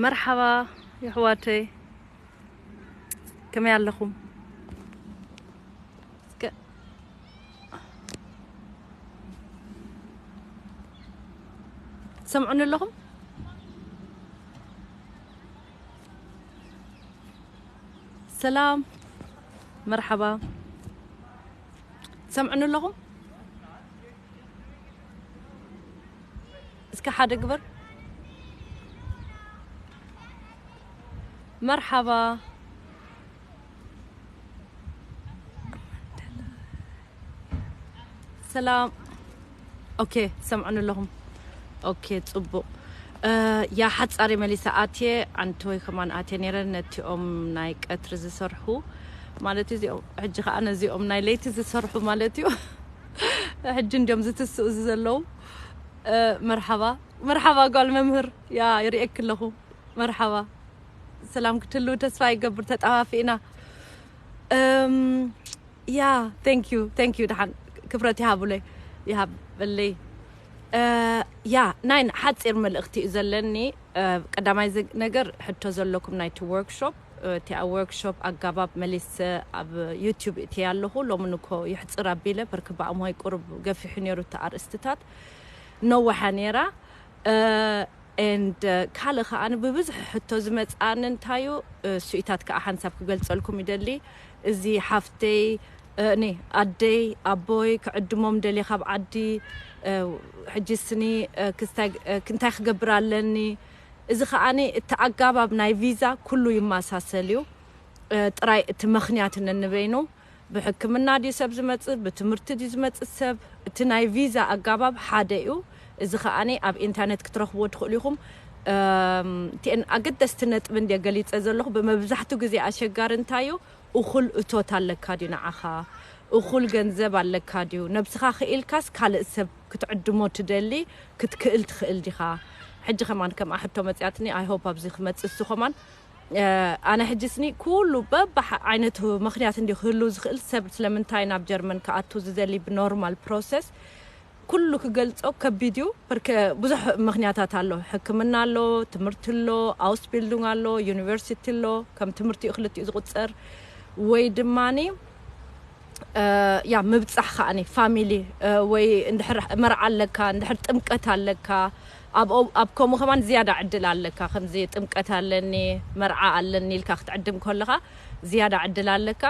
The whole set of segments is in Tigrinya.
መርሓባ የሕዋተይ፣ ከመይ ኣለኹም? እስከ ትሰምዑኒ ኣለኹም? ሰላም፣ መርሓባ። ትሰምዑኒ ኣለኹም? እስከ ሓደ ግበር። መርሓባ። ሰላም። ኦኬ፣ ትሰምዑኒ ኣለኹም? ኦኬ፣ ጽቡቕ። እ፣ ያ ሓጻሪ መሊሰ ኣትየ፣ ኣንተ ወይ ከማን ኣትየ ነይረ፣ ነቲኦም ናይ ቀትሪ ዝሰርሑ ማለት እዩ። እዚኦም፣ ሕጂ ኸኣ ነዚኦም ናይ ለይቲ ዝሰርሑ ማለት እዩ። ሕጂ እንዲዮም ዝትስኡ ዘለዉ። እ፣ መርሓባ፣ መርሓባ ጓል መምህር። ያ፣ ይርእየኪ ኣለኹ። መርሓባ። ሰላም ክትህልው ተስፋ ይገብር፣ ተጣፋፊእና። እም፣ ያ፣ thank you፣ thank you። ደሓን ክብረት ይሃቡለይ፣ ይሃበለይ። እ፣ ያ፣ ናይ ሓጺር መልእኽቲ እዩ ዘለኒ። እ፣ ቀዳማይ ዘ-፣ ነገር ሕቶ ዘለኩም ናይቲ ወርክሾፕ፣ እ፣ እቲ ኣብ ወርክሾፕ ኣጋባብ መሊሰ ኣብ ዩቲዩብ እትየ ኣለኹ። ሎሚ ንኮ ይሕጽር ኣቢለ፣ በርክ ብኣምሆይ ቁሩብ ገፊሑ ነይሩ እቲ ኣርእስትታት፣ ነዋሓ ነይራ። እ፣ and፣ እ፣ ካልእ ከኣ ብብዝሒ ሕቶ ዝመጽኣኒ እንታዩ፣ እ፣ ስኢታት ከኣ ሓንሳብ ክገልጸልኩም ይደሊ። እዚ ሓፍተይ፣ እ፣ ኒ ኣደይ፣ ኣቦይ ክዕድሞም ደልየ ካብ ዓዲ፣ እ፣ ሕጂ ስኒ፣ እ፣ ክስታይ፣ እ፣ እንታይ ክገብር ኣለኒ? እዚ ከኣኒ እቲ ኣጋባብ ናይ ቪዛ ኩሉ ይመሳሰል እዩ። እ፣ ጥራይ እቲ ምኽንያት ነንበይኑ ብሕክምና ድዩ ሰብ ዝመጽእ፣ ብትምህርቲ ድዩ ዝመጽእ ሰብ፣ እቲ ናይ ቪዛ ኣጋባብ ሓደ እዩ። እዚ ከኣኒ ኣብ ኢንተርኔት ክትረኽብዎ ትኽእሉ ኢኹም። እም፣ እቲአን ኣገደስቲ ነጥቢ እንድየ ገሊጸ ዘለኹ። ብመብዛሕቱ ግዜ ኣሸጋሪ እንታይ እዩ? እኹል እቶት ኣለካ ድዩ ንዓኻ? እኹል ገንዘብ ኣለካ ድዩ? ነብስኻ ክኢልካስ ካልእ ሰብ ክትዕድሞ ትደሊ ክትክእል ትኽእል ዲኻ? ሕጂ ከማን ከምኣ ሕቶ መጽያትኒ፣ I hope ኣብዚ ክመጽእ እሱ ከማን። እ፣ ኣነ ሕጂ ስኒ ኩሉ በብሓ-፣ ዓይነት ምኽንያት እንዲ ክህሉ ዝኽእል ሰብ ስለምንታይ ናብ ጀርመን ክኣቱ ዝደሊ ብኖርማል ፕሮሰስ ኩሉ ክገልጾ ከቢድ እዩ። በርከ ብዙሕ ምኽንያታት ኣሎ። ሕክምና ኣሎ፣ ትምህርቲ ኣሎ፣ ኣውስቢልዱንግ ኣሎ፣ ዩኒቨርሲቲ ኣሎ። ከም ትምህርቲ እዩ ክልቲኡ ዝቑጸር። ወይ ድማኒ፣ እ፣ ያ ምብጻሕ ከኣኒ ፋሚሊ፣ እ፣ ወይ እንድሕር መርዓ ኣለካ፣ እንድሕር ጥምቀት ኣለካ፣ ኣብ፣ ኣብ ከምኡ ከማን ዝያዳ ዕድል ኣለካ። ከምዚ ጥምቀት ኣለኒ፣ መርዓ ኣለኒ ኢልካ ክትዕድም ከለኻ ዝያዳ ዕድል ኣለካ።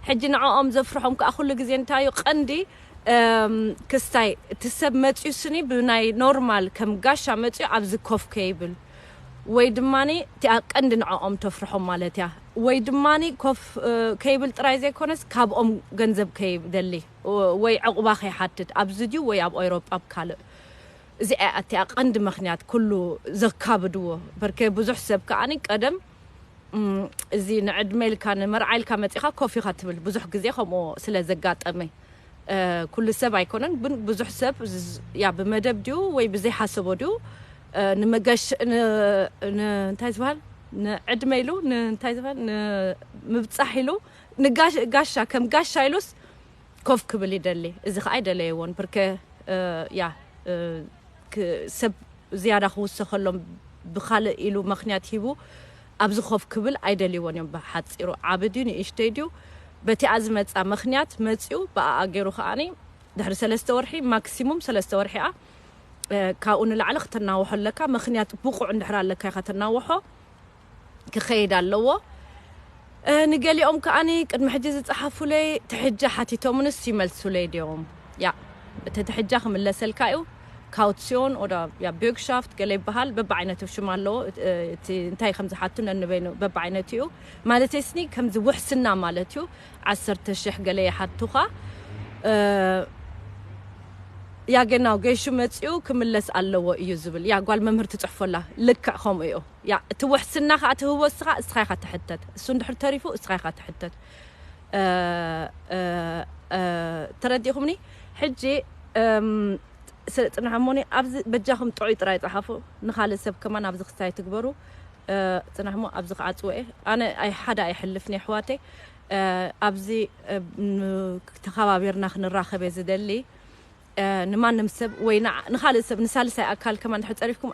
ሕጂ ንዕኦም ዘፍርሖም ከኣ ኩሉ ግዜ እንታይ እዩ ቀንዲ፣ እም፣ ክስታይ እቲ ሰብ መጽዩ ስኒ ብናይ ኖርማል ከም ጋሻ መጽዩ ኣብዚ ኮፍ ከይብል ወይ ድማኒ እቲኣ ቀንዲ ንዕኦም ተፍርሖም ማለት እያ። ወይ ድማኒ ኮፍ፣ እ፣ ከይብል ጥራይ ዘይኮነስ ካብኦም ገንዘብ ከይደሊ፣ እ፣ ወይ ዕቑባ ከይሓትት ኣብዚ ድዩ ወይ ኣብ ኤውሮጳ ኣብ ካልእ። እዚኣ እያ እቲኣ ቀንዲ ምኽንያት ኩሉ ዘካብድዎ። በርከ ብዙሕ ሰብ ከኣኒ ቀደም እም፣ እዚ ንዕድመ ኢልካ ንመርዓ ኢልካ መጺኻ ኮፍ ኢኻ ትብል። ብዙሕ ግዜ ከምኡ ስለ ዘጋጠመ፣ እ፣ ኩሉ ሰብ ኣይኮነን፣ ግን ብዙሕ ሰብ ዝ-፣ ያ ብመደብ ድዩ ወይ ብዘይሓሰቦ ድዩ፣ እ፣ ንመገሽ-፣ ን-፣ ን-፣ እንታይ ዝበሃል? ንዕድመ ኢሉ፣ ን-፣ እንታይ ዝበሃል? ንምብጻሕ ኢሉ፣ ንጋሽ-፣ ጋሻ፣ ከም ጋሻ ኢሉስ ኮፍ ክብል ይደሊ። እዚ ኸኣ ኣይደለይዎን። ብርከ፣ እ፣ ያ፣ እ፣ ክ-፣ ሰብ ዝያዳ ክውሰኸሎም ብኻልእ ኢሉ ምኽንያት ሂቡ ኣብዚ ኮፍ ክብል ኣይደልይዎን እዮም። ብሓጺሩ ዓቢ ድዩ ንእሽተይ ድዩ በቲኣ ዝመጻ ምኽንያት መጺኡ ብኣኣ ገይሩ ከኣኒ ድሕሪ ሰለስተ ወርሒ፣ ማክሲሙም ሰለስተ ወርሒ እያ። እ፣ ካብኡ ንላዕሊ ክትናውሖ ኣለካ። ምኽንያት ብቑዕ እንድሕር ኣለካ ኢኻ ትናውሖ። ክኸይድ ኣለዎ። እ፣ ንገሊኦም ከኣኒ ቅድሚ ሕጂ ዝጸሓፉለይ ትሕጃ ሓቲቶምንስ ይመልሱለይ ድዮም? ያ፣ እቲ ትሕጃ ክምለሰልካ እዩ። ካውትሲዮን ኦዳ፣ ያ፣ ቢርግሻፍት ገለ ይበሃል፣ በብዓይነቱ ሽም ኣለዎ። እ፣ እቲ እንታይ ከም ዝሓቱ ነንበይኑ በብዓይነቱ እዩ። ማለተይ ስኒ ከምዚ ውሕስና ማለት እዩ። ዓሰርተ ሽሕ ገለ ይሓቱኻ። እ፣ ያ፣ ገናው ገይሹ መጺኡ ክምለስ ኣለዎ እዩ ዝብል። ያ፣ ጓል መምህር ትጽሕፎላ። ልክዕ ከምኡ እዩ። ያ፣ እቲ ውሕስና ኸኣ ትህቦ እስኻ፣ እስኻ ኢኻ ትሕተት። እሱ እንድሕር ተሪፉ፣ እስኻ ኢኻ ትሕተት። እ፣ እ፣ እ፣ ተረዲእኹምኒ? ሕጂ፣ እም፣ ስ-፣ ጽንሐሞኒ፣ ኣብዚ በጃኹም ጥዑይ ጥራይ ጸሓፉ። ንኻልእ ሰብ ከማን ኣብዚ ክስታይ ትግበሩ። እ፣ ጽንሕሞ፣ ኣብዚ ክዓጽዎ እየ። ኣነ ኣይ-፣ ሓደ ኣይሕልፍን ኣሕዋተይ። እ፣ ኣብዚ፣ እ፣ ን-፣ ተኸባቢርና ክንራኸብ እየ ዝደሊ። ንማንም ሰብ ወይ ንኻልእ ሰብ ንሳልሳይ ኣካል ከማን ድሕር ጸሪፍኩም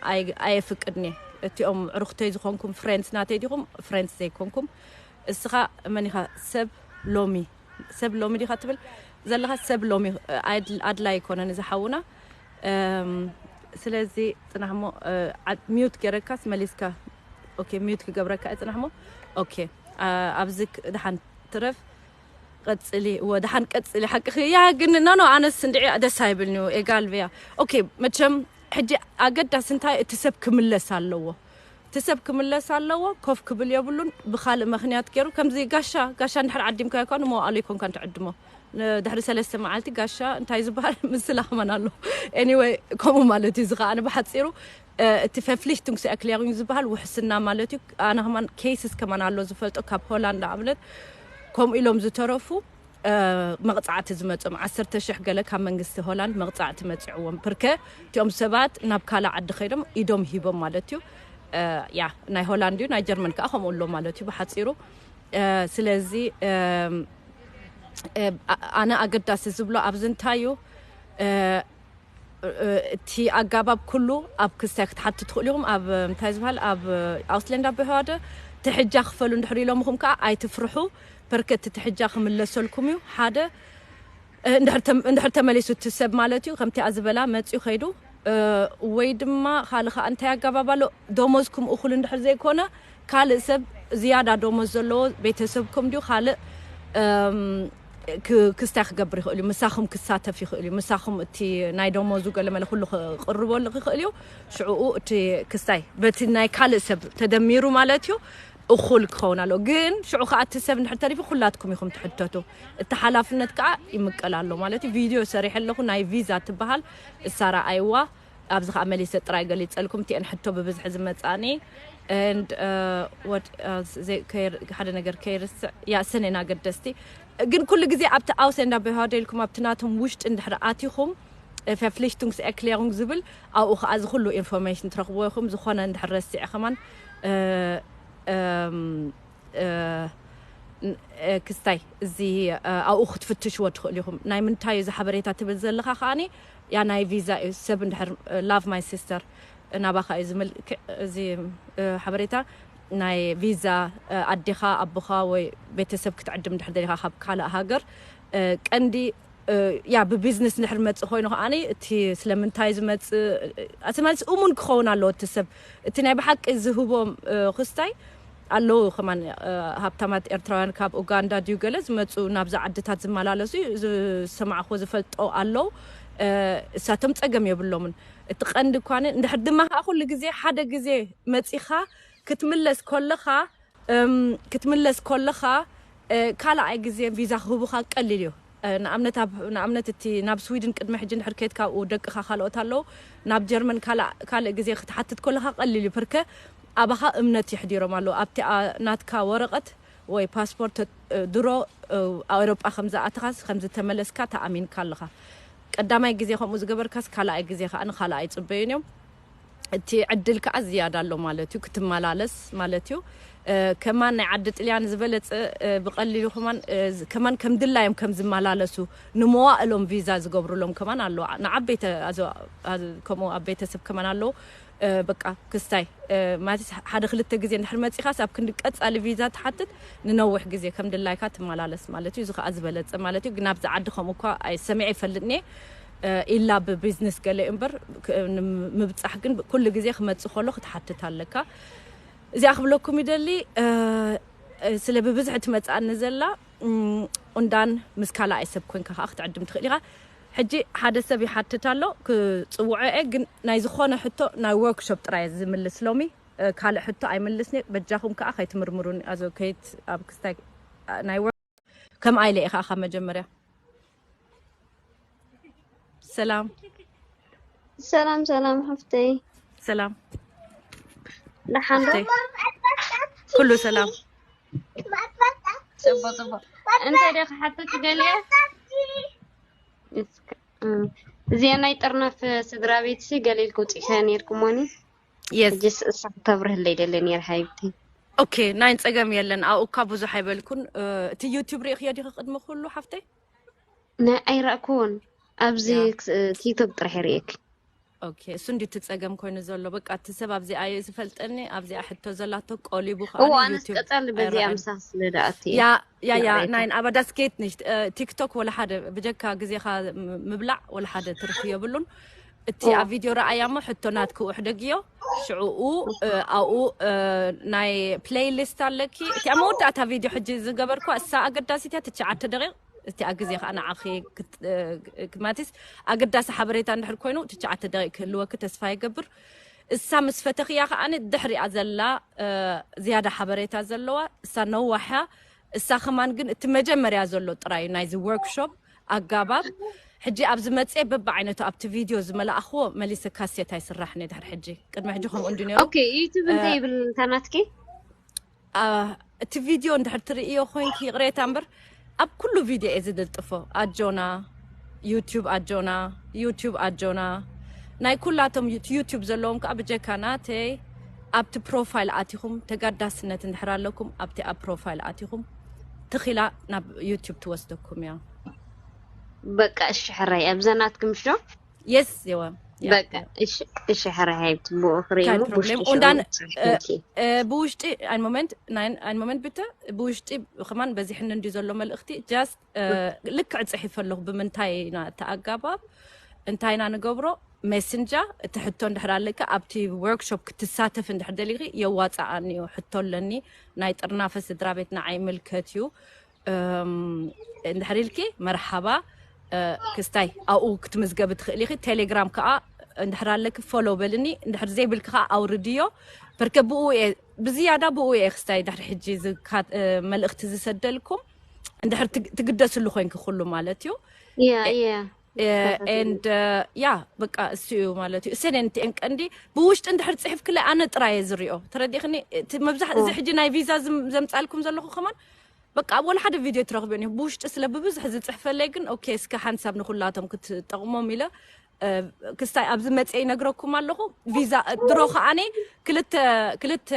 ኣየፍቅድን እየ። እቲኦም ዕሩኽተይ ዝኾንኩም ፍሬንድስ ናተይ ዲኹም ፍሬንድስ ዘይኮንኩም እስኻ መን ኢኻ? ሰብ ሎሚ ሰብ ሎሚ ዲኻ ትብል ዘለኻ ሰብ ሎሚ ኣድላይ ኣይኮነን እዚ ሓውና። ስለዚ ጽናሕሞ ሚዩት ገረካስ መሊስካ። ኦኬ ሚዩት ክገብረካ እየ ጽናሕሞ። ኦኬ ኣብዚ ድሓን ትረፍ። ቀጽሊ እወ ድሓን ቀጽሊ ሓቅኺ እያ። ግን ኖ ኖ ኣነስ እንድዒ ደስ ኣይብልኒ። ኤጋል ብያ ኦኬ። መቸም ሕጂ ኣገዳሲ እንታይ እቲ ሰብ ክምለስ ኣለዎ። እቲ ሰብ ክምለስ ኣለዎ። ኮፍ ክብል የብሉን። ብኻልእ ምኽንያት ገይሩ ከምዚ ጋሻ ጋሻ እንድሕር ዓዲምካ ይኮን መዋእሉ ይኮንካ እንትዕድሞ ድሕሪ ሰለስተ መዓልቲ ጋሻ እንታይ ዝበሃል ምስላ ከማን ኣሎ። ኤኒወይ ከምኡ ማለት እዩ። እዚ ከዓ ብሓፂሩ እቲ verpligtingseerklaring ዝበሃል ውሕስና ማለት እዩ። ኣነ ከማን ኬይስስ ከማን ኣሎ ዝፈልጦ ካብ ሆላንድ ኣብነት ከምኡ ኢሎም ዝተረፉ መቕፃዕቲ ዝመፅኦም ዓሰርተ ሽሕ ገለ ካብ መንግስቲ ሆላንድ መቕፃዕቲ መፅዕዎም። ብርከ እቲኦም ሰባት ናብ ካልእ ዓዲ ከይዶም ኢዶም ሂቦም ማለት እዩ። ያ ናይ ሆላንድ እዩ ናይ ጀርመን ከዓ ከምኡ ኣሎ ማለት እዩ ብሓፂሩ። ስለዚ ኣነ ኣገዳሲ ዝብሎ ኣብዚ እንታይ እዩ እቲ ኣጋባብ ኩሉ ኣብ ክስታይ ክትሓቱ ትኽእሉ ኢኹም። ኣብ እንታይ ዝበሃል ኣብ ኣውስለንዳ ብህዋደ ትሕጃ ክፈሉ እንድሕር ኢሎምኹም ከዓ ኣይትፍርሑ። በርከት ትሕጃ ክምለሰልኩም እዩ ሓደ እንድሕር ተመሊሱ እቲ ሰብ ማለት እዩ ከምቲ ዝበላ መፅኡ ከይዱ ወይ ድማ ካልእ ከዓ እንታይ ኣጋባብ ኣሎ ደሞዝኩም እኹል እንድሕር ዘይኮነ ካልእ ሰብ ዝያዳ ደሞዝ ዘለዎ ቤተሰብኩም ድዩ ካልእ ክስታይ ክገብር ይኽእል እዩ። ምሳኹም ክሳተፍ ይኽእል እዩ። ምሳኹም እቲ ናይ ደሞዙ ገለመለ ኩሉ ክቕርበሉ ይኽእል እዩ። ሽዕኡ እቲ ክስታይ በቲ ናይ ካልእ ሰብ ተደሚሩ ማለት እዩ እኹል ክኸውን ኣለዎ። ግን ሽዑ ከዓ እቲ ሰብ እንድሕር ተሪፉ ኩላትኩም ኢኹም ትሕተቱ። እቲ ሓላፍነት ከዓ ይምቀል ኣሎ ማለት እዩ። ቪድዮ ሰሪሐ ኣለኹ ናይ ቪዛ ትበሃል እሳ ረኣይዋ ኣብዚ ከዓ መሊሰ ጥራይ ገሊፀልኩም እቲአን ሕቶ ብብዝሒ ዝመፃኒ and what else ሓደ ነገር ከይርስዕ ያ ሰኔን ኣገደስቲ ግን ኩሉ ግዜ ኣብቲ ኣውሰንዳ በሃደ ኢልኩም ኣብቲ ናቶም ውሽጢ እንድሕር ኣቲኹም verpflichtungserklärung ዝብል ኣብኡ ከዓ እዚ ኩሉ ኢንፎርሜሽን ትረኽብዎ ኢኹም። ዝኾነ እንድሕር ረሲዐ ከማን ክስታይ እዚ ኣብኡ ክትፍትሽዎ ትኽእሉ ኢኹም። ናይ ምንታይ እዚ ሓበሬታ ትብል ዘለኻ ከዓኒ ያ ናይ ቪዛ እዩ። ሰብ እንድሕር love my sister ናባኻ እዩ ዝምልክዕ እዚ ሓበሬታ ናይ ቪዛ ኣዴኻ ኣቦኻ ወይ ቤተሰብ ክትዕድም እንድሕር ደሊኻ ካብ ካልእ ሃገር ቀንዲ ያ ብቢዝነስ እንድሕር መፅእ ኮይኑ ከዓኒ እቲ ስለምንታይ ዝመፅእ ኣቲ ማለት እሙን ክኸውን ኣለዎ እቲ ሰብ እቲ ናይ ብሓቂ ዝህቦም ክስታይ ኣለዉ ከማን ሃብታማት ኤርትራውያን ካብ ኡጋንዳ ድዩ ገለ ዝመፁ ናብዚ ዓድታት ዝመላለሱ ዝሰማዕኮ ዝፈልጦ ኣለዉ። እሳቶም ፀገም የብሎምን። እቲ ቀንዲ እኳ እንድሕር ድማ ከዓ ኩሉ ግዜ ሓደ ግዜ መፂኻ ክትምለስ ከለኻ ክትምለስ ከለኻ ካልኣይ ግዜ ቪዛ ክህቡኻ ቀሊል እዩ። ንኣብነት ኣብ ንኣብነት እቲ ናብ ስዊድን ቅድሚ ሕጂ እንድሕር ከይድ ካብኡ ደቅኻ ካልኦት ኣለዉ ናብ ጀርመን ካልእ ግዜ ክትሓትት ከለኻ ቀሊል እዩ ፕርከ ኣባኻ እምነት ይሕዲሮም ኣለዉ ኣብቲ ናትካ ወረቐት ወይ ፓስፖርት ድሮ ኣውሮጳ ከም ዝኣተኻስ ከም ዝተመለስካ ተኣሚንካ ኣለኻ። ቀዳማይ ግዜ ከምኡ ዝገበርካስ ካልኣይ ግዜ ከዓ ንካልኣይ ይፅበዩን እዮም። እቲ ዕድል ከዓ ዝያዳ ኣሎ ማለት እዩ ክትመላለስ ማለት እዩ። ከማን ናይ ዓዲ ጥልያን ዝበለፀ ብቐሊሉ ከማን ከም ድላዮም ከም ዝመላለሱ ንመዋእሎም ቪዛ ዝገብሩሎም ከማን ኣለዉ። ንዓበይቲ ከምኡ ኣብ ቤተሰብ ከማን ኣለዉ። በቃ ክስታይ ማለት ሓደ ክልተ ግዜ እንድሕር መፂኻስ ኣብ ክንዲ ቀፃሊ ቪዛ ትሓትት ንነዊሕ ግዜ ከም ድላይካ ትመላለስ ማለት እዩ። እዚ ከዓ ዝበለፀ ማለት እዩ። ግን ኣብዚ ዓዲ ከምኡ እኳ ሰሚዐ ይፈልጥኒ ኢላ ብቢዝነስ ገለ እምበር ምብፃሕ ግን ኩሉ ግዜ ክመፅእ ከሎ ክትሓትት ኣለካ። እዚኣ ክብለኩም ይደሊ ስለ ብብዝሒ ትመፅኣኒ ዘላ ቁንዳን ምስ ካልኣይ ሰብ ኮንካ ከዓ ክትዕድም ትኽእል ኢኻ። ሕጂ ሓደ ሰብ ይሓትት ኣሎ ክፅውዖ እየ ግን ናይ ዝኾነ ሕቶ ናይ ወርክሾፕ ጥራይ ዝምልስ ሎሚ ካልእ ሕቶ ኣይምልስኒ። በጃኹም ከዓ ከይትምርምሩኒ ኣዞ ከይት ኣብ ክስታይ ናይ ወርክ ከም ኣይለ ኢኻ ካብ መጀመርያ ሰላም ሰላም ሰላም ሓፍተይ ሰላም ደሓን ዶ ሓፍተይ። ኩሉ ሰላም ጽቡቅ ጽቡቅ እንታይ ደ ክሓተት ገለ እዚኣ ናይ ጥርናፍ ስድራ ቤት ሲ ገለ ኢልኩ ውፅኢካ ነርኩሞኒ የስ ሕጅስ እሳ ክተብርህለይ ደለ ነር ሓይብቲ ኦኬ ናይ ጸገም የለን ኣብኡ እኳ ብዙሕ ኣይበልኩን እቲ ዩቲብ ርኢኽዮ ዲኺ ቅድሚ ኩሉ ሓፍተይ ናይ ኣይረእኩን ኣብዚ ያ ቲክቶክ ጥራሕ ርእየክ። ኦኬ፣ እሱ እንዲ ትጸገም ኮይኑ ዘሎ። በቃ እቲ ሰብ ኣብዚኣ እዩ ዝፈልጠኒ፣ ኣብዚኣ ሕቶ ዘላቶ ቆሊቡ እዎ ከኣ ኣነስ ዩቲዩብ ቀጻሊ በዚኣ ኣይረኣን። ምሳኽ ስለ ደኣት እየ። ያ ያ ያ ይቕሬታ። ናይን ኣባዳስ ጌት ንሽት ቲክቶክ ወላ ሓደ ብጀካ ግዜኻ ም- ምብላዕ ወላ ሓደ ትርፊ የብሉን። እቲ እዎ ኣብ ቪድዮ ረኣያ እሞ ሕቶ ናትክ ውሕደግዮ ሽዕኡ እ፣ ኣብኡ እ፣ ናይ ፕሌይሊስት ኣለኪ። እቲኣ መወዳእታ ቪድዮ ሕጂ ዝገበርኳ እሳ ኣገዳሲት እያ። ትሽዓተ ደቂቕ እቲኣ ግዜ ከዓ ንዓኺ ክት- እ፣ ክማቲስ ኣገዳሲ ሓበሬታ እንድሕር ኮይኑ ትሽዓተ ደቂቕ ክህልወኪ ተስፋ ይገብር። እሳ ምስ ፈተኽያ ከዓኒ ድሕሪኣ ዘላ እ፣ ዝያዳ ሓበሬታ ዘለዋ እሳ ነዋሕ እያ። እሳ ከማን ግን እቲ መጀመርያ ዘሎ ጥራይ ናይዚ ወርክሾፕ ኣጋባብ ሕጂ ኣብ ዝመፅእ በብዓይነቱ ኣብቲ ቪድዮ ዝመላእኽዎ መሊሰ ካሴት ኣይስራሕን እየ። ድሕሪ ሕጂ ቅድሚ ሕጂ ከምኡ እንዲ ነይሩ። ኦኬ፣ ዩቱብ እንታይ ይብል እንታ ናትኪ? አ፣ እቲ ቪድዮ እንድሕር ትርእዮ ኮይንኪ ይቕሬታ እምበር ኣብ ኩሉ ቪድዮ እየ ዝልጥፎ። ኣጆና ዩቲዩብ ኣጆና፣ ዩቲዩብ ኣጆና። ናይ ኩላቶም ዩት- ዩቲዩብ ዘለዎም ከዓ ብጀካ ናተይ ኣብቲ ፕሮፋይል ኣቲኹም ተጋዳስነት እንድሕር ኣለኩም ኣብቲ ኣብ ፕሮፋይል ኣቲኹም ትኺላ ናብ ዩቲዩብ ትወስደኩም እያ። በቃ እሺ፣ ሕራይ ኣብዛ ናትኩም ሽዶ? የስ የዋ ያ በቃ ያ እሺ፣ እሺ፣ ሕራይ ሃይብቲ ብኡ ክርእዩ ካን ብውሽጢ ፕሮብሌም ሽዑ ኡንዳን ጽሕፍልኪ። እ፣ ብውሽጢ ኣን ሞመንት ናይን ኣን ሞመንት ብተ ብውሽጢ ከማን በዚሕኒ እንዲ ዘሎ መልእኽቲ ጃስት እ፣ ልክዕ ጽሒፈ ኣለኹ ብምንታይ ኢና እቲ ኣጋባብ እንታይ ኢና ንገብሮ። ሜስንጃ እቲ ሕቶ እንድሕር ኣለካ ኣብቲ ወርክሾፕ ክትሳተፍ እንድሕር ደሊኺ የዋፅኣኒ እዩ። ሕቶ ኣለኒ ናይ ጥርናፈ ስድራ ቤት ንዓይ ምልከት እዩ። እም፣ እንድሕር ኢልኪ መርሓባ እ፣ ክስታይ ኣብኡ ክትምዝገቢ ትኽእል ኢኺ። ቴሌግራም ከዓ እንድሕር ኣለኪ ፎሎ በልኒ፣ እንድሕር ዘይብልኪ ከዓ ኣውርድዮ። በርከ ብኡ እየ ብዝያዳ ብኡ እየ ክስታይ ድሕሪ ሕጂ ዝካ- እ፣ መልእኽቲ ዝሰደልኩም እንድሕር ትግ- ትግደስሉ ኮይንኪ ኩሉ ማለት እዩ። ያ ያ ኤንድ ያ በቃ እሱ እዩ ማለት እዩ። እሰን ንቲኤን ቀንዲ ብውሽጢ እንድሕር ፅሒፍክለይ ኣነ ጥራይ እየ ዝሪኦ። ተረዲእክኒ? እቲ መብዛሕ እዚ ሕጂ ናይ ቪዛ ዝም- ዘምፃልኩም ዘለኹ ከማን በቃ ኣብ ወላ ሓደ ቪድዮ ትረኽብዮ ኒ ብውሽጢ ስለ ብብዝሕ ዝፅሕፈለይ ግን ኦኬ እስከ ሓንሳብ ንኩላቶም ክትጠቕሞም ኢለ እ፣ ክስታይ ኣብዚ መፅአ ይነግረኩም ኣለኹ። ቪዛ ድሮ ከዓኒ ክልተ ክልተ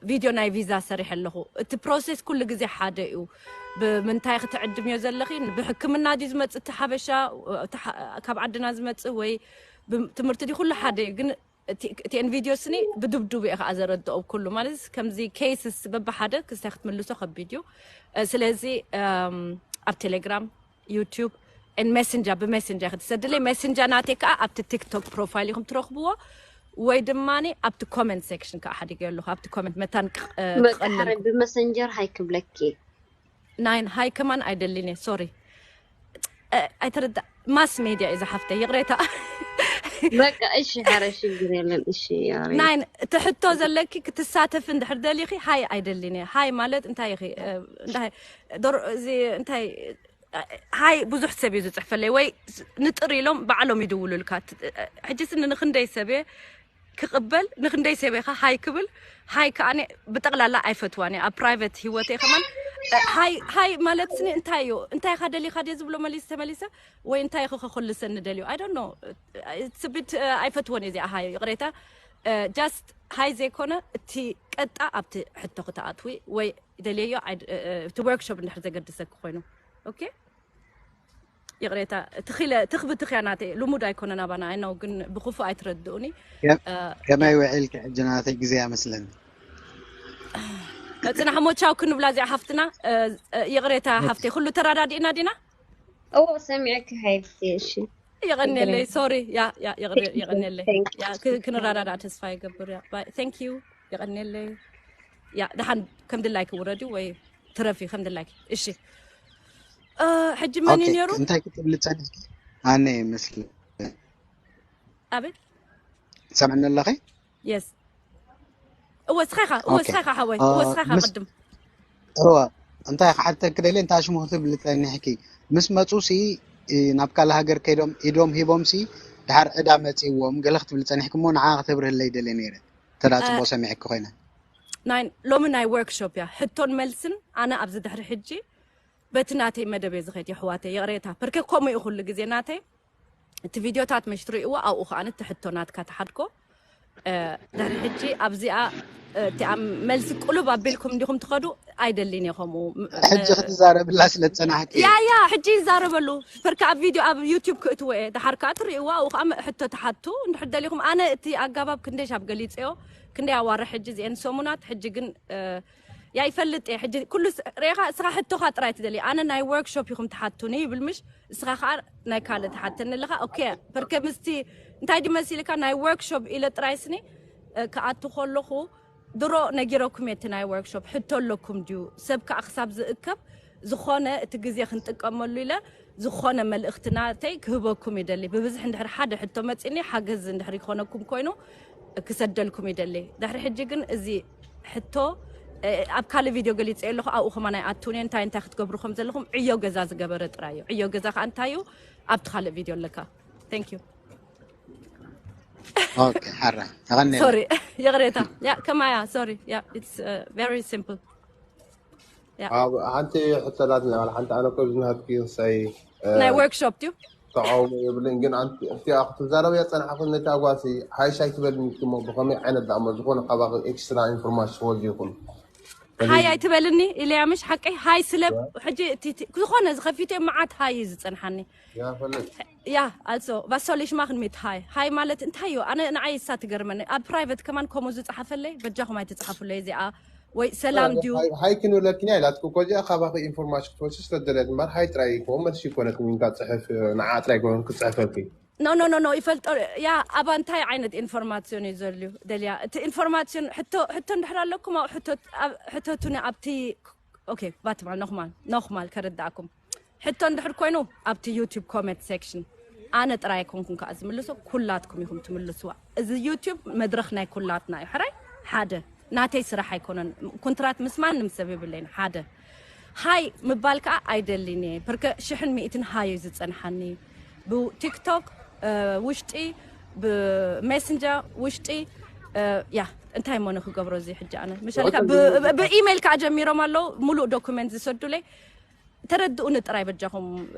ቪድዮ ናይ ቪዛ ሰሪሐ ኣለኹ። እቲ ፕሮሴስ ኩሉ ግዜ ሓደ እዩ። ብምንታይ ክትዕድምዮ ዘለኺ? ብሕክምና ድዩ ዝመፅእ እቲ ሓበሻ? እቲ ሓ- ካብ ዓድና ዝመፅእ ወይ ብ- ትምህርቲ ድዩ? ኩሉ ሓደ እዩ። ግን እቲ- እቲአን ቪድዮ ስኒ ብድብድቡ እየ ከዓ ዘረድኦ ኩሉ ማለት ከምዚ ኬስስ በብሓደ ክስታይ ክትምልሶ ከቢድ እዩ። እ፣ ስለዚ እም፣ ኣብ ቴሌግራም ዩቲዩብ ን ሜሴንጀር ብሜሴንጀር ክትሰድለይ ሜሴንጀር ናተይ ከዓ ኣብቲ ቲክቶክ ፕሮፋይል ኢኹም ትረኽብዎ ወይ ድማ ኣብቲ ኮመንት ሴክሽን ከዓ ሓዲገ ኣለኹ። ኣብቲ ኮመንት መታን ክ- እ፣ በቃ ክቐልል ሕራይ ብመሰንጀር ሃይ ክብለኪ። ናይን ሃይ ከማን ኣይደሊን እየ ሶሪ። እ፣ ኣይተረዳ ማስ ሜድያ እዩ ዝሓፍተ ይቕሬታ። በቃ እሺ፣ ሕራይ ሽግር የለን። እሺ ያሪ ናይን እቲ ሕቶ ዘለኪ ክትሳተፍ እንድሕር ደሊኺ ሃይ ኣይደሊን እየ። ሃይ ማለት እንታይ ኢኺ እ፣ እንታይ ዶር እዚ እንታይ ሃይ ብዙሕ ሰብ እዩ ዝፅሕፈለይ ወይ ንጥር ኢሎም ባዕሎም ይድውሉልካ። ሕጂ ስኒ ንክንደይ ሰብ እየ ክቕበል ንክንደይ ሰብ እየ ሃይ ክብል ሃይ ከዓ ብጠቕላላ ኣይፈትዋን እየ ኣብ ፕራይቨት ህይወተይ ከማን። ሃይ ሃይ ማለት ስኒ እንታይ እዩ እንታይ ኢኻ ደሊኻ ድየ ዝብሎ መሊሰ መሊሰ ወይ እንታይ ኢኻ ከኹልሰኒ ደልዩ I don't know። ብት ኣይፈትወን እየ እዚኣ ሃይ ይቕሬታ። ጃስት ሃይ ዘይኮነ እቲ ቀጣ ኣብቲ ሕቶ ክትኣትዊ ወይ ደልየዮ እቲ ወርክሾፕ እንድሕር ዘገድሰኪ ኮይኑ ኦኬ። ይቕሬታ ትኺለ ትኽቢ ትኽያ ናተይ ልሙድ ኣይኮነን ኣባና ኣይነው ግን ብክፉ ኣይትረድኡኒ። ከመይ ውዒልኪ ሕጂ ናተይ ግዜ ኣመስለኒ። ፅናሕ ሞቻው ክንብላ እዚኣ ሓፍትና። ይቕሬታ ሓፍተይ ኩሉ ተራዳዲእና ዲና? እዎ ሰሚዐኪ ሓይልቲ። እሺ የቐንየለይ ሶሪ ያ ያ የቐንየለይ። ክንረዳዳ ተስፋ ይገብር። ያ thank you። የቐንየለይ። ያ ደሓን ከም ድላይኪ ውረዲ ወይ ትረፊ ከም ድላይኪ። እሺ ሕጂ መን እዩ ነይሩ? እንታይ ክትብሊ ጸኒሕኪ? ኣነ ይመስል ኣቤት ሰምዕኒ ኣለኺ? የስ እወ እስኻ ኢኻ እወ እስኻ ኢኻ ሓወይ እወ እስኻ ኢኻ ቅድም እወ እንታይ ክሓተኪ ደልየ እንታይ ሽሙ ክትብሊ ጸኒሕኪ? ምስ መጹ ሲ ናብ ካልእ ሃገር ከይዶም ኢዶም ሂቦም ሲ ድሓር ዕዳ መጺዎም ገለ ክትብሊ ጸኒሕኪ እሞ ንዓ ክተብርህለይ ደልየ ነይረ። ተዳ ጽቡቕ ሰሚዕኪ ኮይነ። ናይ ሎሚ ናይ ወርክሾፕ እያ ሕቶን መልስን ኣነ ኣብዚ ድሕሪ ሕጂ በቲ ናተይ መደብ እየ ዝኸይድ የሕዋተይ ይቕሬታ ፐርከ ከምኡ እዩ ኩሉ ግዜ ናተይ እቲ ቪድዮታት መሽ ትርእይዎ ኣብኡ ከዓኒ እቲ ሕቶ ናትካ ተሓድኮ ድሕሪ ሕጂ ኣብዚኣ እቲኣ መልሲ ቁሉብ ኣቢልኩም እንዲኹም ትኸዱ? ኣይደሊን እየ ከምኡ። ሕጂ ክትዛረብላ ስለ ዝጸናሕኪ። ያ ያ ሕጂ ይዛረበሉ። በርካ ኣብ ቪድዮ ኣብ ዩቲዩብ ክእትዎ እየ። ድሓር ከዓ ትርእይዋ ኣብኡ ከዓ ሕቶ ትሓቱ እንድሕር ደሊኹም። ኣነ እቲ ኣጋባብ ክንደይ ሻብ ገሊፀዮ፣ ክንደይ ኣዋርሕ ሕጂ እዚአን ሰሙናት። ሕጂ ግን ያ ይፈልጥ እየ። ሕጂ ኩሉ ሬኻ እስኻ ሕቶኻ ጥራይ ትደሊ። ኣነ ናይ ወርክሾፕ ኢኹም ትሓቱኒ ይብል ምሽ፣ እስኻ ከዓ ናይ ካልእ ትሓተኒ ኣለኻ። ኦኬ፣ በርከ ምስቲ እንታይ ድመሲልካ ናይ ወርክሾፕ ኢለ ጥራይ ስኒ ክኣቱ ከለኹ ድሮ ነጊረኩም እየ። እቲ ናይ ወርክሾፕ ሕቶ ኣለኩም ድዩ? ሰብ ከዓ ክሳብ ዝእከብ ዝኾነ እቲ ግዜ ክንጥቀመሉ ኢለ ዝኾነ መልእኽቲ ናተይ ክህበኩም ይደሊ። ብብዝሒ እንድሕር ሓደ ሕቶ መፂኒ ሓገዝ እንድሕር ይኾነኩም ኮይኑ ክሰደልኩም ይደሊ። ድሕሪ ሕጂ ግን እዚ ሕቶ ኣብ ካልእ ቪድዮ ገሊፀ ኣለኹ። ኣብኡ ከማን ኣይኣትውን እየ። እንታይ እንታይ ክትገብሩ ከም ዘለኹም ዕዮ ገዛ ዝገበረ ጥራይ እዩ። ዕዮ ገዛ ከዓ እንታይ እዩ? ኣብቲ ካልእ ቪድዮ ኣለካ። Thank you። ኦኬ፣ ሓራ ተቐኒ። ሶሪ፣ ይቕሬታ። ያ ከማያ ሶሪ። ያ it's very simple። ሓንቲ ሕቶ ኣላትኒ። ሓንቲ ኣነ እኮ ዝናትኪ ሳይ ናይ ወርክሾፕ ድዩ? ተቃውሞ የብልን፣ ግን እቲኣ ክትዛረብ እያ ጸናሕኩ። ነቲ ኣጓሲ ሃይሽ ኣይትበልኒ እሞ ብኸመይ ዓይነት ዳእሞ ዝኾነ ካባኺ ኤክስትራ ኢንፎርማሽን ወዲ ይኹን ሃይ ኣይትበልኒ ኢለያ ምሽ ሓቀይ ሃይ ስለ ሕጂ ዝኾነ ዝኸፊቶ መዓት ሃይ እዩ ዝጸንሓኒ። ያፈለጥ Ja, also, was soll ich machen mit Hi? Hi ማለት እንታይ እዩ? ኣነ ንዓይ እሳ ትገርመኒ። ኣብ ፕራይቨት ከማን ከምኡ ዝጸሓፈለይ በጃኹም ኣይትጽሓፉለይ እዚኣ ወይ ሰላም ድዩ? ሃይ ክንብለኪ እያ ኢላትኩ እኮ። እዚኣ ካባኺ ኢንፎርማሽን ክትወስድ ስለደለየት እምበር ሃይ ጥራይ እኮ መልሲ ይኮነት። እንካ ጽሕፍ ንዓ ጥራይ ኮን ክጽሕፈልኪ። No, no, no, no, ይፈልጦ ያ ኣባ እንታይ ዓይነት ኢንፎርማሲዮን እዩ ዘልዩ ደልያ? እቲ ኢንፎርማሲዮን ሕቶ ሕቶ እንድሕር ኣለኩም ኣብ ሕቶ ሕቶቱኒ ኣብቲ ኦኬ ባትማል ኖክማል ኖክማል ከረዳእኩም ሕቶ እንድሕር ኮይኑ ኣብቲ ዩቲዩብ ኮሜንት ሴክሽን ኣነ ጥራይ ኣይኮንኩም ከዓ ዝምልሶ ኩላትኩም ኢኹም ትምልስዋ። እዚ ዩቲዩብ መድረኽ ናይ ኩላትና እዩ። ሕራይ ሓደ ናተይ ስራሕ ኣይኮነን። ኩንትራት ምስ ማንም ሰብ የብለይን። ሓደ ሃይ ምባል ከዓ ኣይደሊን እየ። ብርከ ሽሕን ሚእትን ሃይ እዩ ዝፀንሓኒ ብቲክቶክ ውሽጢ ብሜስንጀር ውሽጢ ያ እንታይ ሞነ ክገብሮ እዚ ሕጂ ኣነ መሻልካ ብኢሜይል ከዓ ጀሚሮም ኣለዉ። ሙሉእ ዶኩመንት ዝሰዱለይ ተረድኡኒ ጥራይ በጃኹም።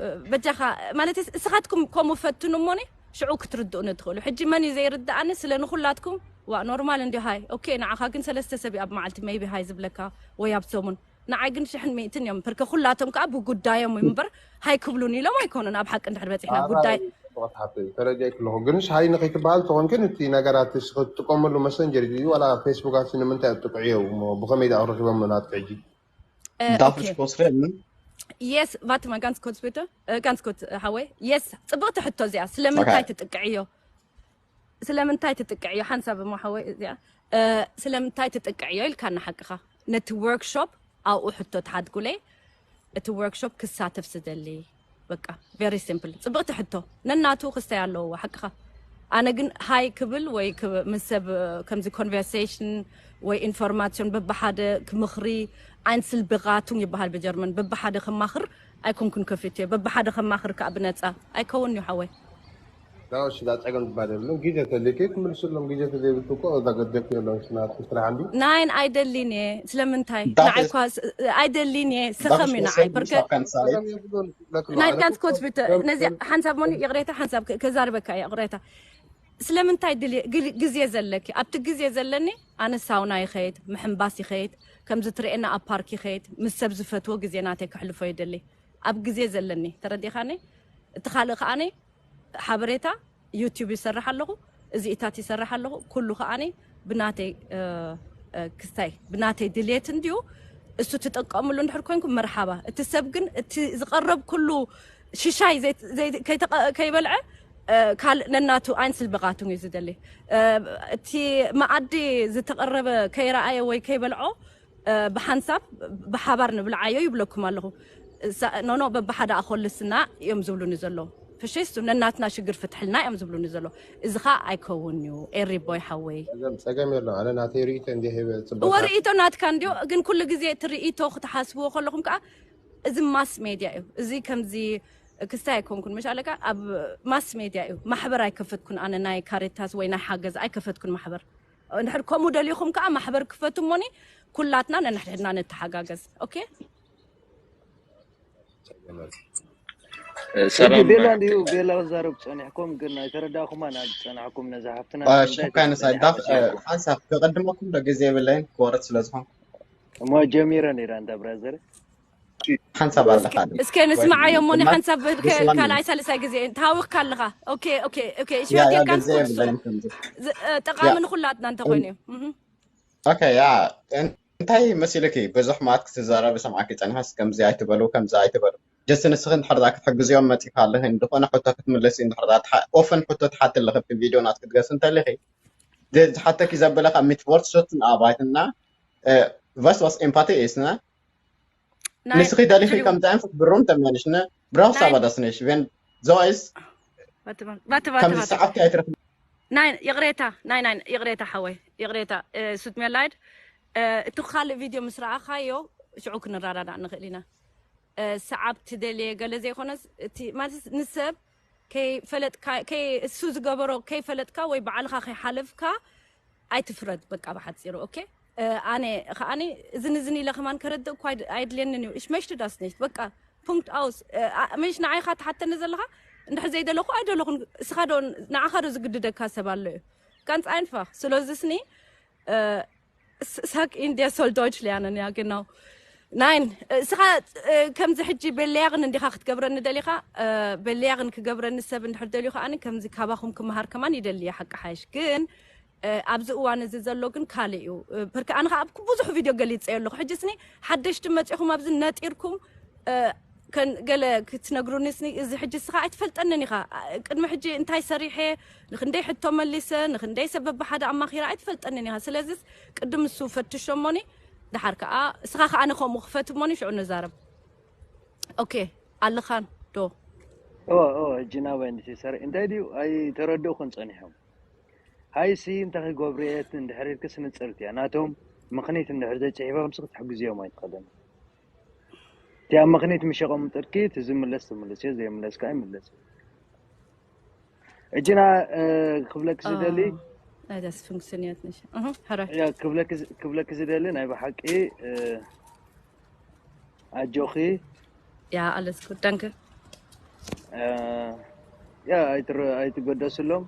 በጃኻ ማለት እስኻትኩም ከምኡ ፈትኑ እሞኒ ሽዑ ክትርድኡኒ ትኽእሉ። ሕጂ መን እዩ ዘይርድኣኒ? ስለ ንኹላትኩም ዋ ኖርማል እንዲ ሃይ ኦኬ። ንዓኻ ግን ሰለስተ ሰብ ኣብ መዓልቲ ሜይቢ ሃይ ዝብለካ ወይ ኣብ ሰሙን። ንዓይ ግን ሽሕን ሚእትን እዮም። ፐርከ ኩላቶም ከዓ ብጉዳዮም እዩ እምበር ሃይ ክብሉን ኢሎም ኣይኮኑን። ኣብ ሓቂ እንድሕር በፂሕና ጉዳይ ተረዲኣይ ክለኹ ግን ሃይ ንኸይትበሃል ተኾንክን እቲ ነገራት ክትጥቀመሉ መሰንጀር እዩ ዋላ ፌስቡክ ኣሲ ንምንታይ ጥቅዕዮ ብኸመይ ዳ ረኪቦም ናትክ ሕጂ Darf ich kurz reden? Yes, warte mal ganz kurz bitte. Ganz kurz, Hawei. Yes, ጽብቕቲ ሕቶ እዚኣ ስለምንታይ ትጥቅዕዮ? ስለምንታይ ትጥቅዕዮ? ሓንሳብ እሞ ሓወይ እዚኣ ስለምንታይ ትጥቅዕዮ ኢልካና ሓቅኻ። ነቲ ወርክሾፕ ኣብኡ ሕቶ ትሓድጉለይ። እቲ ወርክሾፕ ክሳተፍ ዝደሊ በቃ very simple። ጽብቕቲ ሕቶ ነናቱ ክስተይ ኣለዎ ሓቅኻ። ኣነ ግን ሃይ ክብል ወይ ምስ ሰብ ከምዚ ኮንቨርሴሽን ወይ ኢንፎርማሲዮን በብሓደ ክምኽሪ Einzelberatung ይበሃል ብጀርመን። በብሓደ ከማኽር ኣይኮንኩን ከፊት እየ። በብሓደ ከማኽር ከዓ ብነፃ ኣይከውን እዩ ሓወይ። ዳውሽ ዳ ጸገም ዝበሃል የብሉን። ግዜ ተልዩ ከይትምልስሎም ግዜ ተዘይብልኩ እኮ እዛ ገደፍ የለን ስናት ስራሕ እንዲ ናይን ኣይደሊን እየ። ስለምንታይ ንዓይ እኳ ኣይደሊን እየ። ስኸም እዩ ንዓይ በርከ ናይ ጋንስ ኮት ብተ ነዚ ሓንሳብ ሞኒ ይቕሬታ ሓንሳብ ከዛርበካ እየ ይቕሬታ። ስለምንታይ ግዜ ዘለኪ ኣብቲ ግዜ ዘለኒ ኣነ ሳውና ይኸይድ ምሕንባስ ይኸይድ ከምዚ ትርእየና ኣብ ፓርክ ይኸይድ ምስ ሰብ ዝፈትዎ ግዜ ናተይ ከሕልፎ ይደሊ ኣብ ግዜ ዘለኒ ተረዲኻኒ። እቲ ካልእ ከዓኒ ሓበሬታ ዩቲዩብ ይሰርሕ ኣለኹ እዚኢታት ይሰርሕ ኣለኹ ኩሉ ከዓኒ ብናተይ ክስታይ ብናተይ ድሌት እንድዩ። እሱ ትጥቀምሉ እንድሕር ኮንኩም መርሓባ። እቲ ሰብ ግን እቲ ዝቐረብ ኩሉ ሽሻይ ከይበልዐ ካልእ ነናቱ ኣይንስልበቃቱን እዩ ዝደሊ። እቲ መኣዲ ዝተቐረበ ከይረኣየ ወይ ከይበልዖ ብሓንሳብ ብሓባር ንብልዓዮ ይብለኩም ኣለኹ። ኖኖ በብሓደ ኣኾልስና እዮም ዝብሉኒ ዘለዉ። ፍሽስቱ ነናትና ሽግር ፍትሕልና እዮም ዝብሉኒ ዘለዉ። እዚ ኸዓ ኣይከውን እዩ ኤሪ ቦይ ሓወይ። ጸገም የሎ ኣነ ናተይ ርእቶ እንዲ ሄበ ጽበ ወርእቶ ናትካ እንዲዮ ግን ኩሉ ግዜ እቲ ርእቶ ክትሓስብዎ ከለኹም ከዓ እዚ ማስ ሜድያ እዩ። እዚ ከምዚ ክስታይ ኣይኮንኩን መሻለካ ኣብ ማስ ሜድያ እዩ። ማሕበር ኣይከፈትኩን ኣነ ናይ ካሬታስ ወይ ናይ ሓገዝ ኣይከፈትኩን ማሕበር። እንድሕር ከምኡ ደሊኹም ከዓ ማሕበር ክፈቱ እሞኒ ኩላትና ነንሕድሕድና ንተሓጋገዝ። ኦኬ ሕጂ ሰላም ቤላ እንዲሁ ቤላ ክዛረብ ጸኒሕኩም ግን ኣይተረዳእኩማን። ኣብ ዝጸናሕኩም ነዛ ሓፍትና ሽኮካይ ንሳይ ዳፍ ሓንሳብ ክቕድመኩም ዶ ግዜ የብለይን ክወርድ ስለ ዝኾንኩ እሞ ጀሚረ ነይራ እንዳ ብራዘር። ሓንሳብ ኣለካ እስከ ንስምዓዮ እሞ ንሓንሳብ ካልኣይ ሳልሳይ ግዜ ተሃዊኽካ ኣለኻ። ኦኬ ኦኬ ኦኬ እሺ ያ ያ ወዲእካ ግዜ ንስኩ ንስኩ የብለይን ከምዚ ዝ- እ፣ ጠቓሚ ንኩላትና እንተኮይኑ እዩ። እህ። ኦኬ ያ እን- እንታይ መሲልኪ ብዙሕ ማት ክትዛረብ ሰምዓኪ ጸኒሐስ ከምዚ ኣይትበሉ ከምዚ ኣይትበሉ ጀስት ንስኺ እንድሕር ዳ ክትሕግዝዮም መፂኻ ኣለኺ ዝኾነ ሕቶ ክትምለሲ እንድሕር ዳ ኦፈን ሕቶ ትሓቲ ኣለኺ ኣብቲ ቪድዮ ናት ክትገስ እንተሊኺ ዝሓተኪ ዘበለ ካብ ሚትፎርት ሶትን ኣባይትና ቨስ ዋስ ኤምፓቲ ኢስና ናይ ንስኺ ደሊኺ ትሪው ከምዚ ኣይንፈት ብሩም ተመንሽነ ብራው ናይ ሳባዳስነሽ ቨን ዘዋይስ ባትባት ከምዚ ባትባት ሰዓብቲ ኣይትረኽቢ ናይ ይቕሬታ ናይ ናይ ይቕሬታ ሓወይ ይቕሬታ እ፣ ሱት ሜላይድ እ፣ እቲ ካልእ ቪድዮ ምስ ረኣኻዮ ሽዑ ክንረዳዳእ ንኽእል ኢና። እ፣ ሰዓብ ትደልየ ገለ ዘይኮነስ እቲ ማለት ንሰብ ከይፈለጥካ ከይ እሱ ዝገበሮ ከይፈለጥካ ወይ ባዕልኻ ከይሓለፍካ ኣይትፍረድ። በቃ ብሓፂሩ ኦኬ። እ፣ ኣነ ከዓኒ እዝን እዝን ኢለ ከማን ከረድእ እኳ ኣይድ- ኣይድልየንን እዩ። እሽ መሽቱ ዳስነሽት በቃ ፑንክት ኣውስ እ፣ ኣ- መሽ ንዓይኻ ትሓተኒ ዘለኻ እንድሕር ዘይደለኹ ኣይደለኹን። እስኻ ዶ ንዓኻ ዶ ዝግድደካ ሰብ ኣሎ እዩ ganz einfach ስለዚ ስኒ ሳክ ኢንዲያ ሶል ዶይች ሊያነን ያ genau nein እስኻ እ፣ ከምዚ ሕጂ በለያቕን እንዲኻ ክትገብረኒ ደሊኻ እ፣ በለያቕን ክገብረኒ ሰብ እንድሕር ደልዩ ከዓኒ ከምዚ ካባኹም ክመሃር ከማን ይደሊ እየ ሓቂ ሓይሽ ግን እ፣ ኣብዚ እዋን እዚ ዘሎ ግን ካልእ እዩ እ፣ ፐርከ ኣነ ከዓ ኣብ ብዙሕ ቪድዮ ገሊፀ ኣለኹ ሕጂ ስኒ ሓደሽቲ መፂኹም ኣብዚ ነጢርኩም እ፣ ከን ገለ ክትነግሩኒ ስኒ እዚ ሕጂ እስኻ ኣይትፈልጠንን ኢኻ እ፣ ቅድሚ ሕጂ እንታይ ሰሪሐ ንክንደይ ሕቶ መሊሰ ንክንደይ ሰብ በብሓደ ኣማኺራ ኣይትፈልጠንን ኢኻ ስለዚስ ቅድም እሱ ፈትሾሞኒ ደሓር ከዓ እስኻ ከዓ ንከምኡ ክፈትሞኒ ሽዑ ንዛረብ ኦኬ ኣለኻን ዶ እወ እወ ሕጂ ናባይ ንሴሰር እንታይ ድዩ ኣይተረድእኩን ጸኒሖም ሃይሲ እንታይ ክገብሩ እየ እንድሕር ኢልክስ ንጽርቲ እያ ናቶም ምኽኒት እንድሕር ዘይጽሒፎም ሲ ክትሕግዝዮም ኣይትኽእልን እቲ ኣብ ምኽኒት ምሸቐም ጥርኪ እቲ ዝምለስ ትምልስ እዮ ዘይምለስ ከዓ ይምለስ እጅና ክብለክ ዝደሊ Ah, das funktioniert nicht. Mhm, Herr. ክብለክ ዝደሊ ናይ ብሓቂ ኣጆኺ Ja, alles gut, danke. ያ ኣይትገደስሎም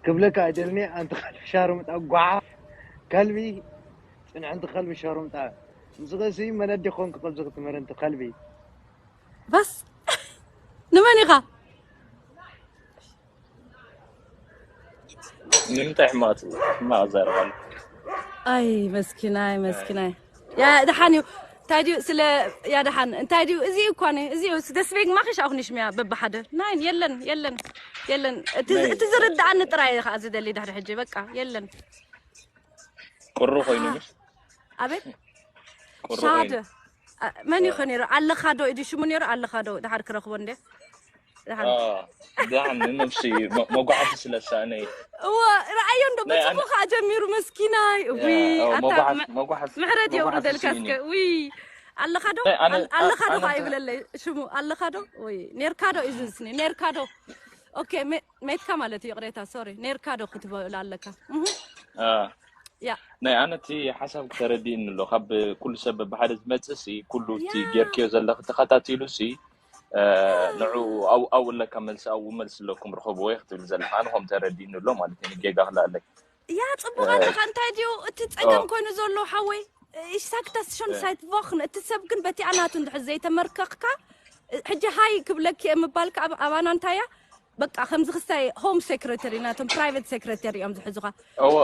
ክብለካ ኣይደልኒ ኣንቲ ከልቢ ሻርምጣ ጓዓ ከልቢ ፅንዕንቲ ከልቢ ሻርምጣ ንስኸሲ መነዲ ኮንክ ከምዚ ክትምህር እንቲ ከልቢ بس ንመን ኢኻ ንምንታይ ሕማቕ ትብል? ሕማቕ ዘረባ ኣሎ። ኣይ መስኪናይ መስኪናይ ያ ደሓን እዩ እንታይ ድዩ ስለ ያ ደሓን እንታይ ድዩ እዚ እዩ እኳ ነ- እዚ እዩ ደስቤግ ማኽሽ ኣኹ ንሽሚያ በብሓደ ናይን የለን የለን የለን እቲ ናይ- እቲ ዝርድኣኒ ጥራይ እየ ከዓ ዝደሊ ድሕሪ ሕጂ በቃ የለን ቁሩ ኮይኑ ኣቤት ቁሩ ሻደ ኮይኑ አ- መን ይኸ ነይሩ ኣለኻ ዶ ኢዱ ሽሙ ነይሩ ኣለኻ ዶ ድሓር ክረኽቦ እንደ ድሓር ደሓን ንነብሲ መ- መጓዕቲ ስለ ሳነ እወ ረኣዮ እንዶ ናይ ብፅቡቅ ከዓ ጀሚሩ መስኪናይ ዊ ኣታ መጓዕቲ ም- መጓዕቲ ምሕረት መጓዕቲ የውርደልካ ስኒ እስከ ዊ ኣለኻ ዶ ናይ ኣነ ኣል- ኣለኻ ዶ ኣነ ከዓ እንተ- ይብለለይ ሽሙ ኣለኻ ዶ ወይ ኔርካ ዶ እዩ ዝስኒ ኔርካ ዶ ኦኬ ሜ- ሜትካ ማለት እዩ ይቕሬታ ሶሪ ኔርካ ዶ ክትበል ኣለካ እህ፣ አ፣ ያ ናይ ኣነ እቲ ሓሳብ ተረዲእኒ ኣሎ ካብ ኩሉ ሰብ ብሓደ ዝመፅእ ሲ ኩሉ እቲ ያ ጌርክዮ ዘለክ ተኸታቲሉ ሲ እ፣ ንዑ ኣብኡ ኣብኡ ኣለካ መልሲ ኣብኡ መልሲ ኣለኩም ርኸብዎ ክትብል ዘለካ ኣነ ከም ተረዲእኒ ኣሎ ማለት እዩ ንጌጋ ክልኣለክ ያ ፅቡቅ ኣለካ እንታይ ድዩ እቲ ፀገም ኮይኑ ዘሎ ሓወይ ይሳክታስ ሾን ሳይት ቮኽን እቲ ሰብ ግን በቲኣ ናቱ እንድሕር ዘይተመርከኽካ ሕጂ ሃይ ክብለኪ እየ ምባልካ ኣብ- ኣባና እንታያ በቃ ከምዚ ክስታይ ሆም ሴክሬተሪ ናቶም ፕራይቨት ሴክሬተሪ እዮም ዝሕዙኻ እወ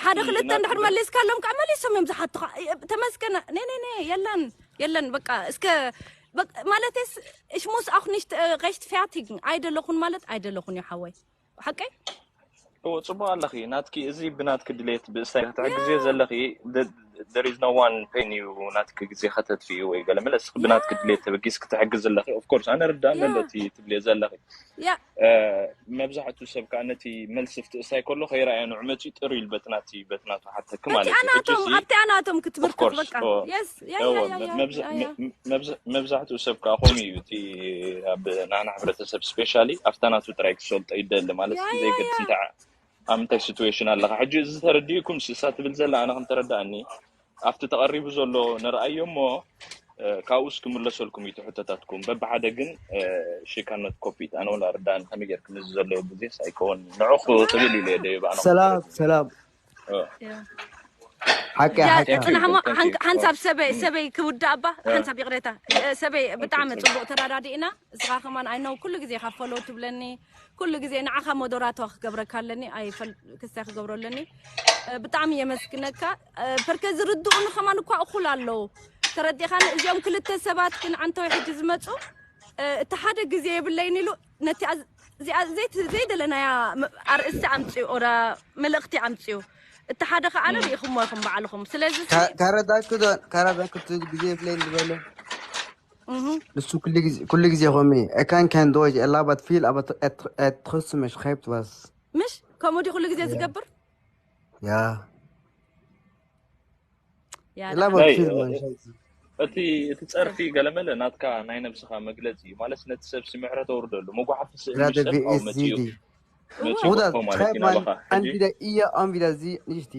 ሓደ ኣብቲ ክልተ ናት እንድሕር መሊስካሎም ከዓ መሊሶም እዮም ዝሓቱኻ ተመስገን ኔኔኔ የለን የለን በቃ እስከ በቃ- ማለትስ ich muss auch nicht rechtfertigen ኣይደለኹን ማለት ኣይደለኹን እዩ ሓወይ ሓቀይ እዎ ፅቡቅ ኣለኺ ናትኪ እዚ ብናትኪ ድሌት ብእስታይ ክትሕግዝዮ ዘለኺ there is no one paying you ናትኪ ግዜ ከተጥፍኡ ወይ ገለ መለ እስኪ ብናትኪ ድሌት ተበጊስ ክትሕግዝ ዘለኺ of course ኣነ ርዳእ ያ ኣለለ እቲ ትብልዮ ዘለኺ ያ እ፣ መብዛሕትኡ ሰብ ከዓ ነቲ መልሲ ፍትእሳይ ከሎ ከይረኣየ ንዑ መፂኡ ጥር ኢሉ በቲ ናቲ በቲ ናቱ ሓተኪ ማለት እዩ ሕጂ ኣብቲኣናቶም እዚ ኣብቲኣናቶም of ክትምርክት course በቃ እዎ የስ ያ እዎ ያ ያ ያ መብዛ- ያ ያ መ- መብዛ- መብዛሕትኡ ሰብ ከዓ ከምኡ እዩ እቲ ኣብ ናና ሕብረተሰብ ስፔሻሊ ኣብታ ናቱ ጥራይ ክሰልጦ ይደሊ ማለት ያ እቲ ያ ዘይገድስ ያ እንታይ ኣብ ምንታይ ሲትዌሽን ኣለካ ሕጂ እዚ ተረዲእኩም ስሳ ትብል ዘላ ኣነ ከም ተረዳእኒ ኣብቲ ተቐሪቡ ዘሎ ንርኣዮ እሞ ካብኡስ ክምለሰልኩም እዩ ሕቶታትኩም። በብሓደ ግን ሽካነት ኮፒት ኣነ ወላ ርዳን ከመይ ጌርክ ምስ ዘለዎ ግዜስ ኣይከውን ንዕኹ ክብል ኢለ ደይብ ኣነ ሰላም ሰላም። ሓቂ ያ ሓቂ ጽናሕሞ Thank you. ሓንሳብ ሰበይ ሰበይ ክውዳእ እባ ሓንሳብ ይቕሬታ ሰበይ ብጣዕሚ okay. ጽቡቕ ተራዳዲእና። እስኻ ከማን ኣይነው ኩሉ ግዜ ካብ ፈሎ ትብለኒ ኩሉ ግዜ ንዓኻ ሞደራቶ ክገብረካ ኣለኒ ኣይፈል ክስታይ ክገብሮ ኣለኒ። ብጣዕሚ የመስግነካ። ፐርከ ዝርድኡኒ ከማን እኳ እኩል ኣለዉ ተረዲኻኒ። እዚኦም ክልተ ሰባት ግን ዓንተወይ ሕጂ ዝመፁ እቲ ሓደ ግዜ የብለይን ኢሉ ነቲ እዚኣ ዘይደለናያ ኣርእስቲ ኣምፅኡ ኦራ መልእኽቲ ኣምፅኡ። እቲ ሓደ ከዓ ርኢኹሞ ኢኹም ባዕልኹም። ስለዚ ካረዳኩ ካረዳኩ ግዜ የብለይን ዝበለ እህ፣ ንሱ ኩሉ ግዜ ኩሉ ግዜ ኾሚ እካን ከን ዶጅ ኤላ ባት ፊል ኣበት ትኸስመሽ ኸይብት ባስ ምሽ ከምኡ ድዩ ኩሉ ግዜ ዝገብር? ያ ያ ኤላ ደሓን። ባት ናይ ፊል ማን እቲ እቲ ፀርፊ ገለመለ ናትካ ናይ ነብስኻ መግለፂ እዩ ማለት ነቲ ሰብ ስምዕረ ተውርደሉ መጓሓፊ ስእሊ ራደ ሰብ ቪኤስ መፅኡ ዚዲ መፅኡ ውዳ እኮ ማለት እዩ ኸይብ ማን ናባኻ ሕጂ ኣንቪዳ እያ ኣንቪዳ ዚ ንሽቲ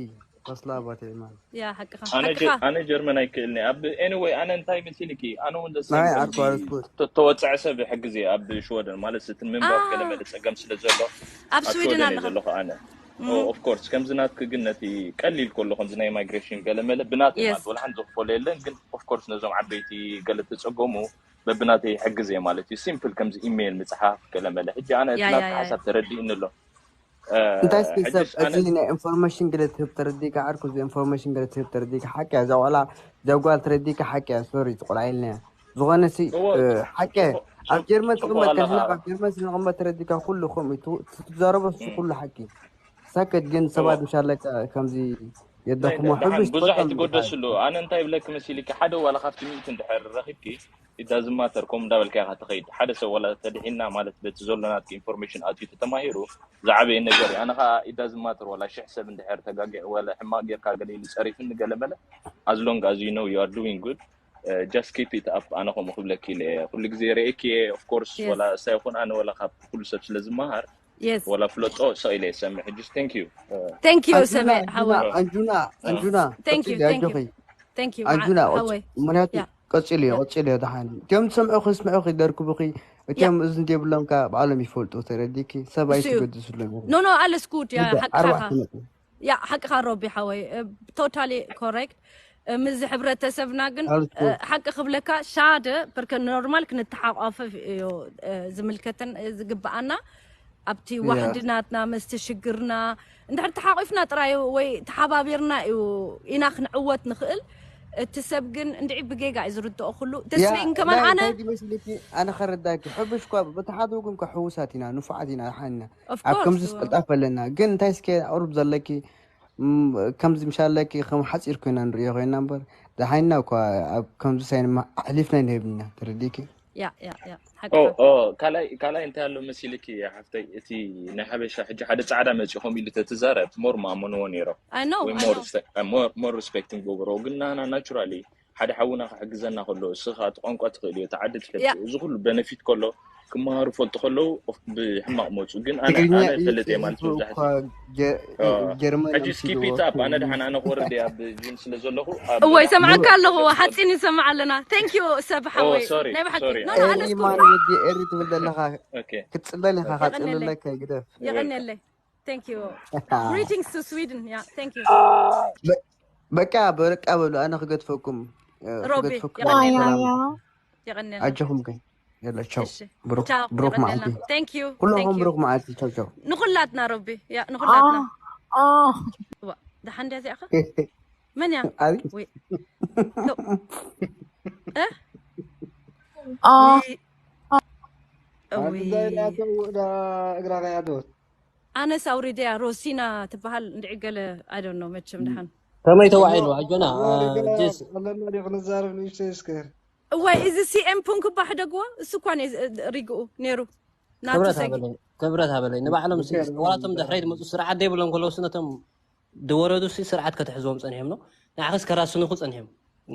ኮስላ ባቴ ማን ያ ሓቅኻ ኣነ ሓቅኻ ጀ- ኣነ ጀርመን ኣይክእልኒ ኣብ anyway ኣነ እንታይ መሲልኪ ኣነ እውን ናይ ደሳም ዓርኩ ዓርኩ ተወፀዐ ሰብ ሕግዜ ኣብ ሽወደን ማለት እቲ ምንባብ ኣዎ። ገለመለ ፀገም ስለ ዘሎ ኣብ ኣብ ስዊድን ሽወደን እየ ኣለኹ። ዘለኹ ኣነ ኦፍኮርስ ከምዚ ናትክ ግን ነቲ ቀሊል ከሎ ከምዚ ናይ ማይግሬሽን ገለመለ ብናት Yes. ማለት ወላ ሓንቲ ዝኽፈሎ የለን ግን ኦፍኮርስ ነዞም ዓበይቲ ገለ ተፀገሙ በብናተይ ሕግዜ ማለት እዩ ሲምፕል ከምዚ ኢሜይል ምፅሓፍ ገለመለ ሕጂ ኣነ እቲ ያ፣ ያ፣ ናትካ ያ። ሓሳብ ተረዲእኒ ኣሎ እንታይ እስኪ ሰብ ሕጅስ ኣነ እዚ ናይ ኢንፎርሜሽን ገለ ትህብ ተረዲካ ዓርኩ እዚ ኢንፎርሜሽን ገለ ትህብ ተረዲካ ሓቂ እያ እዛ ቆልዓ እዛ ጓል ተረዲካ ሓቂ እያ ሶሪ ትቆልዓ ኢልና እያ ዝኾነ ሲ እዎ፣ እ፣ ሓቂ እያ ጽቡቕ- ኣብ ጀርመን ጽቡቕ ትቕመጥ ኣለኻ። ከሕና ኣብ ጀርመን ስንቕመጥ ተረዲካ ኩሉ ከምኡ እዩ ትዛረቦ እሱ ኩሉ ሓቂ ሳከት ግን ሰባት ምሻለካ ከምዚ የዳኽሞ ደሓን ሕቡሽ ብዙሕ ትፈልጦም ኣይትጎደስሉ ኣነ እንታይ ይብለክ መሲልኪ ሓደ ዋላ ካብቲ ሚእቲ እንድሕር ረኺብኪ ኢዳዝማተር ከምኡ እንዳበልካ ኢኻ ትኸይድ ሓደ ሰብ ዋላ ተድሒና ማለት በቲ ዘሎ ናትኪ ኢንፎርሜሽን ኣትዩ ተተማሂሩ ዝዓበየ ነገር እዩ ኣነ ከዓ ኢዳዝማተር ዋላ ሽሕ ሰብ እንድሕር ተጋጊዕ ዋላ ሕማቅ ጌርካ ገለ ኢሉ ፀሪፍኒ ገለ መለ as long as you know you are doing good just keep it up ኣነ ከምኡ ክብለኪ ኢለ እየ ኩሉ ግዜ ርእየኪ እየ of course Yes. ዋላ እሳ ይኹን ኣነ ዋላ ካብ ኩሉ ሰብ ስለ ዝመሃር Yes. ዋላ ፍለጦ ሰቕ ኢለ ይሰምዕ ሕጅስ thank you Thank you ኣንጁና ሰሜ ሓወይ። ኣንጁና ኣንጁና Thank you, ቀጽሊ thank you. ኣጆኺ Thank you ኣንጁና ሓወይ። ምክንያቱ ያ። ቀጽሊ ቀጽሊ ደሓን እቲኦም ዝሰምዑኺ ስምዑኺ ደርክቡኺ እቲኦም እዝኒ ዘይብሎም ከ ባዕሎም ይፈልጡ ተረዲኪ ሰብ ኣይትገድስሎም No no alles gut ያ ሓቅኻ ኣርባዕተ ኢኻ። ነጥቢ ያ ሓቅኻ ሮቢ ሓወይ totally correct። ምዚ ሕብረተሰብና ግን ኣልኩ ሓቂ ክብለካ ሻደ ፐርከ ኖርማል ክንተሓቋፈፍ እዩ ዝምልከተን ዝግብኣና ኣብቲ ያ ዋሕድናትና መስቲ ሽግርና እንድሕር ተሓቂፍና ጥራይ ወይ ተሓባቢርና እዩ ኢና ክንዕወት ንኽእል። እቲ ሰብ ግን እንድዒ ብጌጋ እዩ ዝርድኦ ኩሉ ያ ተስሊን ከማን ናይ ኣነ እንታይ መስልኪ ኣነ ከረዳኪ ሕብሽ ኳ በተሓደጉም ከ ሕውሳት ኢና ንፉዓት ኢና ሓና Of ኣብ course ከምዚ ስቅልጣፍ ኣለና ግን እንታይ እስከ ኣውርብ ዘለኪ ም- ከምዚ ምሻለኪ ከም ሓፂር ኮይና ንሪኦ ኮይና እምበር ደሓይና እኳ ኣብ ከምዚ ሳይን ኣሕሊፍና ንህብና ተረዲኪ ያ ያ ያ ኦ ሓቅኻ ኦ ካልኣይ ካልኣይ እንታይ ኣሎ መሲልኪ ሓፍተይ እቲ ናይ ሓበሻ ሕጂ ሓደ ፃዕዳ መፂኡ ከም ኢሉ ተትዛረብ ሞር ማኣመንዎ ነይሮ I know ወይ I ሞር know ሞር ሪስፔክት ንገብሮ ግን ናና ናቹራሊ ሓደ ሓውና ክሕግዘና ከሎ እስኻ እቲ ቋንቋ ትኽእል እዩ እቲ ዓዲ ትፈልጥ ያ እዩ እዚ ኩሉ በነፊት ከሎ ክመሃሩ ፈልጡ ከለዉ ብሕማቕ መፁ ግን ኣነ ትግርኛ ኣነ እዩ ፈልጥ እየ ማለት ፅሒፉ መብዛሕትኡ እኳ ጀ- ጀርመን ሕጂ ስኪፕ ኣምሲልዎ ኢት ኣፕ ኣነ ደሓን ኣነ ክወርድ እየ ኣብ ጅም ስለ ዘለኹ ኣብ እወይ ደሓን ሰምዓካ ክወርድ ኣለኹ ስለ ዝፈልጥ ሓፂን ይሰምዓ ኣለና thank you ሰብ ሓወይ ሶሪ ናይ ብሓቂ ሶሪ no no ኤሪ ኣለስኩ ማን ወዲ ኤሪ ትብል ዘለኻ ኦኬ ክትፅለል ኢኻ የቐንየለይ ካፅልለካ ግደፍ የቐንየለይ thank you greetings to Sweden yeah thank you በ- በቃ በቃ በሉ ኣነ ክገድፈኩም እ፣ ሮቢ ክገድፈኩም የቐንየልና ሰላም የቐንየልና ኣጆኹም ግን የለ ቻው እሺ ብሩክ ቻው ብሩክ የቐንየልና መዓልቲ thank you ኩለኹም thank you ብሩክ መዓልቲ ቻው ቻው ንኹላትና ሮቢ ያ ንኹላትና ዋ ደሓን ድያ እዚኣኻ መን እያ ኣይ ወይ እ اه እዊ እግራ ከያዶት ኣነስ ኣውሪደያ ሮሲና ትበሃል እንድዒ ገለ I don't know መቸም ደሓን ከመይ ተዋዒሉ ኣጆና ጀስ ኣለና ዲ ክንዛረብ ንእሽተይ እስከ እዋይ እዚ ሲኤም ፑንክ እባ ሕደግዎ እሱ እኳ ሪግኡ ነይሩ ናቱ ክብረት ሰጊ ሃበለይ ክብረት ሃበለይ ንባዕሎም ሲ- ዋላቶም ድሕረይ ዝመፁ ስርዓት ዘይብሎም ከለውስ ነቶም ዝወረዱ ሲ ስርዓት ከተሕዝዎም ፀኒሖም ነው ንዓኸስ ከራስኑኹ ፀኒሖም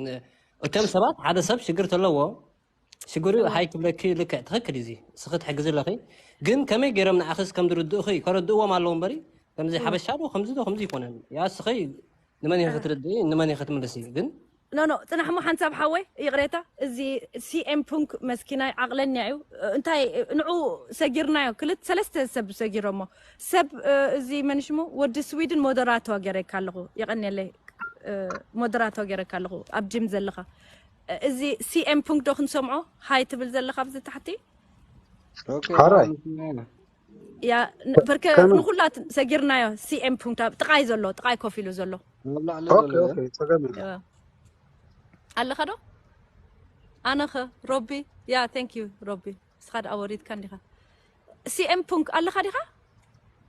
ን- እቶም ሰባት ሓደ ሰብ ሽግር ተለዎ ሽግሩ ሃይ ክብለኪ ልክዕ ትኽክል እዩ እዚ ስኺ ትሕግዚ ኣለኺ ግን ከመይ ገይሮም ንዓኽስ ከም ዝርድእኺ ከረድእዎም ኣለዎ እምበሪ ከምዚ ሓበሻ ዶ ከምዚ ዶ ከምዚ ይኮነን ያ ስኺ ንመን ኢኺ ክትርድኢ ንመን ኢኺ ክትምልሲ ግን ኖ ኖ፣ ጽናሕ እሞ ሓንሳብ ሓወይ፣ ይቕሬታ። እዚ ሲኤም ፑንክ መስኪናይ ዓቕለኛ እዩ። እንታይ ንዑ ሰጊርናዮ፣ ክልተ ሰለስተ ሰብ ሰጊሮሞ። ሰብ፣ እ፣ እዚ መን ሽሙ፣ ወዲ ስዊድን ሞደራቶ ገይረካ ኣለኹ። የቐንየለይ፣ እ፣ ሞደራቶ ገይረካ ኣለኹ ኣብ ጂም ዘለኻ። እዚ ሲኤም ፑንክ ዶ ክንሰምዖ? ሃይ ትብል ዘለኻ ኣብዚ ታሕቲ? ኦኬ፣ ሓራይ ያ፣ በርከ ንኩላት ሰጊርናዮ። ሲኤም ፑንክ ኣብ ጥቓይ ዘሎ፣ ጥቓይ ኮፍ ኢሉ ዘሎ። ኣብ ላዕሊ ዘሎ። እ፣ ኣለኻ ዶ? ኣነኸ ሮቢ፣ ያ፣ thank you ሮቢ። እስኻ ደኣ ወሪድካ እንዲኻ። ሲኤም ፑንክ ኣለኻ ዲኻ?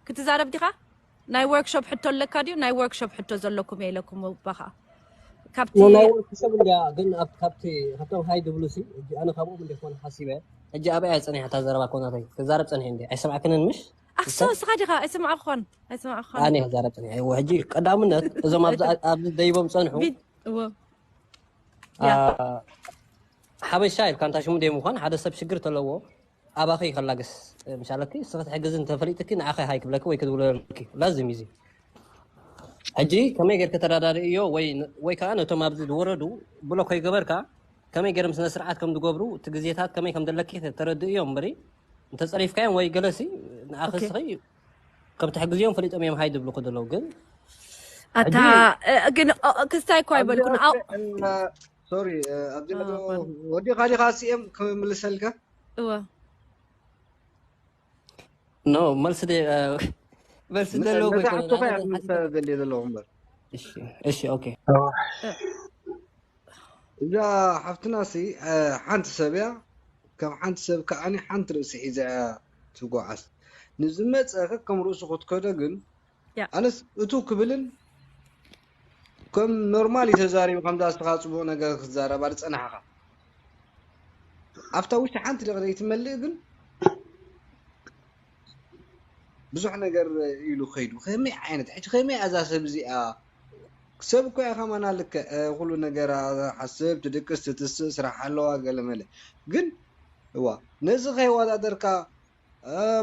ክትዛረብ ዲኻ? ናይ ወርክሾፕ ሕቶ ኣለካ ድዩ? ናይ ወርክሾፕ ሕቶ ዘለኩም እየ ኢለኩም ባኻ። ካብቲ ናይ ወርክሾፕ እንዲያ፣ ግን ኣብ- ካብቲ ካብቶም ሃይ ድብሉ ሲ፣ ሕጂ ኣነ ካብኦም እንደ ኮነ ሓሲበ። ሕጂ ኣበይ እያ ጸኒሓ እታ ዘረባ ኮናተይ? ክዛረብ ጸኒሐ እንዲ ኣይሰማዕክንን ምሽ? ኣክሶ፣ እስኻ ዲኻ? ኣይሰማዕኳን፣ ኣይሰማዕኳን። ኣነ ክዛረብ ጸኒሐ። እዎ፣ ሕጂ ቀዳምነት እዞም ኣብዚ ኣብዚ ደይቦም ጸንሑ። ቢት- እዎ። ያ። አ፣ ሓበሻ ኢልካ እንታ ሽሙ ደይ ምዃን ሓደ ሰብ ሽግር ተለዎ ኣባኺ ይኸላግስ። ምሻለኪ ስኽት ሕግዝ እንተፈሊጥኪ ንዓኸ ሃይ ክብለኪ ወይ ክድውለልኪ ላዝም እዩ። ሕጂ ከመይ ጌርክ ተዳዳርእዮ ወይ ወይ ከዓ ነቶም ኣብዚ ዝወረዱ ብሎ ከይገበርካ ከመይ ገይሮም ስነ ስርዓት ከም ዝገብሩ እቲ ግዜታት ከመይ ከም ዘለኪ ተረድእዮ እምበሪ እንተፀሪፍካዮም ወይ ገለሲ ንኣኸ ኦኬ። ስኺ ከም ትሕግዝዮም ፈሊጦም እዮም ሃይ ዝብሉኹ ዘለዉ ግን ኣታ ሕጂ እ፣ ግን ኦ፣ ኦ፣ ክስታይ እኮ ኣብዚ ኣይበልኩን። ኣው- ወስደ እና ሶሪ ኣብዚ አ፣ ሕቶ ኳን። ወዲኻ ዲኻ ሲኤም ክምልሰልካ እወ ኖ መልስ ደ- እ፣ መልስ ዘለዎ እኮ ነታ ይኮነ ሕቶኻ እያ ንዓኻ ክምልሰ ሓሲበ ዘድልየ ዘለኹ እምበር እሺ እሺ ኦኬ እ፣ እዛ ሓፍትና ሲ እ፣ ሓንቲ ሰብ እያ ከም ሓንቲ ሰብ ከዓኒ ሓንቲ ርእሲ ሒዛ እያ ትጓዓዝ ንዝመፀ ከከም ርእሱ ክትከዶ ግን ያ ኣነስ እቱ ክብልን ከም ኖርማል እዩ ተዛሪቡ ከምዛ ዝተኻ ፅቡቅ ነገር ክትዛረባ ዝፀናሕኻ ኣብታ ውሽጢ ሓንቲ ደቂ ዘይትመልእ ግን ብዙሕ ነገር ኢሉ ከይዱ ከመይ ዓይነት ሕጂ ከመይ እዛ ሰብ እዚኣ ሰብ እኮ እያ ከማና ልክዕ ኩሉ ነገር ሓስብ ትድቅስ ትትስእ ስራሕ ኣለዋ ገለመለ ግን እዋ ነዚ ከይወዳደርካ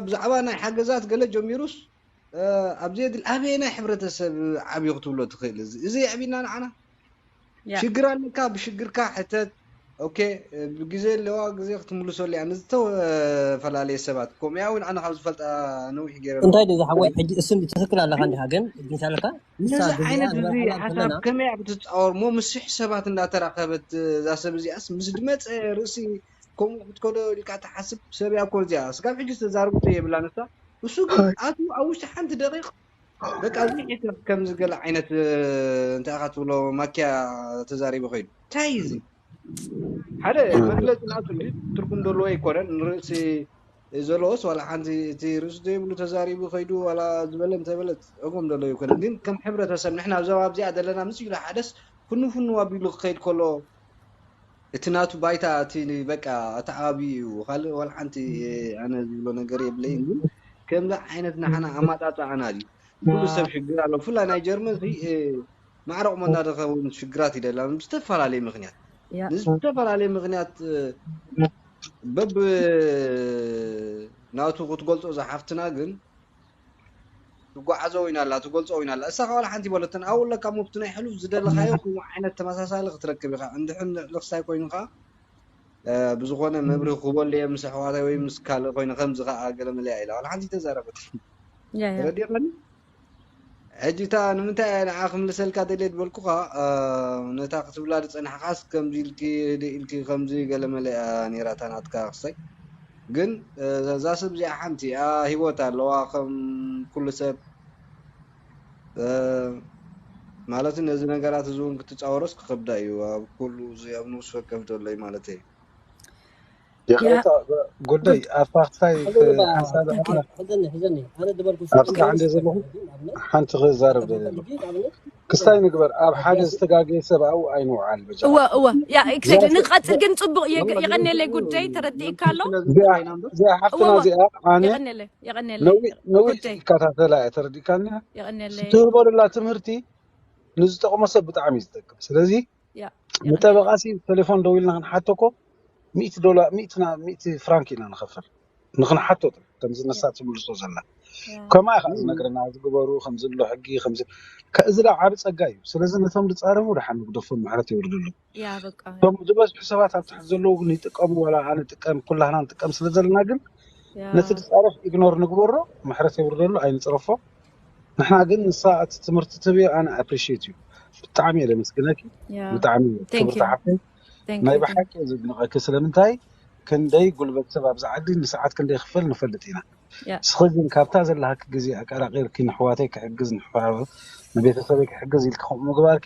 ብዛዕባ ናይ ሓገዛት ገለ ጀሚሩስ ኣብ ዘየድል ኣበየናይ ሕብረተሰብ ዓብዩ ክትብሎ ትኽእል እዚ እዚ የዕቢና ንዓና ያ ሽግር ኣለካ ብሽግርካ ሕተት ኦኬ ብግዜ ኣለዋ ግዜ ክትምልሰሉ እያ ንዝተፈላለየ ሰባት ከምኡ እውን ኣነ ካብ ዝፈልጣ ነዊሕ ገይረ ኣለኹ እንታይ ድዩ ዝሓወይ ሕጂ እሱ ትክክል ኣለካ እንዲካ ግን ግንሻለካ ንሳ ነዚ ግዜኣ ዓይነት እዚ ንረኽባ ሓሳብ ከለና ከመይ ኣብ ትፃወር ሞ ምስሕ ሰባት እንዳተራኸበት እዛ ሰብ እዚኣስ ምስ ድመፀ ርእሲ ከምኡ ክትከዶ ኢልካ ትሓስብ ሰብ እያ እኮ እዚኣ ስጋብ ሕጂ ዝተዛረበቶ የብላ ንሳ እሱ ግን ኣትዩ ኣብ ውሽጢ ሓንቲ ደቂቕ በቃ እዚ ሒተ ከምዚ ገለ ዓይነት እንታይ ኢኻ ትብሎ ማኪያ ተዛሪቡ ከይዱ እንታይ እዩ እዚ ሓደ መግለፂ ናቱ እንዲ ትርጉም ዘለዎ ኣይኮነን ንርእሲ ዘለዎስ ዋላ ሓንቲ እቲ ርእሲ ዘይብሉ ተዛሪቡ ከይዱ ዋላ ዝበለ እንተበለ ትርጉም ዘለዎ ኣይኮነን ግን ከም ሕብረተሰብ ንሕና ኣብዛ ኣብዚኣ ዘለና ምስ ኢሉ ሓደስ ፍኑ ፍኑ ኣቢሉ ክኸይድ ከሎ እቲ ናቱ ባይታ እቲ በቃ እቲ ዓቢ እዩ ካልእ ዋላ ሓንቲ ኣነ ዝብሎ ነገር የብለይን ግን ከምዚ ዓይነት ንሓና ኣማጣጣዕና ድዩ ኩሉ ሰብ ሽግር ኣሎ ብፍላይ ናይ ጀርመን እዚ ማዕረቕ መናደኸ እውን ሽግራት ይደላ ብዝተፈላለየ ምክንያት ያ ንዝተፈላለየ ምክንያት በብ ናቱ ክትገልጾ ዝሓፍትና ግን ትጓዓዞ ወይና ኣላ ትገልጾ ወይና ኣላ እሳ ከዋላ ሓንቲ ይበለትን ኣብኡ ኣለካ ሙብቲ ናይ ሕሉፍ ዝደለኻዮ ከምኡ ዓይነት ተመሳሳሊ ክትረክብ ኢኻ እንድሕን ልኽሳይ ኮይኑ ከዓ ብዝኾነ መብርህ ክበሉ እየ ምስ ኣሕዋታይ ወይ ምስ ካልእ ኮይኑ ከምዚ ከዓ ገለ መለያ ኢላ ዋላ ሓንቲ ተዛረበት ያ ያ ተረዲእኻኒ ሕጂ እታ ንምንታይ እያ ንዓ ክምልሰልካ ደልየ ዝበልኩኻ ነታ ክትብላ ዝፀናሕኻስ ከምዚ ኢልኪ ህድእ ኢልኪ ከምዚ ገለ መለ እያ ነይራ እታ ናትካ ክሰይ ግን እዛ ሰብ እዚኣ ሓንቲ እያ ሂወት ኣለዋ ከም ኩሉ ሰብ ማለት ነዚ ነገራት እዚ እውን ክትፃወሮስ ክኸብዳ እዩ ኣብ ኩሉ እዚ ኣብ ንብስ ወከፍ ዘሎ እዩ ማለት እዩ ያ ይቕሬታ ጉዳይ ኣርታኽታይ ሕዘኒ በ- ሓሳብ ሕዘኒ ሕዘኒ ኣነ ዝበልኩ ኣብቲ ከዓ እንደ ዘለኹ ሓንቲ ክዛረብ ደለሉ ክስታይ ንግበር ኣብ ሓደ ዝተጋገየ ሰብ ኣብኡ ኣይንውዓል በጃ እወ እወ ያ exactly ንቀፅል ግን ፅቡቅ የግ- የቀኔለይ ጉዳይ ተረዲእካ ኣሎ እዚኣ እዚኣ ሓፍትና እወ እዚኣ ኣነ የቀኔለይ የቀኔለይ ነዊ- ነዊሕ ጉዳይ ይከታተላ እያ ተረዲእካኒ የቀኔለይ ትህበሉላ ትምህርቲ ንዝጠቕሞ ሰብ ብጣዕሚ እዩ ዝጠቅም ስለዚ ያ ንጠበቃ ሲ ቴሌፎን ደዊልና ክንሓቶ እኮ ሚእቲ ዶላር ሚእቲ ና- ሚእቲ ፍራንክ ኢና ንኸፍል ንክንሓቶ ጥራይ ከምዚ ነሳ ትምልሶ ዘላ ከምኣ ኢኻ ዝነግረና ዝግበሩ ከምዚ ኣሎ ሕጊ ከምዚ ከ- እዚ ዳ ዓብ ፀጋ እዩ። ስለዚ ነቶም ዝፃረፉ ደሓን ንግደፎም ምሕረት የውርደሎም። ያ በቃ እቶም ዝበዝሑ ሰባት ኣብ ታሕቲ ዘለዉ ግን ይጥቀሙ ዋላ ኣነ ጥቀም ኩላህና ንጥቀም ስለ ዘለና ግን ያ ነቲ ዝፃረፍ ኢግኖር ንግበሮ፣ ምሕረት የውርደሉ ኣይንፅረፎ። ንሕና ግን ንሳ እቲ ትምህርቲ ትብዮ ኣነ ኣፕሪሽት እዩ ብጣዕሚ እየ ለመስግነኪ ያ ብጣዕሚ Thank ክብርቲ you ሓፍተይ Thank ናይ you thank ብሓቂ ዘድንቐኪ ስለምንታይ ክንደይ ጉልበት ሰብ ኣብዚ ዓዲ ንሰዓት ክንደይ ክፈል ንፈልጥ ኢና ያ ንስኺ ግን ካብታ ዘለሃኪ ግዜ ኣቀራቂርኪ ንሕዋተይ ክሕግዝ ንሕዋ- ንቤተሰበይ ክሕግዝ ኢልኪ ከምኡ ምግባርኪ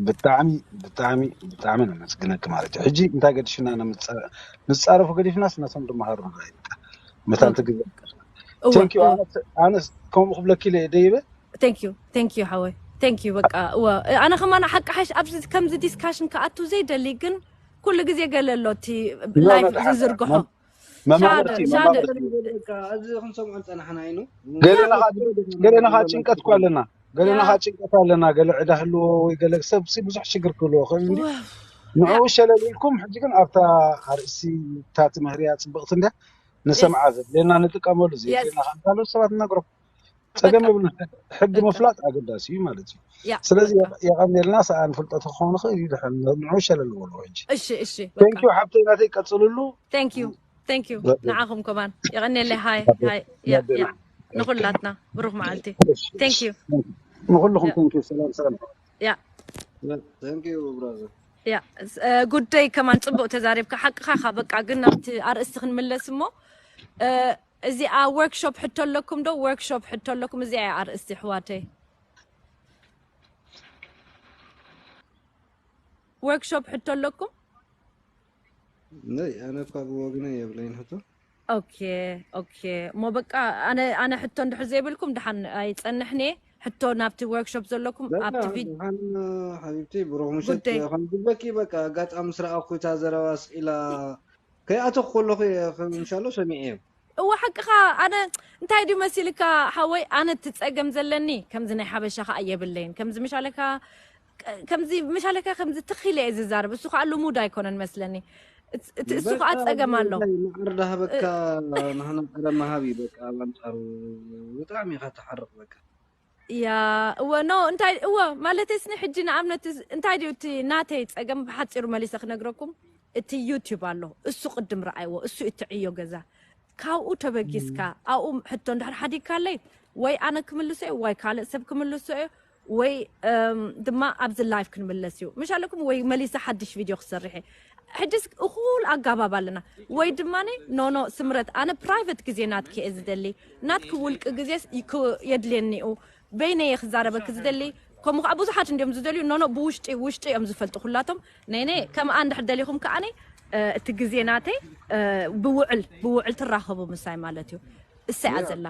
ብጣዕሚ ብጣዕሚ ብጣዕሚ ነመስግነኪ ማለት እዩ። ሕጂ እንታይ ገዲሽና ንምፃ- ንፃረፉ ገዲፍናስ ነቶም ድመሃሩ ንርኣይ በቃ መታን እወ ትግዘ እወ ቴንኪዩ እወ ኣነስ ኣነስ ከምኡ ክብለኪ ኢለ ደይበ Thank you thank you ሓወይ thank you በቃ እወ ኣነ ከማን ሓቂ ሓሽ ኣብዚ ከምዚ ዲስካሽን ክኣቱ ዘይደሊ ግን ኩሉ ግዜ ገለ ኣሎ እቲ ኖ ኖ ላይፍ ደሓን ዝዝርግሖ መ- መማህርቲ ሻደ ሻደ መማህርቲ በቃ እዚ ክንሰምዖ ዝፀናሕና ኢኑ ገለና ምናልባት ከዓ ክብደት ገለና ከዓ ክብደት ጭንቀት እኮ ኣለና ገለና ያ ከዓ ጭንቀት ኣለና ገለ ዕዳ ህልዎ ወይ ገለ ሰብ ሲ ብዙሕ ሽግር ክህልዎ ይኽእል እንዲ እወ ንዕኡ በቃ ሸለል ኢልኩም ሕጂ ግን ኣብታ ኣርእስቲ እታ ትምህርያ ፅብቕቲ እንድያ ንሰምዓ የስ ዘድልየና ንጥቀመሉ የስ ዘየድልየና ከዓ ካልኦት ሰባት ንነግሮም ፀገም በቃ የብሉን ሕጊ በቃ ምፍላጥ ኣገዳሲ እዩ ማለት እዩ ያ ስለዚ በቃ የቐንየልና ሰኣን ፍልጠቱ ክኸውን ይኽእል እዩ ድሕር ንዕኡ ሸለል ዝበልዎ ሕጂ እሺ እሺ በቃ ቴንኪዩ ሓብተይ ናተይ ቀፅልሉ thank you thank you ንዓኹም ከማን የቐንየለይ ሃይ ሃይ ያ ያ ንኹላትና ብሩኽ መዓልቲ thank you ንኩልኹም ያ ቴንኪዩ ሰላም ሰላም ያ Thank you brother ያ ስ- እ፣ ጉደይ ከማን ፅቡቅ ተዛሪብካ ሓቅኻ ኢኻ በቃ ግን ናብቲ ኣርእስቲ ክንምለስ እሞ እ፣ እዚኣ ወርክሾፕ ሕቶ ኣለኩም ዶ ወርክሾፕ ሕቶ ኣለኩም እዚኣ እያ ኣርእስቲ ኣሕዋተይ ወርክሾፕ ሕቶ ኣለኩም ነይ ኣነ እኳ ብወግነ የብለይን ሕቶ ኦኬ ኦኬ እሞ በቃ ኣነ ኣነ ሕቶ እንድሕር ዘይብልኩም ድሓን ኣይፀንሕን እየ ሕቶ ናብቲ ወርክሾፕ ዘለኩም በቃ ኣብቲ ቪድ ድሓን ሓቢብቲ ብሩኽ ምሸት ጉደይ ከም ዝብለኪ በቃ ኣጋጣሚ ስረኣኹ እታ ዘረባ ስኢላ ከይኣተኹ ከለኹ እየ ከም እንሻሎ ሰሚዐ እየ እወ ሓቅኻ ኣነ እንታይ ድዩ መሲልካ ሓወይ ኣነ እቲ ፀገም ዘለኒ ከምዚ ናይ ሓበሻ ከዓ የብለይን ከምዚ ምሻለካ ከምዚ ምሻለካ ከምዚ ትኺለ እየ ዝዛረብ እሱ ከዓ ልሙድ ኣይኮነን መስለኒ እቲ እቲ እሱ ከዓ በቃ ፀገም ኣሎ እንታይ መዓር ዳሃበካ ናህና ዕረ መሃብ እዩ በቃ ኣብ ኣንጻሩ ብጣዕሚ ኢኻ ትሓርቕ በቃ ያ እወ ኖ እንታይ እወ ማለተይ ስኒ ሕጂ ንኣብነት እዚ- እንታይ ድዩ እቲ ናተይ ፀገም ብሓፂሩ መሊሰ ክነግረኩም እቲ ዩቲዩብ ኣሎ እሱ ቅድም ረኣይዎ እሱ እትዕዮ ገዛ ካብኡ ተበጊስካ ኣብኡ ሕቶ እንድሕር ሓዲግካለይ ወይ ኣነ ክምልሶ እዩ ወይ ካልእ ሰብ ክምልሶ እዩ ወይ እም፣ ድማ ኣብዚ ላይፍ ክንምለስ እዩ ምሽ ኣለኩም ወይ መሊሰ ሓድሽ ቪድዮ ክሰርሕ እየ ሕጅስ እኹል ኣጋባብ ኣለና ወይ ድማ ኖኖ ስምረት ኣነ ፕራይቨት ግዜ ናትኪ እየ ዝደሊ ናትኪ ውልቂ ግዜ የድልየኒ እዩ በይነ እየ ክዛረበኪ ዝደሊ ከምኡ ከዓ ብዙሓት እንዲዮም ዝደልዩ ኖኖ ብውሽጢ ውሽጢ እዮም ዝፈልጡ ኩላቶም ነይነ ከምኣ እንድሕር ደሊኹም ከዓኒ እ፣ እቲ ግዜ ናተይ እ፣ ብውዕል ብውዕል ትራኸቡ ምሳይ ማለት እዩ እሰይ እያ ዘላ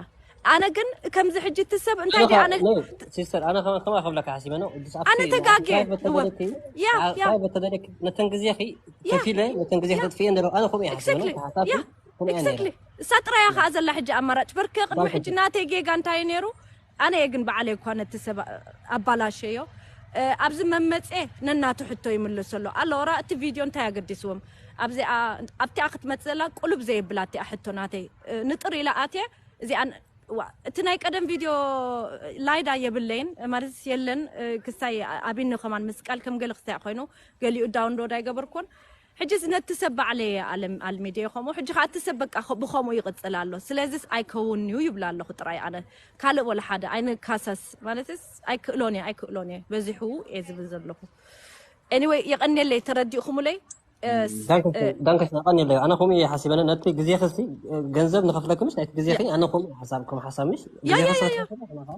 ኣነ ግን ከምዚ ሕጂ እቲ ሰብ እንታይ ድዩ ኣነ ሲስተር ኣነ ከማ ከማ ከብለካ ሓሲበ ነው እድስ ኣብቲ ኣነ ተጋግየ ፕራይቨት እወ ተደለኪ ያ ያ ፕራይቨት ተደለኪ ነተን ግዜኺ ያ ከፊለ ነተን ግዜ ያ ክጥፍየ እንደለ ኣነ ከምኡ ይሓስበ ነው exactly ተሓሳቢ ያ ከምኡ እያ ነይረ exactly እሳ ጥራያ ከዓ ዘላ ሕጂ ኣማራጭ በርከ ቅድሚ ባንክ ሕጂ ናተይ ጌጋ እንታይ እዩ ነይሩ ኣነ እየ ግን በዓለይ እኳ ነቲ ሰብ ኣባላሸዮ እ፣ ኣብዚ መመፅኤ ነናቱ ሕቶ ይምልስ ኣሎ ኣሎ ራ እቲ ቪድዮ እንታይ ኣገዲስዎም ኣብዚኣ ኣብቲኣ ክትመፅ ዘላ ቁሉብ ዘየብላ እቲኣ ሕቶ ናተይ እ፣ ንጥር ኢላ ኣትየ እዚኣ ዋ፣ እቲ ናይ ቀደም ቪድዮ ላይዳ የብለይን ማለት የለን እ፣ ክሳይ ኣቢኒ ከማን ምስቃል ከም ገለ ክሳይ ኮይኑ ገሊኡ ዳውንሎድ ኣይገበርኩን ሕጂ ነቲ ሰብ ባዕለየ ኣለም ኣልሚድዮ ከምኡ ሕጂ ከዓ እቲ ሰብ በቃ ከ- ብከምኡ ይቕፅል ኣሎ ስለዚስ ኣይከውን እዩ ይብላ ኣለኹ ጥራይ ኣነ ካልእ ወላ ሓደ ኣይንካሰስ ማለትስ ኣይክእሎን እየ ኣይክእሎን እየ በዚሑ እየ ዝብል ዘለኹ anyway የቐንየለይ ተረዲእኹምለይ እ፣ ስ- እ፣ ዳንከሽን ኣቐኒለዮ ኣነ ከምኡ እየ ሓሲበ ነቲ ግዜኺ ሲ ገንዘብ ንኸፍለኪ ምሽ ናይቲ ያ ግዜኺ ኣነ ከምኡ ሓሳብ ከም ሓሳብ ምሽ ያ ያ ግዜኺ ያ ያ ስለ ያ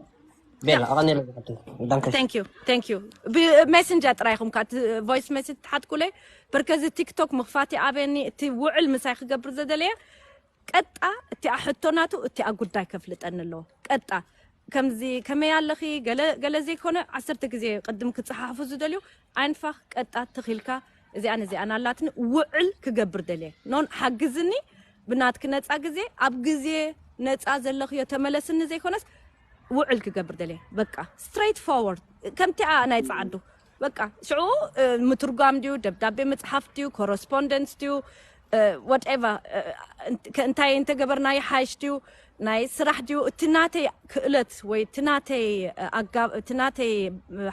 ቤላ ኣቐኒለ ዳንከሽ thank you thank you ብሜሴንጀር ጥራይ ኢኹም ከዓ voice message ትሓትኩለይ በርከዚ ቲክቶክ ምኽፋት ይኣበኒ እቲ ውዕል ምሳይ ክገብር ዘደለየ ቀጣ እቲኣ ሕቶ ናቱ እቲኣ ጉዳይ ከፍልጠኒ ኣለዎ ቀጣ ከምዚ ከመይ ኣለኺ ገለ ገለ ዘይኮነ ዓሰርተ ግዜ ቅድም ክፀሓሕፉ ዝደልዩ ዓይንፋኽ ቀጣ ትኺልካ እዚኣን እዚኣን ኣላትኒ ውዕል ክገብር ደልየ ኖን ሓግዝኒ ብናትኪ ነፃ ግዜ ኣብ ግዜ ነፃ ዘለኽዮ ተመለስኒ ዘይኮነስ ውዕል ክገብር ደልየ በቃ straight forward ከምቲኣ ናይ ፀዓዱ በቃ ሽዑ እ፣ ምትርጓም ድዩ ደብዳቤ መፅሓፍ ድዩ ኮረስፖንደንስ ድዩ whatever እንታይ እንተገበርና ይሓይሽ ድዩ ናይ ስራሕ ድዩ እቲ ናተይ ክእለት ወይ እቲ ናተይ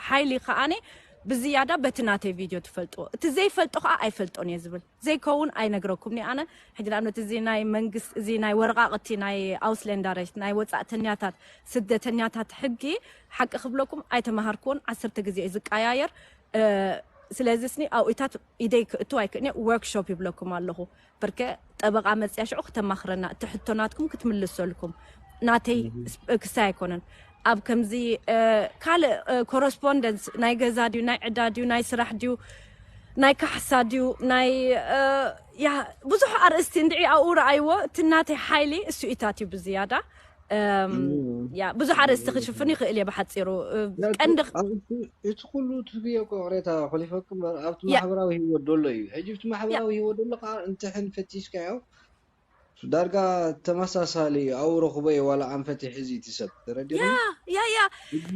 ሓይሊ ከዓኒ ብዝያዳ በቲ ናተይ ቪድዮ ትፈልጥዎ እቲ ዘይፈልጦ ከዓ ኣይፈልጦን እየ ዝብል ዘይከውን ኣይነግረኩም ኒ ኣነ ሕጂ ንኣብነት እዚ ናይ መንግስት እዚ ናይ ወረቃቅቲ ናይ ኣውስለንዳረሽት ናይ ወፃእተኛታት ስደተኛታት ሕጊ ሓቂ ክብለኩም ኣይተመሃርክዎን ዓሰርተ ግዜ እዩ ዝቀያየር ስለዚ ስኒ ኣብኢታት ኢደይ ክእቱ ኣይክእኒ ወርክሾፕ ይብለኩም ኣለኹ በርከ ጠበቃ መፅያ ሽዑ ክተማኽረና እቲ ሕቶናትኩም ክትምልሰልኩም ናተይ ክሳይ ኣይኮነን ኣብ ከምዚ ካልእ ኮረስፖንደንስ ናይ ገዛ ድዩ ናይ ዕዳ ድዩ ናይ ስራሕ ድዩ ናይ ካሕሳ ድዩ ናይ ያ ብዙሕ ኣርእስቲ እንድዒ ኣብኡ ረኣይዎ እቲ ናተይ ሓይሊ እሱ ኢታት እዩ ብዝያዳ ያ ብዙሕ ኣርእስቲ ክሽፍን ይኽእል እየ ብሓፂሩ ቀንዲ እቲ ኩሉ ትብዮ ቅሬታ ኮሊፈኩም ኣብቲ ማሕበራዊ ህይወት ደሎ እዩ ሕጂ ብቲ ማሕበራዊ ህይወት ደሎ ከዓ እንትሕን ፈቲሽካዮ ዳርጋ ተመሳሳሊ ኣብኡ ረኽቦ እየ ዋላ ኣንፈት ይሕዝ እቲ ሰብ ተረዲኹም ያ ያ ያ ሕጂ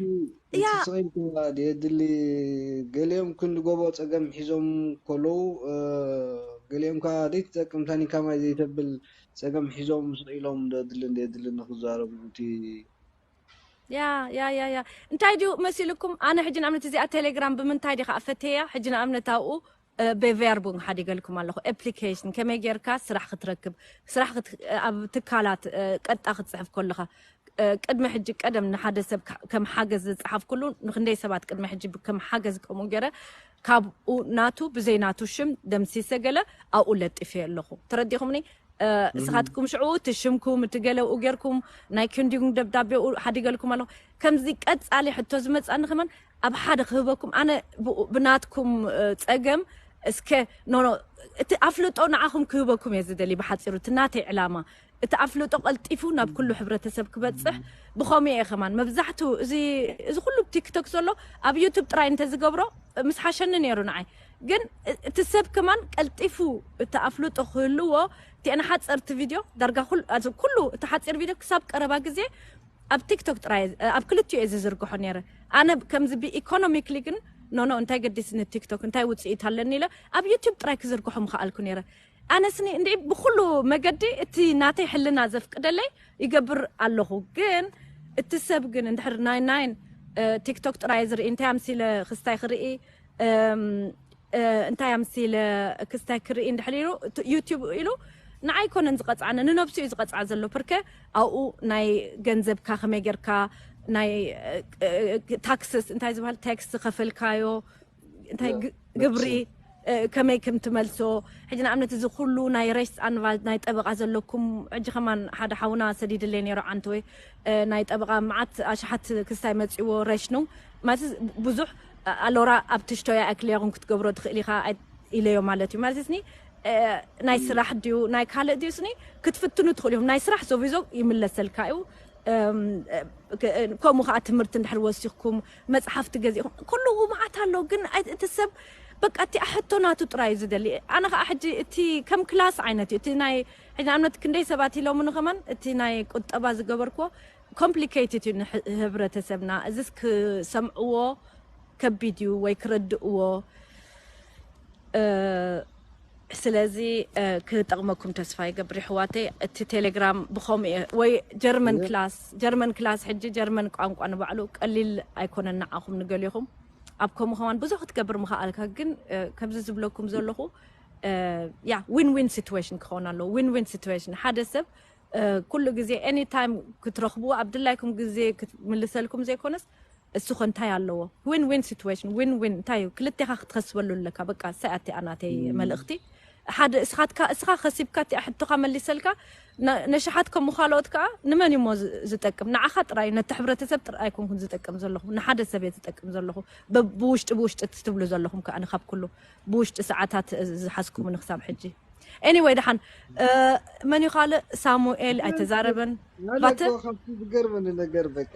እቲ ስቕ ኢልክዋ ድየ ድሊ ገሊኦም ክንዲ ጎቦ ፀገም ሒዞም ከለዉ ገሊኦም ከዓ ዘይትጠቅም ታኒካ ማይ ዘይተብል ፀገም ሒዞም ስቕ ኢሎም ደድልን ደድልን ንክዛረቡ እቲ ያ ያ ያ ያ እንታይ ድዩ መሲልኩም ኣነ ሕጂ ንኣብነት እዚኣ ቴሌግራም ብምንታይ ዲኻ ፈተያ ሕጂ ንኣብነት ኣብኡ በቨርቡ ሓዲገልኩም ኣለኹ application ከመይ ጌርካ ስራሕ ክትረክብ ስራሕ ኣብ ትካላት ቀጣ ክትፅሕፍ ከለኻ ቅድሚ ሕጂ ቀደም ንሓደ ሰብ ከም ሓገዝ ዝፀሓፍኩሉ ንክንደይ ሰባት ቅድሚ ሕጂ ከም ሓገዝ ከምኡ ገይረ ካብኡ ናቱ ብዘይ ናቱ ሽም ደምሲሰ ገለ ኣብኡ ለጢፈ ኣለኹ ተረዲኹምኒ እስኻትኩም ሽዑ እቲ ሽምኩም እቲ ገለ ኡ ጌርኩም ናይ ክንዲጉም ደብዳቤ ኡ ሓዲገልኩም ኣለኹ ከምዚ ቀፃሊ ሕቶ ዝመፃኒ ከማን ኣብ ሓደ ክህበኩም ኣነ ብኡ- ብናትኩም እ፣ ፀገም እስከ ኖኖ እቲ ኣፍልጦ ንዓኹም ክህበኩም እየ ዝደሊ ብሓፂሩ እቲ ናተይ ዕላማ እቲ ኣፍልጦ ቀልጢፉ ናብ ኩሉ ሕብረተሰብ ክበፅሕ ብኸምኡ እየ ከማን መብዛሕትኡ እዚ እዚ ኩሉ ቲክቶክ ዘሎ ኣብ ዩቱብ ጥራይ እንተዝገብሮ ምስ ሓሸኒ ነይሩ ንዓይ ግን እ- እቲ ሰብ ከማን ቀልጢፉ እቲ ኣፍልጦ ክህልዎ እቲአን ሓፀርቲ ቪድዮ ዳርጋ ኩል- ኣዚ ኩሉ እቲ ሓፂር ቪድዮ ክሳብ ቀረባ ግዜ ኣብ ቲክቶክ ጥራይ ኣብ ክልቲኡ እየ ዝዝርግሖ ነይረ ኣነ ከምዚ ብኢኮኖሚክሊ ግን ኖኖ እንታይ ገዲስኒ ቲክቶክ እንታይ ውፅኢት ኣለኒ ኢለ ኣብ ዩቱብ ጥራይ ክዝርግሖ ምኽኣልኩ ነይረ ኣነስኒ እንዲ ብኩሉ መገዲ እቲ ናተይ ሕልና ዘፍቅደለይ ይገብር ኣለኹ ግን እቲ ሰብ ግን እንድሕር ናይ ናይን ቲክቶክ ጥራይ ዝርኢ እንታይ ኣምሲለ ክስታይ ክርኢ እንታይ ኣምሲለ ክስታይ ክርኢ እንድሕር ኢሉ ዩቲብ ኢሉ ንዓይ ኮነን ዝቐፅዓነ ንነብሱ እዩ ዝቐፅዓ ዘሎ ፕርከ ኣብኡ ናይ ገንዘብካ ከመይ ጌርካ ናይ ታክስስ እንታይ ዝበሃል ታክስ ዝኸፈልካዮ እንታይ ግብሪ ከመይ ከም ትመልሶ ሕጂ ንኣብነት እዚ ኩሉ ናይ ረሽ ፃንባ ናይ ጠበቃ ዘለኩም ሕጂ ከማን ሓደ ሓውና ሰዲድለይ ነይሩ ዓንተወይ ናይ ጠበቃ መዓት ኣሽሓት ክስታይ መፅዎ ረሽ ነው ማለት ብዙሕ ኣሎራ ኣብ ትሽቶያ ኣክልያኹም ክትገብሮ ትኽእል ኢኻ ኢለዮ ማለት እዩ ማለት ስኒ ናይ ስራሕ ድዩ ናይ ካልእ ድዩ ስኒ ክትፍትኑ ትኽእሉ ኢኹም ናይ ስራሕ ዞቪዞ ይምለሰልካ እዩ ከምኡ ከዓ ትምህርቲ እንድሕር ወሲኽኩም መፅሓፍቲ ገዚእኹም ኩሉ መዓት ኣሎ ግን እቲ ሰብ በቃ እቲ ኣሕቶ ናቱ ጥራይ እዩ ዝደሊ ኣነ ከዓ ሕጂ እቲ ከም ክላስ ዓይነት እዩ እቲ ናይ ሕጂ ንኣብነት ክንደይ ሰባት ኢሎምኒ ከማን እቲ ናይ ቁጠባ ዝገበርክዎ ኮምፕሊኬትድ እዩ ንህብረተሰብና እዚስ ክሰምዕዎ ከቢድ እዩ ወይ ክረድእዎ ስለዚ ክጠቕመኩም ተስፋ ይገብር ይሕዋተይ እቲ ቴሌግራም ብኸምኡ እየ ወይ ጀርመን ክላስ ጀርመን ክላስ ሕጂ ጀርመን ቋንቋ ንባዕሉ ቀሊል ኣይኮነን ንዓኹም ንገሊኹም ኣብ ከምኡ ከማን ብዙሕ ክትገብር ምኽኣልካ ግን ከምዚ ዝብለኩም ዘለኹ ያ ዊን ዊን ሲትዌሽን ክኸውን ኣለዎ ዊን ዊን ሲትዌሽን ሓደ ሰብ ኩሉ ግዜ ኤኒ ታይም ክትረኽብዎ ኣብ ድላይኩም ግዜ ክትምልሰልኩም ዘይኮነስ እሱ ከ እንታይ ኣለዎ ዊን ዊን ሲትዌሽን ዊን ዊን እንታይ እዩ ክልቴኻ ክትኸስበሉ ኣለካ በቃ ሳይ ኣቲኣ ናተይ መልእኽቲ ሓደ እስኻትካ እስኻ ከሲብካ እቲኣ ሕቶኻ መሊሰልካ ነሽሓት ከምኡ ካልኦት ከዓ ንመን እዩሞ ዝጠቅም ንዓኻ ጥራይ ነቲ ሕብረተሰብ ጥራይ ኣይኮንኩን ዝጠቅም ዘለኹ ንሓደ ሰብ እየ ዝጠቅም ዘለኹ ብውሽጢ ብውሽጢ ትብሉ ዘለኹም ከዓ ንካብ ኩሉ ብውሽጢ ሰዓታት ዝሓዝኩምኒ ክሳብ ሕጂ anyway ደሓን መን እዩ ካልእ ሳሙኤል ኣይተዛረበን ባተ ካብቲ ዝገርመኒ ነገር በቃ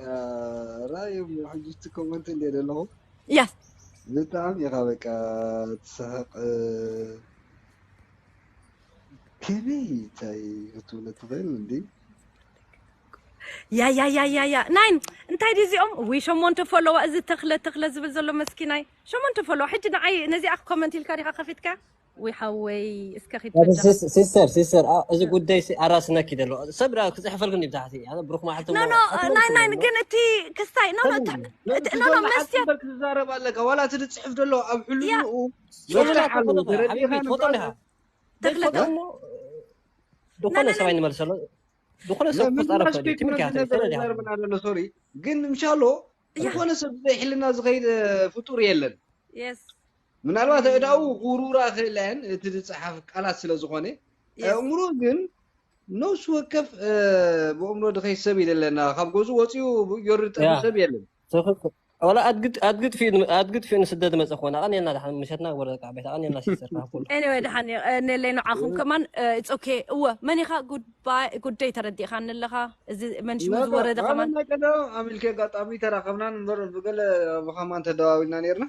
ራዮም ሕጅቲ ኮመንት እንደ ዘለኹ yes ብጣዕሚ ኢኻ በቃ ትስሕቕ ከመይ እንታይ ክትብለ ትኽእል እንዲ ያ ያ ያ ያ ያ ናይን እንታይ ድዩ እዚኦም ወይ ሸሞንተ ፎሎዋ እዚ ተኽለ ተኽለ ዝብል ዘሎ መስኪናይ ሸሞንተ ፎሎዋ ሕጂ ንዓይ ነዚኣ ኮመንት ኢልካ ዲኻ ከፊትካ ወይ ሓወይ እስከ ኪድ ኣቲ በጃ ሲስ- ሲስተር ሲስተር ኣ- እዚ ጉዳይ ሲ ኣራስነኪ ዘሎ ሰብ ራ ክፅሕፈልክን ብታሕቲ ኣነ ብሩክ መዓልቲ ኖ እሞ ኖ ኣቲ ናይን ናይን ግን እቲ ክስታይ ኖ ኖ ሰብኒ ነቲ ኖ ኖ ዘሎ ሓቂ መስትያት እምበር ክትዛረብ ኣለካ። ዋላ እቲ ዝፅሕፍ ዘሎ ኣብ ያ ሕልንኡ ጽሑፍና መፍትሕ እኮ ኣለዎ። ፈልጦ ኢኻ፣ ኣቢ ተረዲእኻኒ ትፈልጦ ብራዘር? ኢኻ። ተኽለ ዘይትፈልጦ ተኽለ እሞ ናይ ዝኾነ ናይ ሰብ ናይ ኣይንመልሰሉ። ዝኾነ ሰብ ክጻረፍ ምላሽ ይኽእል እዩ። ትምህርቲ ከይኮነልኒ ኢኻ ነገር ተረዲኻ። ይዛረብና ዘሎ። ሶሪ ግን ምሻሎ ያ ዝኾነ ሰብ ብዘይ ሕልና ዝኸይድ እ፣ ፍጡር የለን። የስ ምናልባት ኣእዳኡ ክውርውራ ክእል እየን እቲ ዝፀሓፍ ቃላት ስለ ዝኾነ የስ ኣእምሮ ግን ነፍሲ ወከፍ እ፣ ብእምሮ ድኸይ ሰብ ይደለና ካብ ገዙ ወፂኡ ገሩ ዝጠፍእ ያ ሰብ የለን። ትኽክል። ዋላ ኣድግድ ኣድግድ ፊን ኣድግድ ፊን ስደት መጸ ኮና ቀን የልና ደሓን ምሸትና ወረ ቃ ቤት ቀን የልና ሲስተር ካብ ኩሉ ኤኒወይ ደሓን እየ። እ፣ ነለይ ንዓኹም ከማን ኢትስ ኦኬ። እወ መን ኢኻ ጉዳይ ጉዳይ ተረዲእኻኒ ኣለኻ። እዚ መንሽሙ ዝወረደ ከማን ናይ ቀደም ኣሚልኪ ኣጋጣሚ ተራኸብናን እምበር ብገለ ብኸማን ተደዋዊልና ነርና።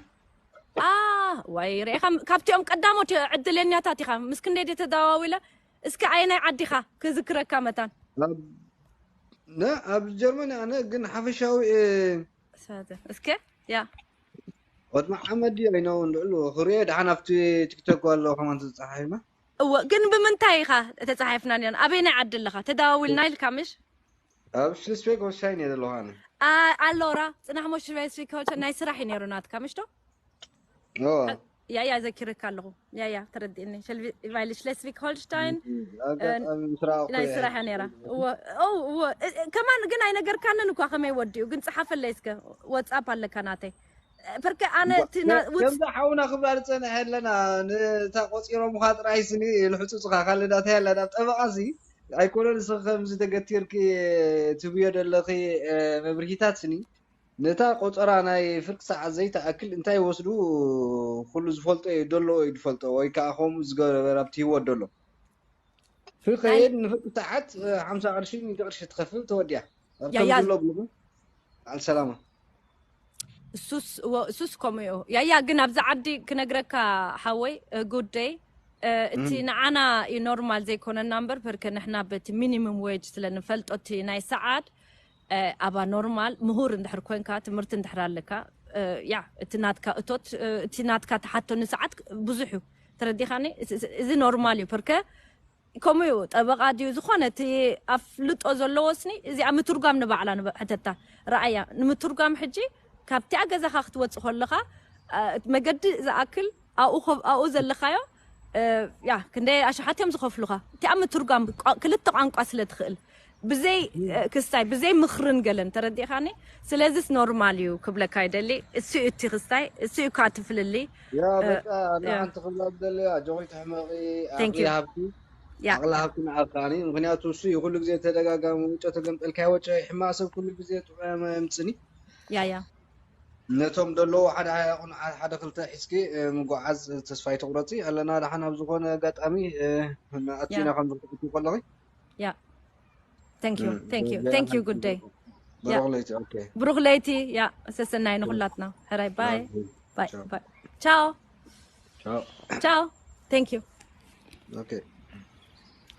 ኣ ዋይ ርኢኻ ካብቲኦም ቀዳሞት ዕድለኛታት ኢኻ። ምስ ክንደይ ደ ተደዋዊለ እስኪ ኣየናይ ዓዲኻ ክዝክረካ መታን ኣብ ነ ኣብ ጀርመን ኣነ ግን ሓፈሻዊ እ፣ ሳተ እስከ ያ ወድ መሓመድ ድዩ ኣይነውን ልዕሉ ክሪኦ ደሓን ኣብቲ ቲክቶክ ኣሎ ከማን ተፀሓሒፍና። እወ ግን ብምንታይ ኢኻ ተፃሒፍና ነርና? ኣበየናይ ዓዲ ኣለኻ? ተደዋዊልና ኢልካ ምሽ? ኣብ ሽልስቤግ ወሳኝ እየ ዘለኹ ኣነ። ኣሎራ ፅናሕ ሞ ሽልስቤግ ሆልተ ናይ ስራሕ እዩ ነይሩ ናትካ ምሽ ዶ? ኦ፣ ያያ ዘኪርካ ኣለኹ። ያያ ተረዲእኒ። ሸልቪ- ቫይል ሽለስቪግ ሆልሽታይን ኣጋጣሚ ምስ ረኣኹ ናይ እየ። ስራሕ እያ ነይራ። እወ፣ እው፣ እወ። እ- እ- ከማን ግን ኣይነገርካንን እኳ ከመይ ወዲኡ ግን ፀሓፈለይ እስከ። ወፃፕ ኣለካ ናተይ። እ፣ ፐርከ ኣነ እቲ ና- ውፅ- ከምዛ ሓውና ክብላ ዝፀንሐ ኣለና ነታ ቆፂሮምኻ ጥራይ ስኒ ንሕፁፅኻ ካልእ ዳታ ያላ ናብ ጠበቓ ሲ ኣይኮነን ንስኻ ከምዚ ተገቲርኪ ትብዮ ዘለኺ እ፣ መብርሂታት ስኒ ነታ ቆፀራ ናይ ፍርቂ ሰዓት ዘይትኣክል እንታይ ወስዱ ኩሉ ዝፈልጦ እዩ ደለዎ እዩ ዝፈልጦ ወይ ከዓ ከምኡ ዝገበር ኣብቲ ህይወት ደሎ ፍርቂ ናይ- ከየድ ንፍርቂ ሰዓት እ፣ ሓምሳ ቅርሺ ሚእቲ ቅርሺ ትኸፍል ተወዲያ ኣብ ያያ- ከምዚ ኣሎ ብልኹ ኣልሰላማ እሱስ እወ- እሱስ ከምኡ እዩ ያያ ግን ኣብዚ ዓዲ ክነግረካ ሓወይ እ፣ ጉደይ እ፣ እቲ ንዓና እዩ ኖርማል ዘይኮነና እምበር ፐርከ ንሕና በቲ ሚኒሙም ዌጅ ስለ ንፈልጦ እቲ ናይ ሰዓት እ፣ ኣባ ኖርማል ምሁር እንድሕር ኮንካ ትምህርቲ እንድሕር ኣለካ እ፣ ያ እቲ ናትካ እቶት እ፣ እቲ ናትካ ትሓቶ ንሰዓት ብዙሕ እዩ ተረዲኻኒ እዚ- እዚ- እዚ ኖርማል እዩ ፐርከ ከምኡ እዩ ጠበቓ ድዩ ዝኾነ እቲ ኣፍልጦ ዘለዎ ስኒ እዚኣ ምትርጓም ንባዕላ ንብ- ሕተታ ረኣያ ንምትርጓም ሕጂ ካብቲኣ ገዛኻ ክትወፅእ ከለኻ እ፣ መገዲ ዝኣክል ኣብኡ ከ- ኣብኡ ዘለኻዮ እ፣ ያ ክንደይ ኣሽሓት እዮም ዝኸፍሉኻ እቲኣ ምትርጓም ቋ- ክልተ ቋንቋ ስለ ትኽእል ብዘይ እ፣ ክስታይ ብዘይ ምኽርን ገለን ተረዲእኻኒ ስለዚስ ኖርማል እዩ ክብለካ ይደሊ እሱ እዩ እቲ ክስታይ እሱ እዩ ካ ትፍልሊ ያ እ፣ በቃ ኣነ ያ ሓንቲ ክብላ ዝደለያ ጆኺ ትሕመቒ Thank ዓቕሊ you ሃብቲ ያ ዓቕሊ ሃብቲ ንዓኻኒ ምክንያቱ እሱ እዩ ኩሉ ግዜ ተደጋጋሚ ውጮ ተገምጠልካዮ ወጮ ሕማቕ ሰብ ኩሉ ግዜ ጥዑም የምፅኒ ያ ያ ነቶም ደለዉ ሓደ ሓደ ሓደ ክልተ ሒዝኪ እ፣ ምጉዓዝ ተስፋ ይትቁረፂ ኣለና ደሓን ኣብ ዝኾነ ኣጋጣሚ እ፣ ያ ኣቲና ከም ዝትእቱ ከለኺ ያ thank you እ፣ thank you ገ- thank you ጉደይ ያ ብሩኽ ለይቲ ኦኬ ብሩኽ ለይቲ ያ ሰሰናይ ንኹላትና ሕራይ ባይ ባይ ባይ ቻው ቻው thank you ኦኬ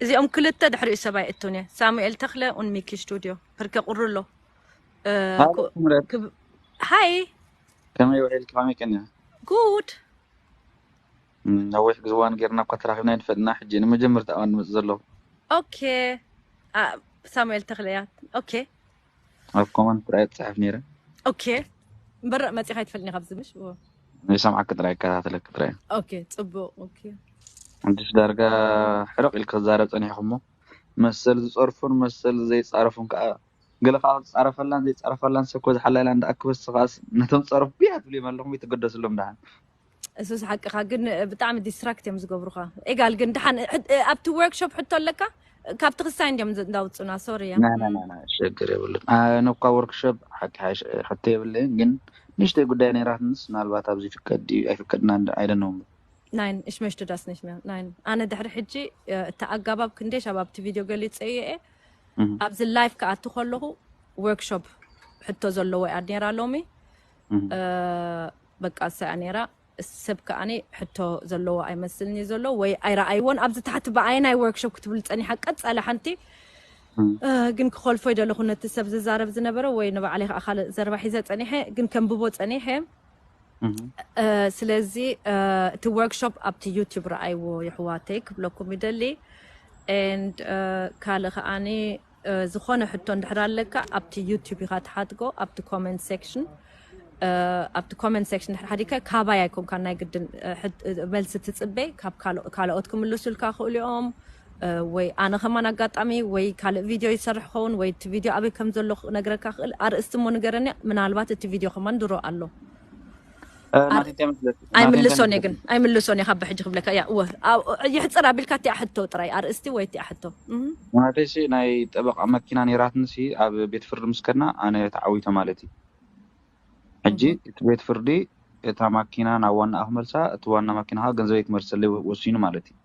እዚኦም ክልተ ድሕሪኡ ሰብኣይ እቱን እየ ሳሙኤል ተኽለ ኡን ሚኪ ስቱድዮ ፐርከ ቁሩ ኣሎ እ፣ ሃሎ ኩ- ኩምረት ክብ- ሃይ ከመይ ውዒልኪ ከመይ ቀኒኻ? ጉድ እም፣ ነዊሕ ግዝዋን ጌርና እኳ ተራኺብና ኣይንፈልጥና ሕጂ ንመጀመርታ እዋን ንመጽእ ዘለኹ። ኦኬ ኣ፣ ሳሙኤል ተኽለያት ኦኬ ኣብ ኮመንት ጥራይ ጽሓፍ ነይረ። ኦኬ እምበር መጺኻ ኣይትፈልኒ ካብዚ ምሽ ይሰምዓኪ ጥራይ ይከታተለኪ ጥራይ። ኦኬ ጽቡቅ ኦኬ ሕጂስ ዳርጋ ሕርቕ ኢልኪ ክዛረብ ጸኒሕኩ እሞ መሰል ዝጸርፉን መሰል ዘይጻረፉን ከኣ ገለ ከኣ ዝጻረፈላን ዘይጻረፈላን ሰብ ኮ ዝሓላላ እንዳኣክበስ ስኻስ ነቶም ጸረፉ ብያ ትብልዮም ኣለኹም ይትገደስሎም ደሓን። እሱስ ሓቅኻ ግን ብጣዕሚ ዲስትራክት እዮም ዝገብሩኻ ኤጋል ግን ደሓን እ- እ- ኣብቲ ወርክሾፕ ሕቶ ኣለካ ካብቲ ክሳይ እንዲዮም ዝ- እንዳውፁና ሶሪ እያ ና ና ና ና ሸግር የብሉን። ኣነ እኳ ወርክሾፕ ሓቂ ሓሽ- ሕቶ የብለይን ግን ንእሽተይ ጉዳይ ነይራትንስ ምናልባት ኣብዚ ይፍቀድ ድዩ ኣይፍቀድና ኣይደነውም። Nein, ich möchte das nicht mehr. Nein. ኣነ ድሕሪ ሕጂ እ፣ እቲ ኣጋባብ ክንደይ ሻብ ኣብቲ ቪድዮ ገሊፀ እየ ኣብዚ ላይፍ ክኣቱ ከለኹ ወርክሾፕ ሕቶ ዘለዎ እያ ነራ ሎሚ እ፣ በቃ እሳ እያ ነራ ሰብ ከኣኒ ሕቶ ዘለዎ ኣይመስልኒ ዘሎ ወይ ኣይረኣይዎን ኣብዚ ታሕቲ ብኣየናይ ወርክሾፕ ክትብል ፀኒሓ ቀፀለ ሓንቲ እ፣ ግን ክኸልፎ ይደለኹ ነቲ ሰብ ዝዛረብ ዝነበረ ወይ ንባዕለይ ከዓ ካልእ ዘረባ ሒዘ ፀኒሐ ግን ከንብቦ ፀኒሐ እህ፣ እ፣ ስለዚ እ፣ እቲ ወርክሾፕ ኣብቲ ዩቲዩብ ረኣይዎ፣ ይሕዋተይ ክብለኩም ይደሊ። And እ፣ ካልእ ከዓኒ እ፣ ዝኾነ ሕቶ እንድሕር ኣለካ ኣብቲ ዩቲዩብ ኢኻ ትሓትጎ፣ ኣብቲ ኮመንት ሴክሽን። እ፣ ኣብቲ ኮመንት ሴክሽን ድሕር ሓዲከ ካባይ ኣይኮንካ ናይ ግድን እ፣ ሕት- እ፣ መልሲ ትጽበይ፣ ካብ ካልኦ- ካልኦት ክምልሱልካ ክእሉ እዮም። እ፣ ወይ ኣነ ከማን ኣጋጣሚ ወይ ካልእ ቪድዮ ይሰርሕ ኸውን ወይ እቲ ቪድዮ ኣበይ ከም ዘሎ ክነግረካ ክእል። ኣርእስቲ እሞ ንገረኒ፣ ምናልባት እቲ ቪድዮ ከማን ድሮ ኣሎ። እ፣ ናተይ እንታይ መስለኪ? ናተይ እንታይ ኣይምልሶን እየ መስለኪ? ግን ኣይምልሶን እየ። ካብ ሕጂ ክብለካ እያ እወ ኣብ- ይሕፅር ኣቢልካ እቲኣ ሕቶ ጥራይ ኣርእስቲ ወይ እቲኣ ሕቶ። እህ። ማለተይ ሲ ናይ ጠበቃ መኪና ነይራትኒ ሲ ኣብ ቤት ፍርዲ ምስ ከድና ኣነ ተዓዊተ ማለት እዩ። ሕጂ እህ። እቲ ቤት ፍርዲ እታ ማኪና ናብ ዋናኣ ክመልሳ፣ እቲ ዋና ማኪና ከዓ ገንዘበይ ክመልሰለይ ወሲኑ ማለት እዩ።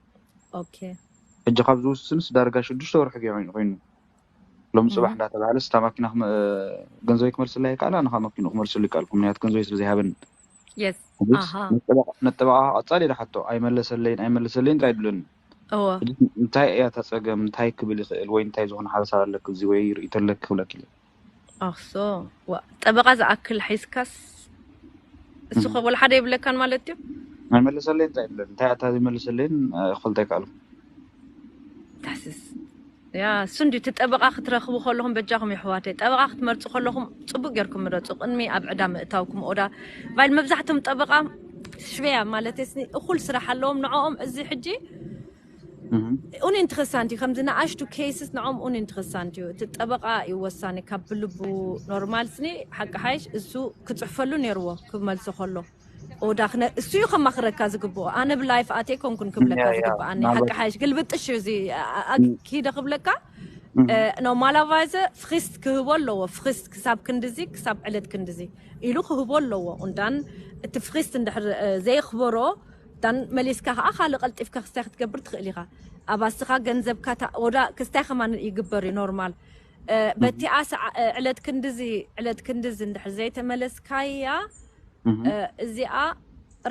ኦኬ። ሕጂ ካብ ዝውስንስ ዳርጋ ሽዱሽተ ወርሒ ኮይኑ ኮይኑ ሎም ጽባሕ እህ። እንዳተባሃለ ስታ ማኪና ክመ- ገንዘበይ ክመልስለይ ይከኣል፣ ኣነ ከዓ መኪኑ ክመልስሉ ይከኣልኩም፣ ምክንያቱ ገንዘበይ ስለ ዘይሃበኒ። የስ። ሕጅስ ኣሃ። ነጠበቃ ነጠበቃ ቀጻሊ ኢለ ሓቶ ኣይመለሰለይን ኣይመለሰለይን ጥራይ ድብለኒ። እወ። ሕጂ እንታይ እያ እታ ጸገም፣ እንታይ ክብል ይኽእል ወይ እንታይ ዝኾነ ሓሳብ ኣለክ እዚ ወይ ርእይቶ ኣለክ ክብለክ ኢለ። ኣክሶ። ዋ፣ ጠበቃ ዝኣክል ሒዝካስ እሱ እህ። ከ ወላ ሓደ የብለካን ማለት እዩ? ኣይመለሰለይን እንታይ ይብለኒ፣ እንታይ ኣታ ዘይመለሰለይን ክፈልጥ ኣይከኣልኩ። ታስስ ያ እሱ እንዲ እቲ ጠበቃ ክትረኽቡ ከለኹም በጃኹም ይሕዋተይ ጠበቃ ክትመርፁ ከለኹም ፅቡቅ ጌርኩም ምረፁ። ቅድሚ ኣብ ዕዳ ምእታውኩም ኦዳ ቫይል መብዛሕቶም ጠበቃ ሽበያ ማለት ስኒ እኩል ስራሕ ኣለዎም ንዕኦም እዚ ሕጂ እህ። ኡን ኢንትረሳንት እዩ። ከምዚ ንኣሽቱ ኬስስ ንዕኦም ኡን ኢንትረሳንት እዩ። እቲ ጠበቃ እዩ ወሳኒ ካብ ብልቡ ኖርማል ስኒ ሓቂ ሓይሽ እሱ ክፅሕፈሉ ነይርዎ ክመልሶ ከሎ ኦዳ ክነ እሱ እዩ ከማኽረካ ዝግብኦ። ኣነ ብላይፍ ኣቴ ኮንኩን ክብለካ ያ፣ ያ፣ ዝግብኣኒ ሓቂ ናበት ሓይሽ ግልብጥሽ እዩ እዚ ኣ- ኣ- ኪደ ክብለካ እህ። ኖርማላቫይዘ ፍሪስት ክህቦ ኣለዎ። ፍሪስት ክሳብ ክንድዚ ክሳብ ዕለት ክንድዚ ኢሉ ክህቦ ኣለዎ። ኡንዳን እቲ ፍሪስት እንድሕር እ፣ ዘየኽበሮ ዳን መሊስካ ከዓ ካልእ ቀልጢፍካ ክስታይ ክትገብር ትኽእል ኢኻ። ኣብ ኣስኻ ገንዘብካ ታ- ወዳ ክስታይ ከማን ይግበር እዩ ኖርማል። እ፣ በቲኣ ሰዓ- እ፣ ዕለት ክንድዚ ዕለት ክንድዚ እንድሕር ዘይተመለስካያ እህ። እ፣ እዚኣ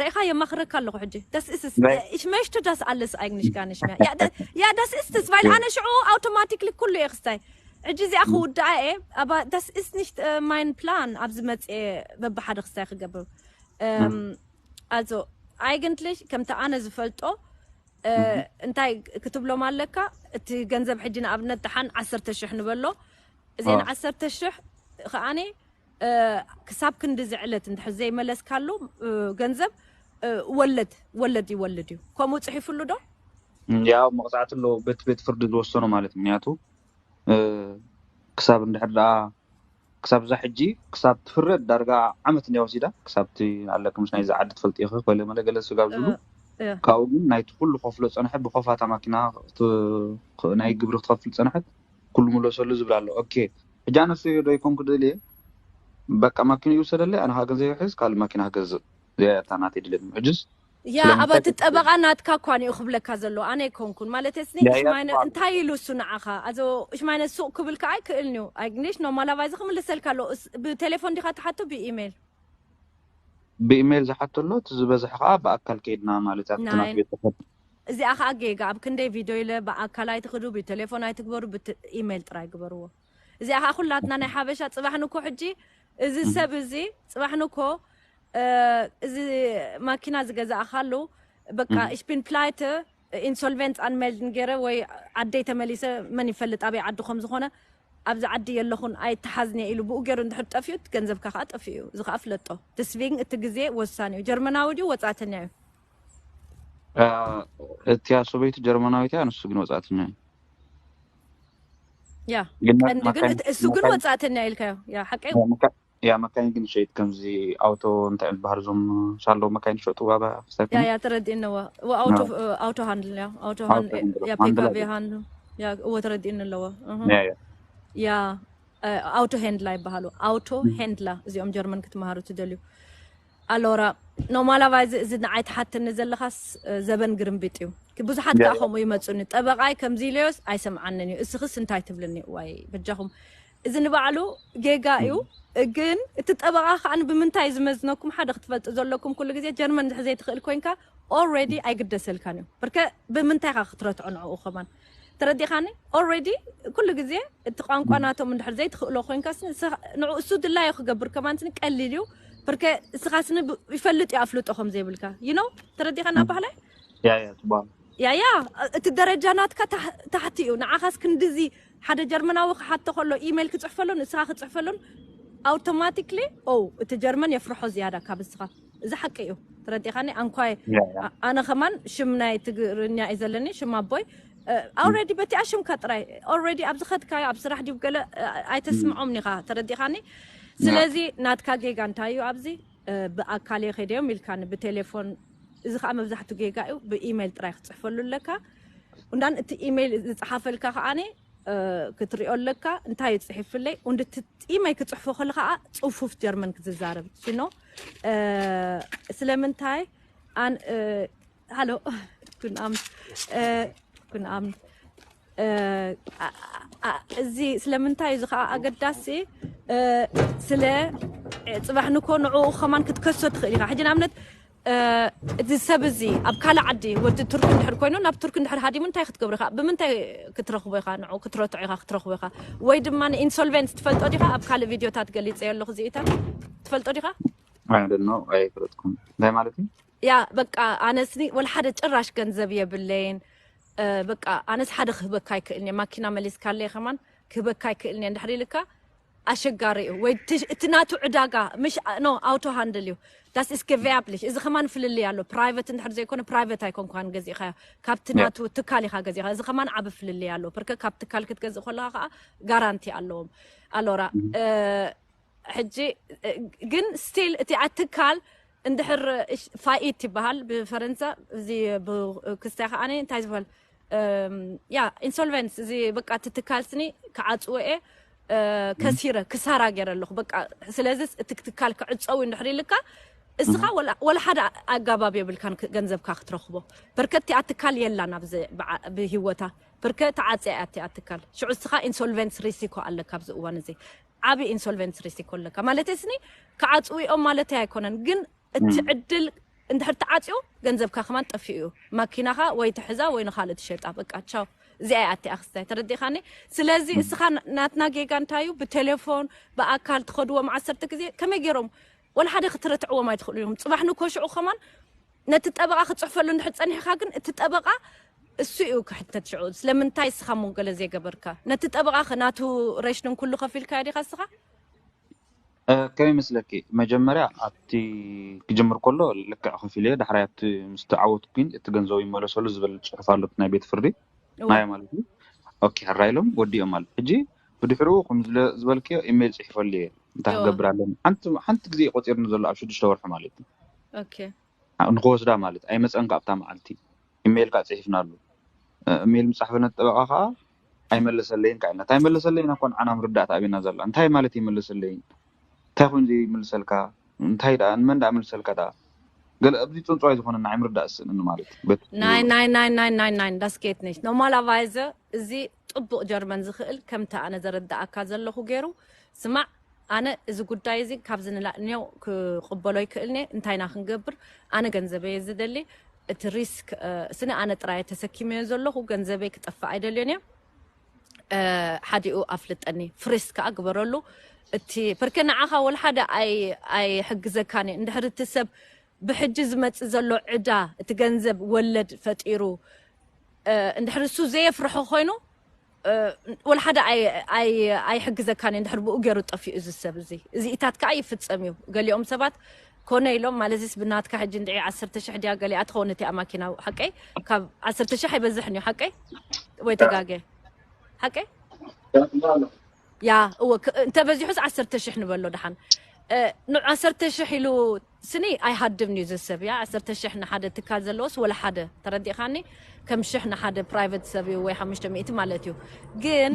ርኢኻ የማኽረካ ኣለኹ ሕጂ። Das ist es. Right. Ich möchte das alles eigentlich gar nicht mehr. Ja, das, ja, das ist es, weil ኣነ ሽዑ ኣውቶማቲክሊ ኩሉ እየ ክስታይ። ሕጂ እዚኣ ክውድኣ እየ። ኣባ das ist nicht mein Plan ኣብዚ መጽኤ በብሓደ ክስታይ ክገብር። እም፣ ኣዞ ኣይግንትልሽ ከምቲ ኣነ ዝፈልጦ እ፣ እንታይ ክትብሎም ኣለካ? እቲ ገንዘብ ሕጂ ንኣብነት ደሓን ዓሰርተ ሽሕ ንበሎ። እዚን ዋ። ዓሰርተ ሽሕ ከዓኒ እ፣ ክሳብ ክንዲ ዝዕለት እንድሕር ዘይመለስካሉ እ፣ ገንዘብ እ፣ ወለድ ወለድ ይወልድ እዩ። ከምኡ ጽሒፉሉ ዶ? ያው መቕጻዕቲ ኣለዎ በቲ ቤት ፍርዲ ዝወሰኖ ማለት እዩ። ምክንያቱ እ፣ ክሳብ እንድሕር ደኣ ክሳብ እዛ ሕጂ ክሳብ ትፍረድ ዳርጋ ዓመት እንድያ ወሲዳ። ክሳብ እቲ ኣለኪ ምስ ናይዚ ዓዲ ትፈልጢ ኢኺ ኮለ መለ ገለ ስጋብ ዝብሉ እ፣ ካብኡ ግን ናይቲ ኩሉ ከፍሎ ጸንሐ ብኸፋታ ማኪና ክት- ክ- ናይ ግብሪ ክትኸፍል ጸንሐት ኩሉ ምለሰሉ ዝብል ኣሎ። ኦኬ ሕጂ ኣነሱ ዶ ይኮንኩ ደልየ በቃ ማኪና ይውሰደለይ ኣነ ካ ገንዘብ ይሕዝ ካልእ ማኪና ክገዝእ እዚኣ እያ እታ ናተይ ድሌት ሕጅስ ያ ስለምንታይ ኣባቲ ተስደል ጠበቃ ናትካ እኳ እዩ ክብለካ ዘሎ ኣነ ኣይኮንኩን ማለት ስኒ ያ እሽ ያ ማይነ ጥፋ እንታይ ኢሉ እሱ ንዓኻ ኣዞ እሽ ማይነ ሱቅ ክብልካ ኣይክእልን እዩ ኣይግኒሽ ኖርማላቫይዝ ክምልሰልካ ኣሎ እስ- ብቴሌፎን ዲኻ ትሓቶ ብኢሜይል ብኢሜይል ዝሓቶ ኣሎ እቲ ዝበዝሐ ከዓ ብኣካል ከይድና ማለት ኣብቲ ናት ናይ ቤት ጽሕፈት እዚኣ ከዓ ጌጋ ኣብ ክንደይ ቪድዮ ኢለ ብኣካል ኣይትኽዱ ብቴሌፎን ኣይትግበሩ ብት- ኢሜይል ጥራይ ግበርዎ እዚኣ ከዓ ኩላትና ናይ ሓበሻ ጽባሕ ንኮ ሕጂ እዚ ሰብ እዚ ጽባሕ ንኮ እ፣ እዚ ማኪና ዝገዛእኻሉ በቃ እህ። ich bin pleite ኢንሶልቨንት ኣንሜልድን ገይረ ወይ ዓደይ ተመሊሰ መን ይፈልጥ ኣበይ ዓዲ ከም ዝኾነ ኣብዚ ዓዲ የለኹን ኣይተሓዝኒ ኢሉ ብኡ ገይሩ እንድሕር ጠፊኡ እቲ ገንዘብካ ከዓ ጠፊኡ እዩ እዚ ከዓ ፍለጦ ትስቪንግ እቲ ግዜ ወሳኒ እዩ ጀርመናዊ ድዩ ወፃእተኛ እዩ እ፣ እቲያ ሰበይቱ ጀርመናዊት እያ ንሱ ግን ወፃእተኛ እዩ ያ ግን ቀንዲ ግን መካይን እቲ- እሱ ግን መካይን ወፃእተኛ ኢልካዮ ያ ሓቀይ ያ መካ- ያ መካይን ግን ሸይጥ ከምዚ ኣውቶ እንታይ ዝበሃል እዞም ሳሎ መካይን ሸጡ ዋባ ክስታይ ያ ኮነ ያ ተረዲእኒ እዎ እዎ ኣውቶ ኣውቶ ሃንድል ያ ኣውቶ ኣውቶ ሃንድል ሃንድል ያ ሃንድል ፒካቤ ሃንድል ያ እዎ ተረዲእኒ ኣለዎ እህ። ያ ያ ያ እ፣ ኣውቶ ሄንድላ ይበሃሉ ኣውቶ ሄንድላ እዚኦም ጀርመን ክትመሃሩ ትደልዩ ኣሎራ ኖማላቫይዝ እዚ ንዓይ ትሓትኒ ዘለኻስ እ፣ ዘበን ግርምቢጥ እዩ ብዙሓት ያ ከዓ ያ ከምኡ ይመፁኒ ጠበቃይ ከምዚ ኢለዮስ ኣይሰምዓንን እዩ እስኽስ እንታይ ትብልኒ ዋይ በጃኹም እዚ ንባዕሉ ጌጋ እዩ ግን እቲ ጠበቃ ከዓ ብምንታይ ዝመዝነኩም ሓደ ክትፈልጡ ዘለኩም ኩሉ ግዜ ጀርመን እንድሕር ዘይትኽእል ኮይንካ ኦልሬዲ ኣይግደሰልካን እዩ ብርከ ብምንታይ ካ ክትረትዖ ንዕኡ ከማን ተረዲኻኒ ኦልሬዲ ኩሉ ግዜ እቲ ቋንቋ ናቶም እንድሕር ዘይትኽእሎ ኮይንካ ንኡ እሱ ድላዮ ክገብር ከማን ቀሊል እዩ ብርከ እስኻ ስኒ ብ- ይፈልጥ እዩ ኣፍልጦ ከም ዘይብልካ you know ተረዲኻና ባህላይ ያ ያ ጽቡቅ ያ ያ እቲ ደረጃ ናትካ ታሕ- ታሕቲ እዩ ንዓኻስ ክንድዚ ሓደ ጀርመናዊ ክሓቶ ከሎ ኢሜይል ክፅሕፈሉን እስኻ ክፅሕፈሉን ኣውቶማቲክሊ ኦ እቲ ጀርመን የፍርሖ ዝያዳ ካብ እስኻ እዚ ሓቂ እዩ ተረዲኻኒ ኣንኳይ ያ ያ ኣ- ኣነ ከማን ሽም ናይ ትግርኛ እዩ ዘለኒ ሽም ኣቦይ ኣውረዲ በቲኣ ሽምካ ጥራይ ኦረዲ ኣብ ዝኸድካዮ ኣብ ስራሕ ድዩ ገለ እ፣ ኣይተስምዖም ኒኻ ተረዲኻኒ ስለዚ ናትካ ጌጋ እንታይ እዩ ኣብዚ እ፣ ብኣካል እየ ከይደዮም ኢልካኒ ብቴሌፎን እዚ ከዓ መብዛሕቱ ጌጋ እዩ ብኢሜይል ጥራይ ክፅሕፈሉ ኣለካ እንዳን እቲ ኢሜይል ዝፀሓፈልካ ከዓኒ እ፣ ክትሪኦ ኣለካ እንታይ እዩ ፅሒፍለይ und እቲ ኢሜይል ክፅሕፎ ከለ ከዓ ፅፉፍ ጀርመን ክዝዛረብ ሲኖ እ፣ ስለምንታይ ኣን እ፣ ሃሎ ኩን ኣም እ፣ ኩን ኣም እ፣ ኣ- ኣ- እዚ ስለምንታይ እዚ ከዓ ኣገዳሲ እ፣ ስለ እ፣ ፅባሕ ንኮ ንዕኡ ከማን ክትከሶ ትኽእል ኢኻ ሕጂ ንኣብነት እ፣ እዚ ሰብ እዚ ኣብ ካልእ ዓዲ ወዲ ቱርክ እንድሕር ኮይኑ ናብ ቱርክ እንድሕር ሃዲሙ እንታይ ክትገብሩ ኢኻ ብምንታይ ክትረኽቦ ኢኻ ንዑ ክትረትዖ ኢኻ ክትረኽቦ ኢኻ ወይ ድማ ኢንሶልቨንስ ትፈልጦ ዲኻ ኣብ ካልእ ቪድዮታት ገሊፀዮ ኣለኹ እዚኢታት ትፈልጦ ዲኻ I don't know ኣይፈለጥኩም እንታይ ማለት እዩ ያ በቃ ኣነስኒ ወላ ሓደ ጭራሽ ገንዘብ የብለይን እ፣ በቃ ኣነስ ሓደ ክህበካ ኣይክእልን እየ ማኪና መሊስካለይ ከማን ክህበካ ኣይክእልን እየ እንድሕር ኢልካ ኣሸጋሪ እዩ ወይ እቲ- እቲ ናቱ ዕዳጋ ምሽ ኖ ኣውቶ ሃንድል እዩ das ist gewerblich እዚ ከማን ፍልልይ ኣሎ ፕራይቨት እንድሕር ዘይኮነ ፕራይቨት ኣይኮንኳን ገዚእኻዮ ካብቲ ያ ናቱ ትካል ኢኻ ገዚእኻ እዚ ከማን ዓቢ ፍልልይ ኣሎ ብርከ ካብ ትካል ክትገዝእ ከለኻ ከዓ ጋራንቲ ኣለዎም ኣሎራ እ፣ ሕጂ እ፣ ግን ስቲል እቲ ኣትካል እንድሕር እሽ- ፋኢት ይበሃል ብፈረንሳ እዚ ብክስታይ ከዓኒ እንታይ ዝበሃል እም፣ ያ ኢንሶልቨንስ እዚ በቃ እቲ ትካል ስኒ ክዓፅዎ እየ እ፣ ከሲረ ክሳራ ገይረ ኣለኹ በቃ ስለዚ እቲ ትካል ክዕፀው እንድሕር ኢልካ እስኻ ወላ- ወላ ሓደ ኣጋባብ የብልካን ክ- ገንዘብካ ክትረኽቦ በርከት እቲኣ ትካል የላን ኣብዚ ብዓ- ብሂወታ በርከ ተዓፅያ እያ እቲኣ ትካል ሽዑ እስኻ ኢንሶልቨንስ ሪሲኮ ኣለካ ኣብዚ እዋን እዚ ዓብዪ ኢንሶልቨንስ ሪሲኮ ኣለካ ማለት ስኒ ክዓፅውኦም ማለት ኣይኮነን ግን እቲ ዕድል እንድሕር ተዓፅዩ ገንዘብካ ከማን ጠፊኡ እዩ ማኪናኻ ወይ ትሕዛ ወይ ንካልእ ትሸጣ በቃ ቻው እዚኣ እያ ኣቲኣ ክስታይ ተረዲኻኒ ስለዚ እስኻ ና- ናትና ጌጋ እንታይ እዩ ብቴሌፎን ብኣካል ትኸድዎም ዓሰርተ ግዜ ከመይ ገይሮም ወላ ሓደ ክትረትዕዎም ኣይትኽእሉ እዮም ፅባሕ ንኮሽዑ ከማን ነቲ ጠበቓ ክፅሕፈሉ እንድሕር ፀኒሕካ ግን እቲ ጠበቓ እሱ እዩ ክሕተት ሽዑ ስለምንታይ እስኻ ሞንገለ ዘይገበርካ ነቲ ጠበቓ ከ ናቱ ሬሽንን ኩሉ ከፊልካዮ ዲኻ እስኻ እ፣ ከመይ ይመስለኪ መጀመርያ ኣብቲ ክጅምር ከሎ ልክዕ ከፊለ እየ ዳሕራይ ኣብቲ ምስ ተዓወትኩ ግን እቲ ገንዘቡ ይመለሰሉ ዝብል ፅሑፍ ኣሎ እቲ ናይ ቤት ፍርዲ እወ ማየ ማለት እዩ ኦኬ ሕራ ኢሎም ወዲኦም ማለት ሕጂ ብድሕሪኡ ከም ዝለ- ዝበልክዮ ኢሜይል ፅሒፈሉ እየ እንታይ እወ ክገብር ኣለኒ ሓንቲ ሓንቲ ግዜ ቆፂርኒ ዘሎ ኣብ ሽዱሽተ ወርሒ ማለት እዩ ኦኬ ንክወስዳ ማለት ኣይመፀን ካብታ መዓልቲ ኢሜይል ከዓ ፅሒፍናሉ ኢሜይል ምፃሕፈ ነቲ ጠበቃ ከዓ ኣይመለሰለይን ከዓ ኢልና እንታይ መለሰለይን ኣኮን ዓና ምርዳእ ተኣቢና ዘላ እንታይ ማለት ይመለሰለይን እንታይ ኮይኑ ዘይምልሰልካ እንታይ ደኣ ንመን ደኣ ምልሰልካ ደኣ ገለ ኣብዚ ፅንፅዋይ ዝኾነ ንዓይ ምርዳእ ዝስእንኒ ማለት እዩ በቲ ናይ ናይ ናይ ናይ ናይ ናይ das geht nicht normalerweise እዚ ጥቡቕ ጀርመን ዝኽእል ከምቲ ኣነ ዘረዳኣካ ዘለኹ ገይሩ ስማዕ ኣነ እዚ ጉዳይ እዚ ካብዚ ንላዕሊ ክቕበሎ ይክእልኒ እንታይ ኢና ክንገብር ኣነ ገንዘበይ እየ ዝደሊ እቲ ሪስክ ስኒ ኣነ ጥራይ ተሰኪመዮ ዘለኹ ገንዘበይ ክጠፍእ ኣይደልዮን እየ ሓዲኡ ኣፍልጠኒ ፍሬስ ከዓ ግበረሉ እቲ ፐርከ ንዓኻ ወላ ሓደ ኣይሕግዘካን እዩ እንድሕር እቲ ሰብ ብሕጂ ዝመፅእ ዘሎ ዕዳ እቲ ገንዘብ ወለድ ፈጢሩ እንድሕር እሱ ዘየፍርሖ ኮይኑ ወላ ሓደ ኣይሕግዘካን እዩ እንድሕር ብኡ ገይሩ ጠፊኡ እዚ ሰብ እዚ እዚኢታት ከዓ ይፍፀም እዩ ገሊኦም ሰባት ኮነ ኢሎም ማለትስ ብናትካ ሕጂ እንድዒ ዓሰርተ ሽሕ ድያ ገሊኣ ትኸውን እቲኣ ማኪና ሓቀይ ካብ ዓሰርተ ሽሕ ኣይበዝሕን እዩ ሓቀይ ወይ ተጋገ ሓቀይ ያ እወ እንተ በዚሑስ ዓሰርተ ሽሕ ንበሎ ደሓን ን ዓሰርተ ሽሕ ኢሉ ስኒ ኣይሃድምን እዩ ዝሰብ ያ ዓሰርተ ሽሕ ንሓደ ትካል ዘለዎስ ወላ ሓደ ተረዲእኻኒ ከም ሽሕ ንሓደ ፕራይቨት ሰብ እዩ ወይ ሓሙሽተ ሚእቲ ማለት እዩ ግን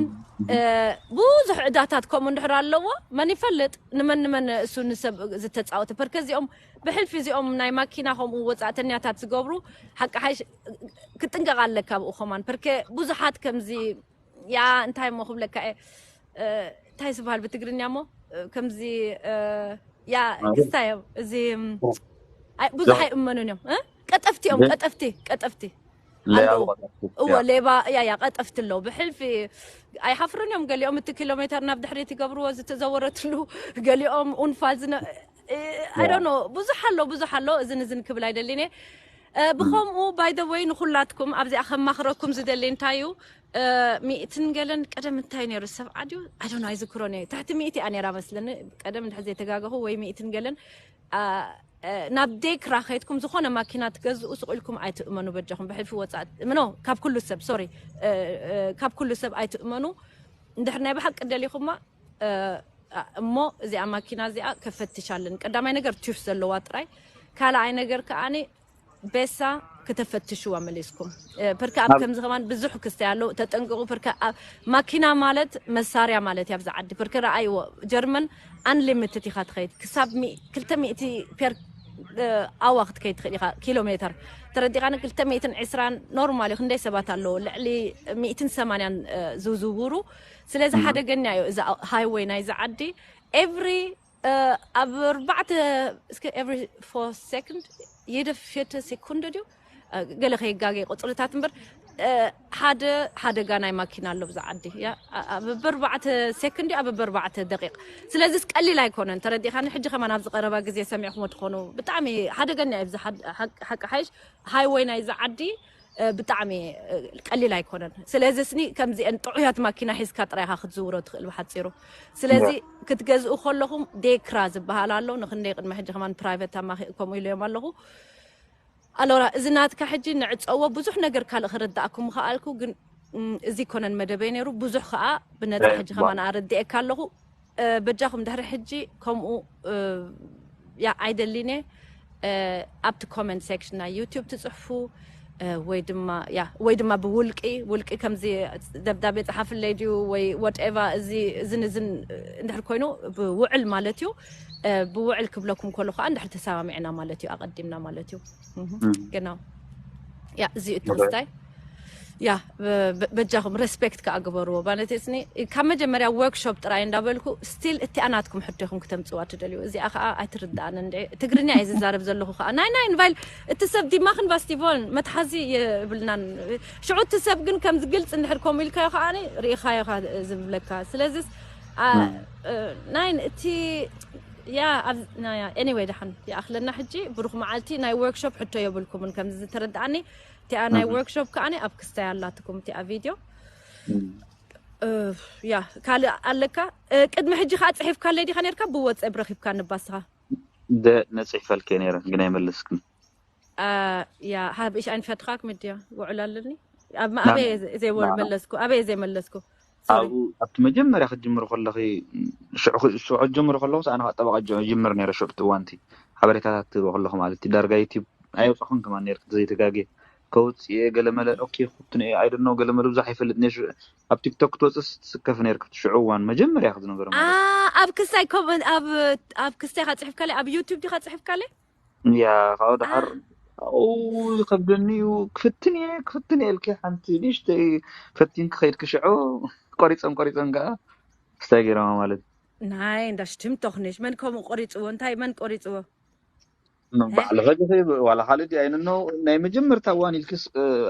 ብዙሕ ዕዳታት ከምኡ እንድሕር ኣለዎ መን ይፈልጥ ንመን ንመን እሱ ንሰብ ዝተፃወተ ፐርከ እዚኦም ብሕልፊ እዚኦም ናይ ማኪና ከምኡ ወፃእተኛታት ዝገብሩ ሓቂ ሓይሽ ክጥንቀቕ ኣለካ ብኡ ከማን ፐርከ ብዙሓት ከምዚ ያ እንታይ እሞ ክብለካ እየ እንታይ ዝበሃል ብትግርኛ እሞ ከምዚ ያ ክስታይ እዮም እዚ ብዙሕ ኣይእመኑን እዮም ቀጠፍቲ እዮም ቀጠፍቲ ቀጠፍቲ ኣለዉ እወ ሌባ ያ ያ ቀጠፍቲ ኣለዉ ብሕልፊ ኣይሓፍሩን እዮም ገሊኦም እቲ ኪሎ ሜተር ናብ ድሕሪት ይገብርዎ ዝተዘወረትሉ ገሊኦም ኡንፋል ዝነ I don't know፣ ብዙሕ ኣሎ፣ ብዙሕ ኣሎ። እዝን እዝን ክብል ኣይደልን እየ። ብኸምኡ፣ by the way፣ ንኹላትኩም ኣብዚኣ ከማኽረኩም ዝደሊ እንታይ እዩ፣ ሚእትን ገለን ቀደም እንታይ ነይሩ፣ ሰብዓ ድዩ፣ I don't know፣ ኣይዝክሮን እየ። ትሕቲ ሚእቲ እያ ነይራ መስለኒ፣ ቀደም እንድሕር ዘይተጋገኹ፣ ወይ ሚእትን ገለን። ናብ ዴክራ ከይድኩም ዝኾነ ማኪና ትገዝኡ፣ ስቕ ኢልኩም ኣይትእመኑ በጃኹም። ብሕልፊ ወፃእ ምኖ ካብ ኩሉ ሰብ፣ ሶሪ፣ ካብ ኩሉ ሰብ ኣይትእመኑ። እንድሕር ናይ ብሓቂ ደሊኹማ፣ እሞ እዚኣ ማኪና እዚኣ ከፈትሻለን። ቀዳማይ ነገር ቱፍ ዘለዋ ጥራይ፣ ካልኣይ ነገር ከኣኒ ቤሳ ክተፈትሽዋ መሊስኩም። ፐርከ ኣብ ከምዚ ከማን ብዙሕ ክስተ ያለው ተጠንቅቁ። ፐርከ ማኪና ማለት መሳርያ ማለት እያ ኣብዚ ዓዲ። ፐርከ ረኣይዎ፣ ጀርመን unlimited ኢኻ ትኸይድ፣ ክሳብ ክልተ ሚእቲ ፔር ኣዋ ክትከይድ ትኽእል ኢኻ፣ ኪሎ ሜተር። ተረዲኻኒ? ክልተ ሚእትን ዕስራን ኖርማል እዩ። ክንደይ ሰባት ኣለዉ? ልዕሊ ሚእትን ሰማንያን ዝዝውሩ። ስለዚ ሓደገኛ እዩ እዚ ሃይወይ ናይዚ ዓዲ። ኤቭሪ ኣብ ኣርባዕተ፣ እስከ፣ every four second፣ jede vierte Sekunde ድዩ፣ ገለ ከይጋገ ቁፅርታት እምበር፣ ሓደ ሓደጋ ናይ ማኪና ኣሎ ብዛ ዓዲ። በበርባዕተ ሴኮንድ፣ ኣብ በበርባዕተ ደቂቕ። ስለዚስ ቀሊል ኣይኮነን። ተረዲኻኒ? ሕጂ ከማን ኣብዚ ቀረባ ግዜ ሰሚዕኩሞ ትኾኑ። ብጣዕሚ ሓደገኛ እዩ። ሓቂ ሓይሽ ሃይወይ ናይዚ ዓዲ ብጣዕሚ ቀሊል ኣይኮነን። ስለዚ ስኒ ከምዚአን ጥዑያት ማኪና ሒዝካ ጥራይካ ክትዝውሮ ትኽእል ብሓፂሩ። ስለዚ ክትገዝኡ ከለኹም ዴክራ ዝበሃል ኣሎ። ንክንደይ ቅድሚ ሕጂ ከማን ፕራይቨት ኣማኺ ከምኡ ኢለዮም ኣለኹ። ኣሎራ፣ እዚ ናትካ ሕጂ ንዕፀዎ። ብዙሕ ነገር ካልእ ክርዳእኩም ምኽኣልኩ፣ ግን እዚ ኮነን መደበይ ነይሩ። ብዙሕ ከዓ ብነፃ ሕጂ ከማን ኣረዲኤካ ኣለኹ። በጃኹም ድሕሪ ሕጂ ከምኡ ያ ኣይደሊን እየ። ኣብቲ ኮመንት ሴክሽን ናይ ዩቲዩብ ትፅሕፉ ወይ ድማ ያ ወይ ድማ ብውልቂ ውልቂ ከምዚ ደብዳቤ ፀሓፍለይ ድዩ ወይ ወትኤቫ፣ እዚ እዝን እዝን እንድሕር ኮይኑ ብውዕል ማለት እዩ። ብውዕል ክብለኩም ከሎ ከዓ እንድሕር ተሰማሚዕና ማለት እዩ፣ ኣቐዲምና ማለት እዩ። ግና ያ እዚ እትኽስታይ ያ በጃኹም ሬስፔክት ከዓ ግበርዎ። ማለት ስኒ ካብ መጀመርያ ወርክሾፕ ጥራይ እንዳበልኩ ስቲል እቲኣ ናትኩም ሕቶ ኢኹም ክተምፅዋ ትደልዩ። እዚኣ ከዓ ኣይትርዳእን። እንደ ትግርኛ እየ ዝዛረብ ዘለኹ ከዓ ናይ ናይ ንባይል እቲ ሰብ ዲማኽን ባስቲቮን መትሓዚ የብልናን። ሽዑ እቲ ሰብ ግን ከም ዝግልፅ እንድሕር ከምኡ ኢልካዮ ከዓ ርኢኻዮ ዝብለካ። ስለዚስ ናይን እቲ ያ ኤኒወይ ደሓን ይኣኽለና። ሕጂ ብሩኽ መዓልቲ። ናይ ወርክሾፕ ሕቶ የብልኩምን ከምዚ ዝተረድኣኒ። እቲኣ ናይ ወርክሾፕ ከዓኒ ኣብ ክስታይ ኣላትኩም እቲኣ ቪድዮ። ያ ካልእ ኣለካ? ቅድሚ ሕጂ ከዓ ፅሒፍካለይ ዲኻ ነርካ? ብወፀብ ረኺብካ ንባስኻ ደ ነፅሒፈልክ ነረ ግን ኣይመለስክን። Ja, habe ich einen Vertrag mit dir? ውዕል ኣለኒ? ኣብ ኣበይ ዘይወል መለስኩ? ኣበይ ዘይመለስኩ? ኣብኡ ኣብቲ መጀመርያ ክትጅምር ከለኺ ሽዑ ክትጅምር ከለኹ ኣነ ጠበቃ ጅምር ነረ። ሽዑ እቲ እዋንቲ ሓበሬታታት ትህቦ ከለኹ ማለት እዩ። ዳርጋ ዩቲብ ኣይወፃኹን ከማን ነርክ ዘይተጋጌ ከውፅእ ገለመለ ኦኬ ክፍትን እየ ኣይደኖ ገለመለ ብዙሕ ኣይፈልጥ ነሽ። ኣብ ቲክቶክ ክትወፅስ ትስከፍ ነርክ ሽዑ እዋን መጀመርያ ዝነበረ ማለት ኣብ ክስታይ ኮመን ኣብ ኣብ ክስታይ ካ ፅሕፍካለይ ኣብ ዩቲብ ዲካ ፅሕፍካለይ? ያ ካብኡ ደሓር ኡ ዝከብደኒ እዩ ክፍትን እየ ክፍትን እየ ኢልኪ ሓንቲ ንእሽተይ ፈቲንኪ ከይድኪ ሽዑ ቆሪፀም ቆሪፀም ከዓ ስታይ ገይሮማ ማለት እዩ። ናይ እንዳ ሽትም ቶክንሽ መን ከምኡ ቆሪፅዎ? እንታይ መን ቆሪፅዎ? ባዕልኸ ገ ዋላ ካልእ ድዩ ኣይንኖ ናይ መጀመርታ እዋን ኢልክስ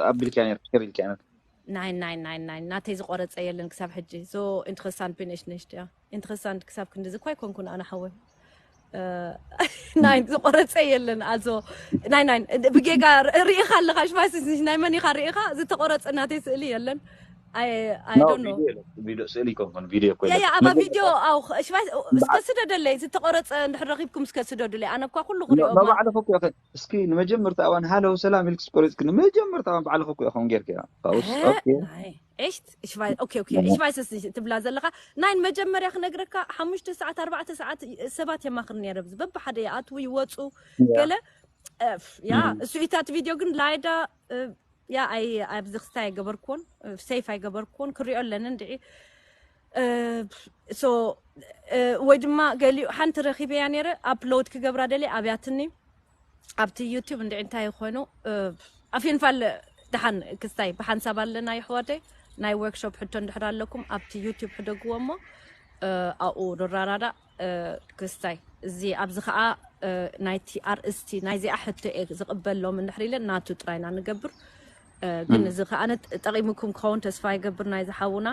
ኣቢልክያ ነር ሸር ኢልክያ ነር ናይ ናይ ናይ ናይ ናተይ ዝቆረፀ የለን ክሳብ ሕጂ። So interessant bin ich nicht, ja, interessant ክሳብ ክንድዚ እኳ ኣይኮንኩን ኣነ ሓወይ። ናይ ዝቆረፀ የለን ኣዞ ናይ ናይ ብጌጋ ርኢኻ ኣለኻ ሽፋይስ ናይ መን ኢኻ ርኢኻ? ዝተቆረፀ ናተይ ስእሊ የለን። I I don't know. ቪዲዮ ስእሊ ይኮንኮን ቪዲዮ እኮ ያ ያ ኣባ ቪዲዮ ኣው ሽፋይስ እስከ ስደደለይ ዝተቆረፀ እንድሕር ረኺብኩም እስከ ስደዱለይ። ኣነ እኳ ኩሉ ክሪኦ ባዕልኹ እኮ እስኪ ንመጀመርታ እዋን ሃለው ሰላም ኢልክስ ቆሪፅኪ ንመጀመርታ እዋን ባዕልኹ እኮ ኢኹም ጌርኪ። ኤሽት ኦኬ ኦኬ ሽፋይሰስ ትብላ ዘለካ ናይ መጀመርያ ክነግረካ ሓሙሽተ ሰዓት ኣርባዕተ ሰዓት ሰባት የማኽር ነይረ። በብሓደ ይኣትዉ ይወፁ ገለ ያ እሱ ኢታት ቪድዮ ግን ላይዳ ያ ኣይ ኣብዚ ክስታይ ኣይገበርክዎን ሴፍ ኣይገበርክዎን ክሪኦ ኣለኒ እንድዒ ሶ ወይ ድማ ገሊኡ ሓንቲ ረኺበያ ነይረ ኣፕሎድ ክገብራ ደልየ ኣብያትኒ ኣብቲ ዩቲብ እንድዒ እንታይ ኮይኑ ኣፊንፋል ደሓን ክስታይ ብሓንሳብ ኣለና ይሕዋተይ ናይ ወርክሾፕ ሕቶ እንድሕር ኣለኩም ኣብቲ ዩቲብ ሕደግዎ እሞ ኣብኡ ንራዳዳ ክስታይ እዚ ኣብዚ ከዓ ናይቲ ኣርእስቲ ናይዚኣ ሕቶ እየ ዝቕበሎም እንድሕር ኢለ ናቱ ጥራይና ንገብር ግን እዚ ከዓ ጠቂምኩም ክኸውን ተስፋ ይገብር ናይ ዝሓውና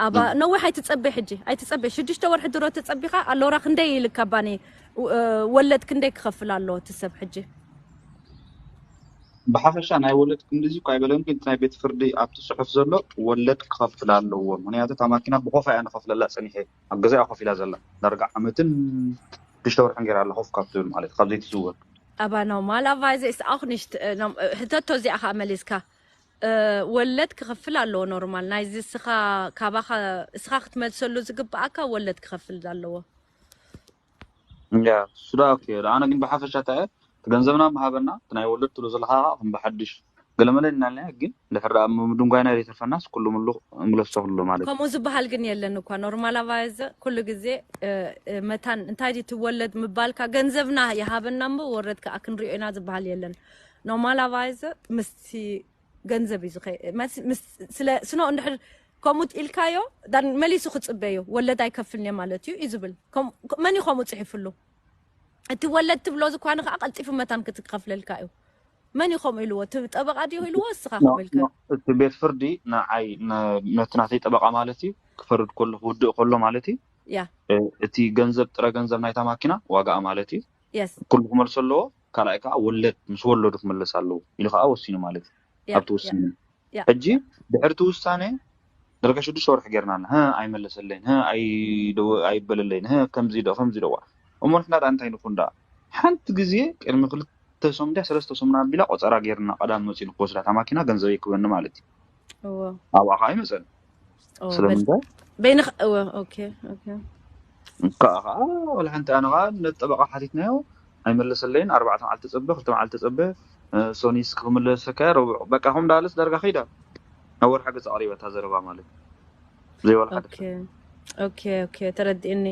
ኣባ ነዊሕ ኣይትጸበይ፣ ሕጂ ኣይትጸበይ። ሽዱሽተ ወርሒ ድሮ ተጸቢኻ ኣሎራ ክንደይ ኢልካ ባኒ ወለድ ክንደይ ክኸፍል ኣለዎ እቲ ሰብ ሕጂ? ብሓፈሻ ናይ ወለድ ክንድዚ እኮ ኣይበለን፣ ግን ናይ ቤት ፍርዲ ኣብቲ ጽሑፍ ዘሎ ወለድ ክኸፍል ኣለዎ። ምክንያቱ እታ ማኪና ብኮፋ እያ ንኸፍለላ ጸኒሐ ኣብ ገዛኣ ኮፍ ኢላ ዘላ ዳርጋ ዓመትን ሽዱሽተ ወርሕን ገይራ ኣላ ኮፍ ካብ ትብል ማለት ካብ ዘይትዝወር። Aber normalerweise ist auch nicht, äh, norm- äh, ሕተቶ እዚኣ ከዓ መሊስካ። Äh, ወለድ ክኸፍል ኣለዎ ኖርማል። ናይዚ እስኻ ካባኻ እስኻ ክትመልሰሉ ዝግብኣካ ወለድ ክኸፍል ኣለዎ። ያ እሱ ዳ ኦኬ። ኣነ ግን ብሓፈሻ እንታይ እየ፣ እቲ ገንዘብና ምሃበና፣ እቲ ናይ ወለድ ትብሎ ዘለኻ ከዓ ከም ብሓድሽ ገለመለ እናልና፣ ግን ድሕር ኣብ ምድንጓይና ዘይተርፈናስ ኩሉ ምሉ ምለሶ ኩሉ ማለት እዩ። ከምኡ ዝበሃል ግን የለን እኳ። ኖርማላቫይዘ ኩሉ ግዜ መታን እንታይ ድዩ ትወለድ ምባልካ፣ ገንዘብና ይሃበና እምበር ወረድ ከዓ ክንሪኦ ኢና ዝበሃል የለን። ኖርማላቫይዘ ምስቲ ገንዘብ እዩ ዝኸ- መስ- ምስ- ስለ ስኖ እንድሕር ከምኡ ኢልካዮ ዳን መሊሱ ክፅበዮ ወለድ ኣይከፍልንዮ ማለት እዩ እዩ ዝብል። ከም- መን እዩ ከምኡ ፅሒፍሉ? እቲ ወለድ ትብሎ ዝኳነ ከዓ ቀልጢፉ መታን ክትከፍለልካ እዩ። መን እዩ ከምኡ ኢልዎ? እቲ ጠበቃ ድዩ ኢልዎ እስኻ ኖ፣ ኢልካ? ኖ፣ እቲ ቤት ፍርዲ ንዓይ ነ- ነቲ ናተይ ጠበቃ ማለት እዩ ክፈርድ ከሎ ክውድእ ከሎ ማለት እዩ ያ እ፣ እቲ ገንዘብ ጥረ ገንዘብ ናይታ ማኪና ዋጋኣ ማለት እዩ የስ ኩሉ ክመልሶ ኣለዎ። ካልኣይ ከዓ ወለድ ምስ ወለዱ ክመለስ ኣለዎ ኢሉ ከዓ ወሲኑ ማለት እዩ። ያ ኣብቲ ውሳነ ያ ሕጂ ድሕርቲ ውሳነ ደረጋ ሽዱሽተ ወርሒ ጌርና ኣለና። ህ ኣይመለሰለይን፣ ህ ኣይደወ- ኣይበለለይን፣ ህ ከምዚ ዶ ከምዚ ደዋ እሞ ንሕና ደኣ እንታይ ንኹን ደኣ ሓንቲ ግዜ ቅድሚ ክልተ ሶም ድያ ሰለስተ ሶም ኣቢላ ቆፀራ ጌርና ቀዳም መፂኡ ንክወስዳ እታ ማኪና ገንዘበይ ክበኒ ማለት እዩ። እዎ ኣብኣ ከዓ ኣይመፀን። ኦ፣ በል- ስለምንታይ በይንኽ እዎ ኦኬ ኦኬ ከዓ ከዓ ወላ ሓንቲ ኣነ ከዓ ነቲ ጠበቃ ሓቲትናዮ ኣይመለሰለይን። ኣርባዕተ መዓልቲ ፀበ፣ ክልተ መዓልቲ ፀበ፣ እ፣ ሶኒስ ክምለሰካ ረቡዕ በቃ ከም ዳለስ ዳርጋ ከይዳ ናብ ወርሓ ገፅ ኣቕሪበታ ዘረባ ማለት ዘይወላ ሓደ ኦኬ ኦኬ ኦኬ ተረዲእኒ።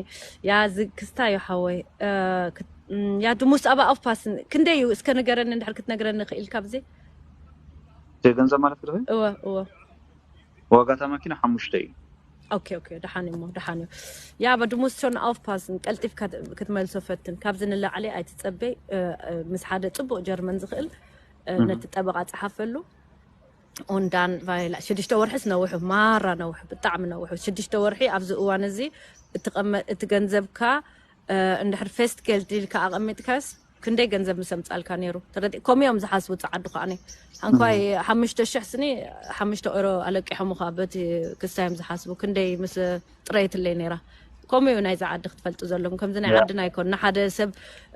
ያ እዚ ክስታይ እዩ ሓወይ። እ፣ ክት- እም፣ ያ ድሙስ ኣባ ኣፍፓስን ክንደይ እዩ እስከ ንገረኒ እንድሕር ክትነግረኒ ክኢልካ ብዚ እቲ ገንዘብ ማለት ዶ እወ እወ ዋጋታ ማኪና ሓሙሽተ እዩ። ኦኬ ኦኬ ደሓን እዩ እሞ ደሓን እዩ። ያ በድሙስ ሾን ኣፍፓስን ቀልጢፍ ክትመልሶ ፈትን ካብዚ ንላዕሊ ኣይትጸበይ። እ፣ እ፣ ምስ ሓደ ጽቡቅ ጀርመን ዝኽእል እ፣ ነቲ ጠበቃ ጸሓፈሉ። ኡንዳን ቫይላ ሽዱሽተ ወርሒስ ነውሑ ማራ ነውሑ ብጣዕሚ ነውሑ ሽዱሽተ ወርሒ ኣብዚ እዋን እዚ እትቐመ- እቲ ገንዘብካ እ፣ እንድሕር ፌስት ጌልድ ኢልካ ኣቐሚጥካስ ክንደይ ገንዘብ ምስ ኣምጻልካ ነይሩ ተረዲ ከምኡ እዮም ዝሓስቡ ጸዓዱ ከዓኒ ሓንኳይ ሓሙሽተ ሽሕ ስኒ ሓሙሽተ ኦሮ ኣለቂሖም ኸ በቲ ክስታ እዮም ዝሓስቡ ክንደይ ምስ ጥረይትለይ ነይራ። ከምኡ እዩ ናይዚ ዓዲ ክትፈልጡ ዘለኩም ከምዚ ናይ ዓድና ኣይኮን ንሓደ ሰብ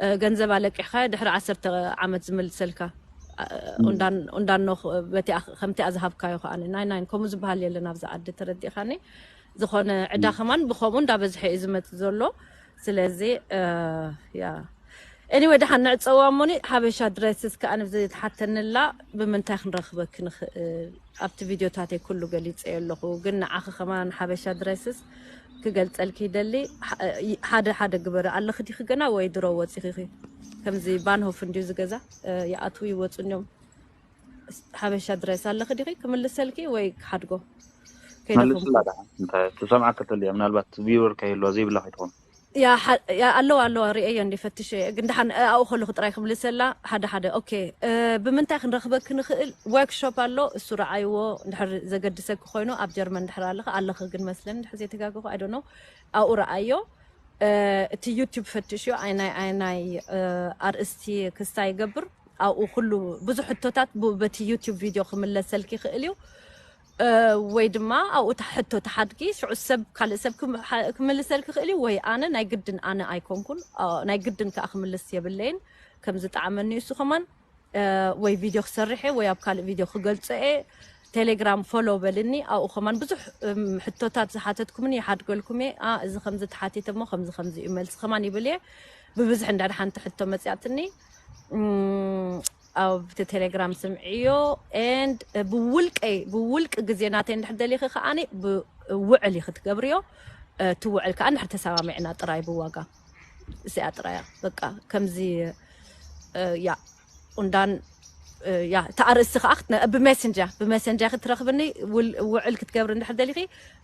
እ፣ ገንዘብ ኣለቂሕካ ድሕሪ ዓሰርተ ዓመት ዝምልሰልካ እ፣ ኡንዳን- ኡንዳኖ ኽ- በቲኣ ከምቲኣ ዝሃብካዮ ከዓኒ ናይ ናይን ከምኡ ዝበሃል የለን ኣብዚ ዓዲ ተረዲእካኒ። ዝኾነ ዕዳ ከማን ብኸምኡ እንዳበዝሐ እዩ ዝመፅእ ዘሎ። ስለዚ እ፣ ያ ኤኒወይ ደሓን ንዕፀዋ እሞኒ ሓበሻ ድረስስ ከዓ ንብዚ ትሓተንላ ብምንታይ ክንረኽበኪ ንኽእል ኣብቲ ቪድዮታተይ ኩሉ ገሊፀዮ ኣለኹ። ግን ንዓኺ ከማን ሓበሻ ድረስስ ክገልፀልኪ ይደሊ። ሓ- ሓደ ሓደ ግበሪ ኣለኺ ዲኺ ገና ወይ ድሮ ወፂኺ? ከምዚ ባንሆፍ እንድዩ ዝገዛ እ፣ ይኣትዉ ይወፁ እንዲዮም። ሓበሻ ድረስ ኣለኺ ዲኺ ክምልሰልኪ ወይ ክሓድጎ? ከይደኹም መልስላ ደሓን እንታይ ትሰምዓ ከተልያ ምናልባት ቪወር ከይህልዋ ዘይብላ ከይትኾን ያ ሓ- ያ ኣለዋ ኣለዋ ርእየ እንደ ፈትሸ ግን ደሓን ኣብኡ ከለኹ ጥራይ ክምልሰላ ሓደ ሓደ ኦኬ እ፣ ብምንታይ ክንረኽበኪ ንኽእል ወርክሾፕ ኣሎ እሱ ረኣይዎ እንድሕር ዘገድሰኪ ኮይኑ ኣብ ጀርመን እንድሕር ኣለኺ ኣለኺ ግን መስለኒ እንድሕር ዘይተጋገኹ ኣይዶ ነው ኣብኡ ረኣዮ እ፣ እቲ ዩቱብ ፈትሽዮ ኣይናይ ኣይናይ እ፣ ኣርእስቲ ክስታ ይገብር ኣብኡ ኩሉ ብዙሕ ሕቶታት ብ- በቲ ዩቱብ ቪድዮ ክምለሰልኪ ይኽእል እዩ እ፣ ወይ ድማ ኣብኡ ታ- ሕቶ ተሓድጊ ሽዑ ሰብ ካልእ ሰብ ክም- ሓ- ክምልሰልኪ ይኽእል እዩ ወይ ኣነ ናይ ግድን ኣነ ኣይኮንኩን እ፣ ናይ ግድን ከዓ ክምልስ የብለይን ከም ዝጠዓመኒ እሱ ከማን እ፣ ወይ ቪድዮ ክሰርሕ እየ ወይ ኣብ ካልእ ቪድዮ ክገልፆ እየ ቴሌግራም ፎሎ በልኒ ኣብኡ ከማን ብዙሕ እም፣ ሕቶታት ዝሓተትኩምኒ ይሓድገልኩም እየ ኣ፣ እዚ ከምዚ ተሓቲተ እሞ ከምዚ ከምዚ እዩ መልሲ ከማን ይብል እየ ብብዝሒ እንድሕር ሓንቲ ሕቶ መፅያትኒ እም፣ ኣብቲ ቴሌግራም ስምዕዮ ኤንድ ብውልቀይ ብውልቂ ግዜ ናተይ እንድሕር ደሊኺ ከዓኒ ብውዕል ኢኺ ትገብርዮ እ፣ እቲ ውዕል ከዓ እንድሕር ተሰማሚዕና ጥራይ ብዋጋ እዚኣ ጥራያ በቃ ከምዚ እ፣ ያ ኡንዳን እ፣ ያ እቲ ኣርእስቲ ከዓ ክትነ- ብሜሰንጀር ብሜሰንጀር ክትረኽብኒ ውል- ውዕል ክትገብሪ እንድሕር ደሊኺ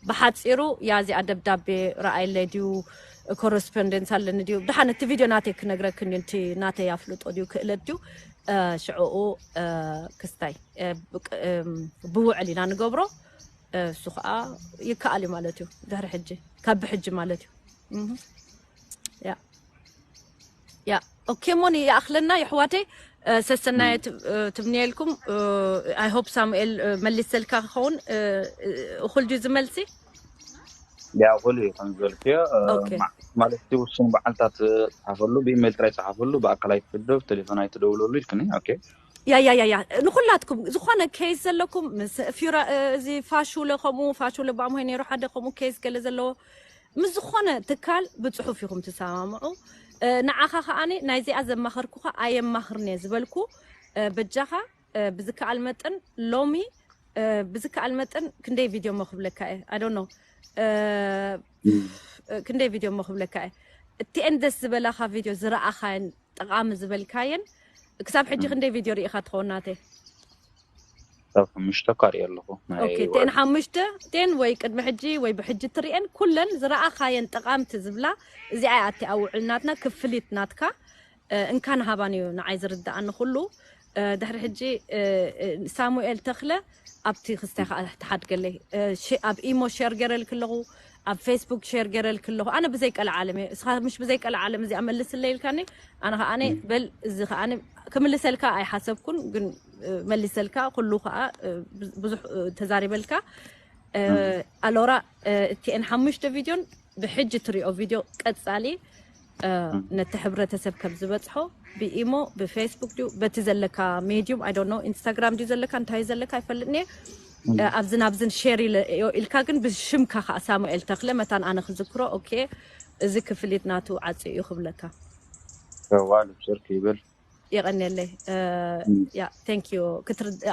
ብሓፂሩ ያ እዚኣ ደብዳቤ ረኣየለይ ድዩ ኮረስፖንደንስ ኣለኒ ድዩ ደሓን እቲ ቪድዮ ናተይ ክነግረክን እዩ እቲ ናተይ ኣፍልጦ ድዩ ክእለት ድዩ እ፣ ሽዕኡ እ፣ ክስታይ እ፣ ብቅ- እም፣ ብውዕል ኢና ንገብሮ እሱ ከዓ ይከኣል እዩ ማለት እዩ። ድሕሪ ሕጂ ካብ ብሕጂ ማለት እዩ። እህ። ያ ያ ኦኬ። ሞን ይኣኽለና የሕዋተይ። ሰሰናየ ትብንየልኩም። I hope ሳሙኤል መሊሰልካ ክኸውን። እኹል ድዩ ዝመልሲ? ያ ኩሉ እዩ ከም ዝበልክዮ። ኦኬ። ማለት እቲ ውሱን በዓልታት ጸሓፈሉ፣ ብኢሜይል ጥራይ ጸሓፈሉ፣ ብኣካል ኣይትሕደው፣ ቴሌፎን ኣይትደውለሉ ኢልክኒ። ኦኬ። ያ ያ ያ ያ ንኩላትኩም ዝኾነ ኬዝ ዘለኩም ምስ ፊራ፣ እዚ ፋሹለ፣ ከምኡ ፋሹለ ብኣምሆይ ነይሩ ሓደ ከምኡ ኬዝ ገለ ዘለዎ ምስ ዝኾነ ትካል ብጽሑፍ ኢኹም ትሰማምዑ። ንዓኻ ከኣኒ ናይዚኣ ዘማኸርኩኻ ኣየማኽርንየ ዝበልኩ፣ በጃኻ ብዝከኣል መጠን ሎሚ ብዝከኣል መጠን ክንደይ ቪድዮ እሞ ክብለካ እየ። I don't know። ክንደይ ቪድዮ እሞ ክብለካ እየ። እቲኤን ደስ ዝበላኻ ቪድዮ ዝረኣኻየን ጠቓሚ ዝበልካየን ክሳብ ሕጂ ክንደይ ቪድዮ ርኢኻ ትኸውን ናተይ? ክሳብ ሓሙሽተ እኳ ርኢ ኣለኹ። ናይ ኦኬ፣ ቴን ሓሙሽተ ቴን ወይ ቅድሚ ሕጂ ወይ ብሕጂ ትርኤን ኩለን ዝረኣኻየን ጠቓምቲ ዝብላ እዚኣ እያ። ኣቲ ኣውዕል ናትና ክፍሊት ናትካ እንካን ሃባን እዩ ንዓይ ዝርዳኣኒ ኩሉ። ድሕሪ ሕጂ ሳሙኤል ተኽለ ኣብቲ ክስታይ ከዓ ትሓድገለይ። ኣብ ኢሞ ሼር ገረልክ ኣለኹ፣ ኣብ ፌስቡክ ሼር ገረልክ ኣለኹ። ኣነ ብዘይ ቀልዓ ዓለም እየ። እስኻ ምሽ ብዘይ ቀልዓ ዓለም እዚኣ መልስለይ ኢልካኒ፣ ኣነ ከዓ በል እዚ ከዓ ክምልሰልካ ኣይሓሰብኩን፣ ግን መሊሰልካ ኩሉ ከዓ ብዙሕ ተዛሪበልካ። ኣሎራ እቲኤን ሓሙሽተ ቪድዮን ብሕጂ ትሪኦ ቪድዮ ቀጻሊ ነቲ ሕብረተሰብ ከም ዝበጽሖ ብኢሞ ብፌስቡክ ድዩ በቲ ዘለካ ሜዲዩም፣ I don't know፣ ኢንስታግራም ድዩ ዘለካ እንታይ ዘለካ ኣይፈልጥን እየ። ኣብዝን ኣብዝን ሼር ኢለ እዮ ኢልካ ግን ብሽምካ ከዓ ሳሙኤል ተኽለ መታን ኣነ ክዝክሮ። ኦኬ፣ እዚ ክፍሊት ናቱ ዓጽዩ እዩ ክብለካ። ሰዋ ልብስር ክይብል የቐንየለይ። ያ thank you።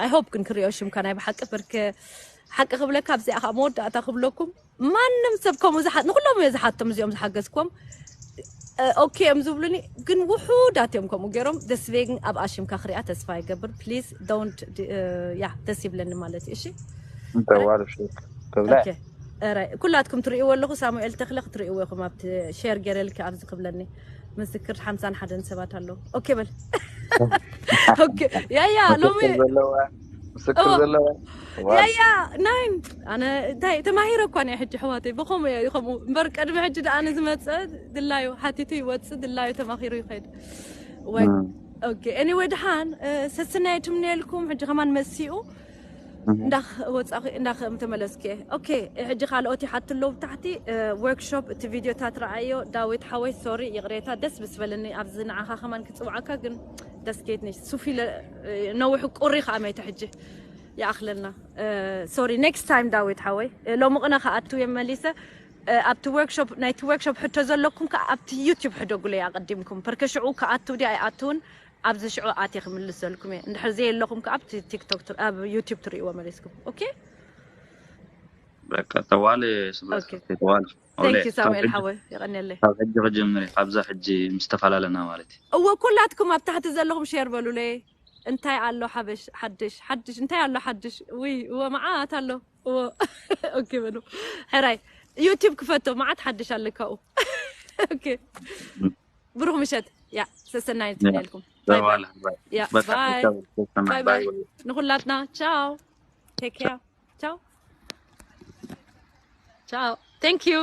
I hope ግን ክሪኦ ሽምካ ናይ ብሓቂ ብርክ ሓቂ ክብለካ ኣብዚኣ ከዓ መወዳእታ ክብለኩም ማንም ሰብ ከምኡ ዝሓ ንኩሎም እየ ዝሓቶም እዚኦም ዝሓገዝኩም። ኦኬ እዮም ዝብሉኒ ግን ውሑዳት እዮም ከምኡ ገይሮም። ደስቬግን ኣብ ኣሽምካ ክሪኣ ተስፋ ይገብር። Please don't። ያ ደስ ይብለኒ ማለት እዩ። እሺ እንተዋል ሽክ ክብላ ኦኬ። ኧረ ኩላትኩም ትርእይዎ ኣለኹ። ሳሙኤል ተኽለ ክትርእይዎ ኢኹም ኣብቲ ሼር ገይረልኪ ኣብዚ ክብለኒ ምስክር ሓምሳን ሓደን ሰባት ኣለዉ። ኦኬ በል። ኦኬ ያያ ሎሚ ዘለዋ ምስክር እዎ። ዘለዋ ያያ ናይን ኣነ እንታይ ተማሂረ እኳ ናይ ሕጂ ኣሕዋተይ ብኸምኡ እየ ከምኡ እምበር ቅድሚ ሕጂ ደኣ ንዝመፀ ድላዩ ሓቲቱ ይወፅእ ድላዩ ተማኺሩ ይኸይድ ወይ ኦኬ anyway ደሓን ሰስናይ ትምነየልኩም ሕጂ ከማን መሲኡ እንዳወፃኺ እንዳተመለስኪ ኦኬ። ሕጂ ካልኦት ይሓቱ ኣለዉ ብታሕቲ ወርክሾፕ እቲ ቪድዮታት ረኣዮ ዳዊት ሓወይ ሶሪ ይቕሬታ ደስ ምስ በለኒ ኣብዚ ንዓኻ ከማን ክፅውዓካ ግን ደስኬትኒ ሱፊ ነዊሕ ቁሪ ከዓ መይተ ሕጂ ይኣኽለና። ሶሪ next time ዳዊት ሓወይ ሎሚ ቅነ ክኣቱ እየ መሊሰ ኣብቲ ወርክሾፕ ናይቲ ወርክሾፕ ሕቶ ዘለኩም ከዓ ኣብቲ ዩቲዩብ ሕደጉለይ ኣቐዲምኩም ፐርከ ሽዑ ክኣቱ ድያ ኣይኣትውን ኣብዚ ሽዑ ኣትየ ክምልሰልኩም እየ እንድሕር ዘየለኹም ከዓ ኣብቲ ቲክቶክ ኣብ ዩቲዩብ ትርእይዎ መሊስኩም። ኦኬ በቃ ተዋል ስለ ኦኬ። ተዋል thank you ሳሙኤል ሓወይ የቐንየለይ። ካብ ሕጂ ክጅምር እዩ ካብዛ ሕጂ ምስ ተፈላለና ማለት እዩ። እወ ኩላትኩም ኣብ ታሕቲ ዘለኹም ሼር በሉለይ። እንታይ ኣሎ ሓበሽ ሓድሽ ሓድሽ እንታይ ኣሎ ሓድሽ ውይ እወ መዓት ኣሎ እወ ኦኬ በሉ። ሕራይ ዩቲዩብ ክፈቶ መዓት ሓድሽ ኣለካኡ። ኦኬ ብሩኽ ምሸት ያ ሰሰናይ ትነልኩም። ተዋል ያ በቃ ባይ ተሰማይ ባይ ባይ ባይ ንኹላትና ቻው ቴክ ኬር ቻው ቻው thank you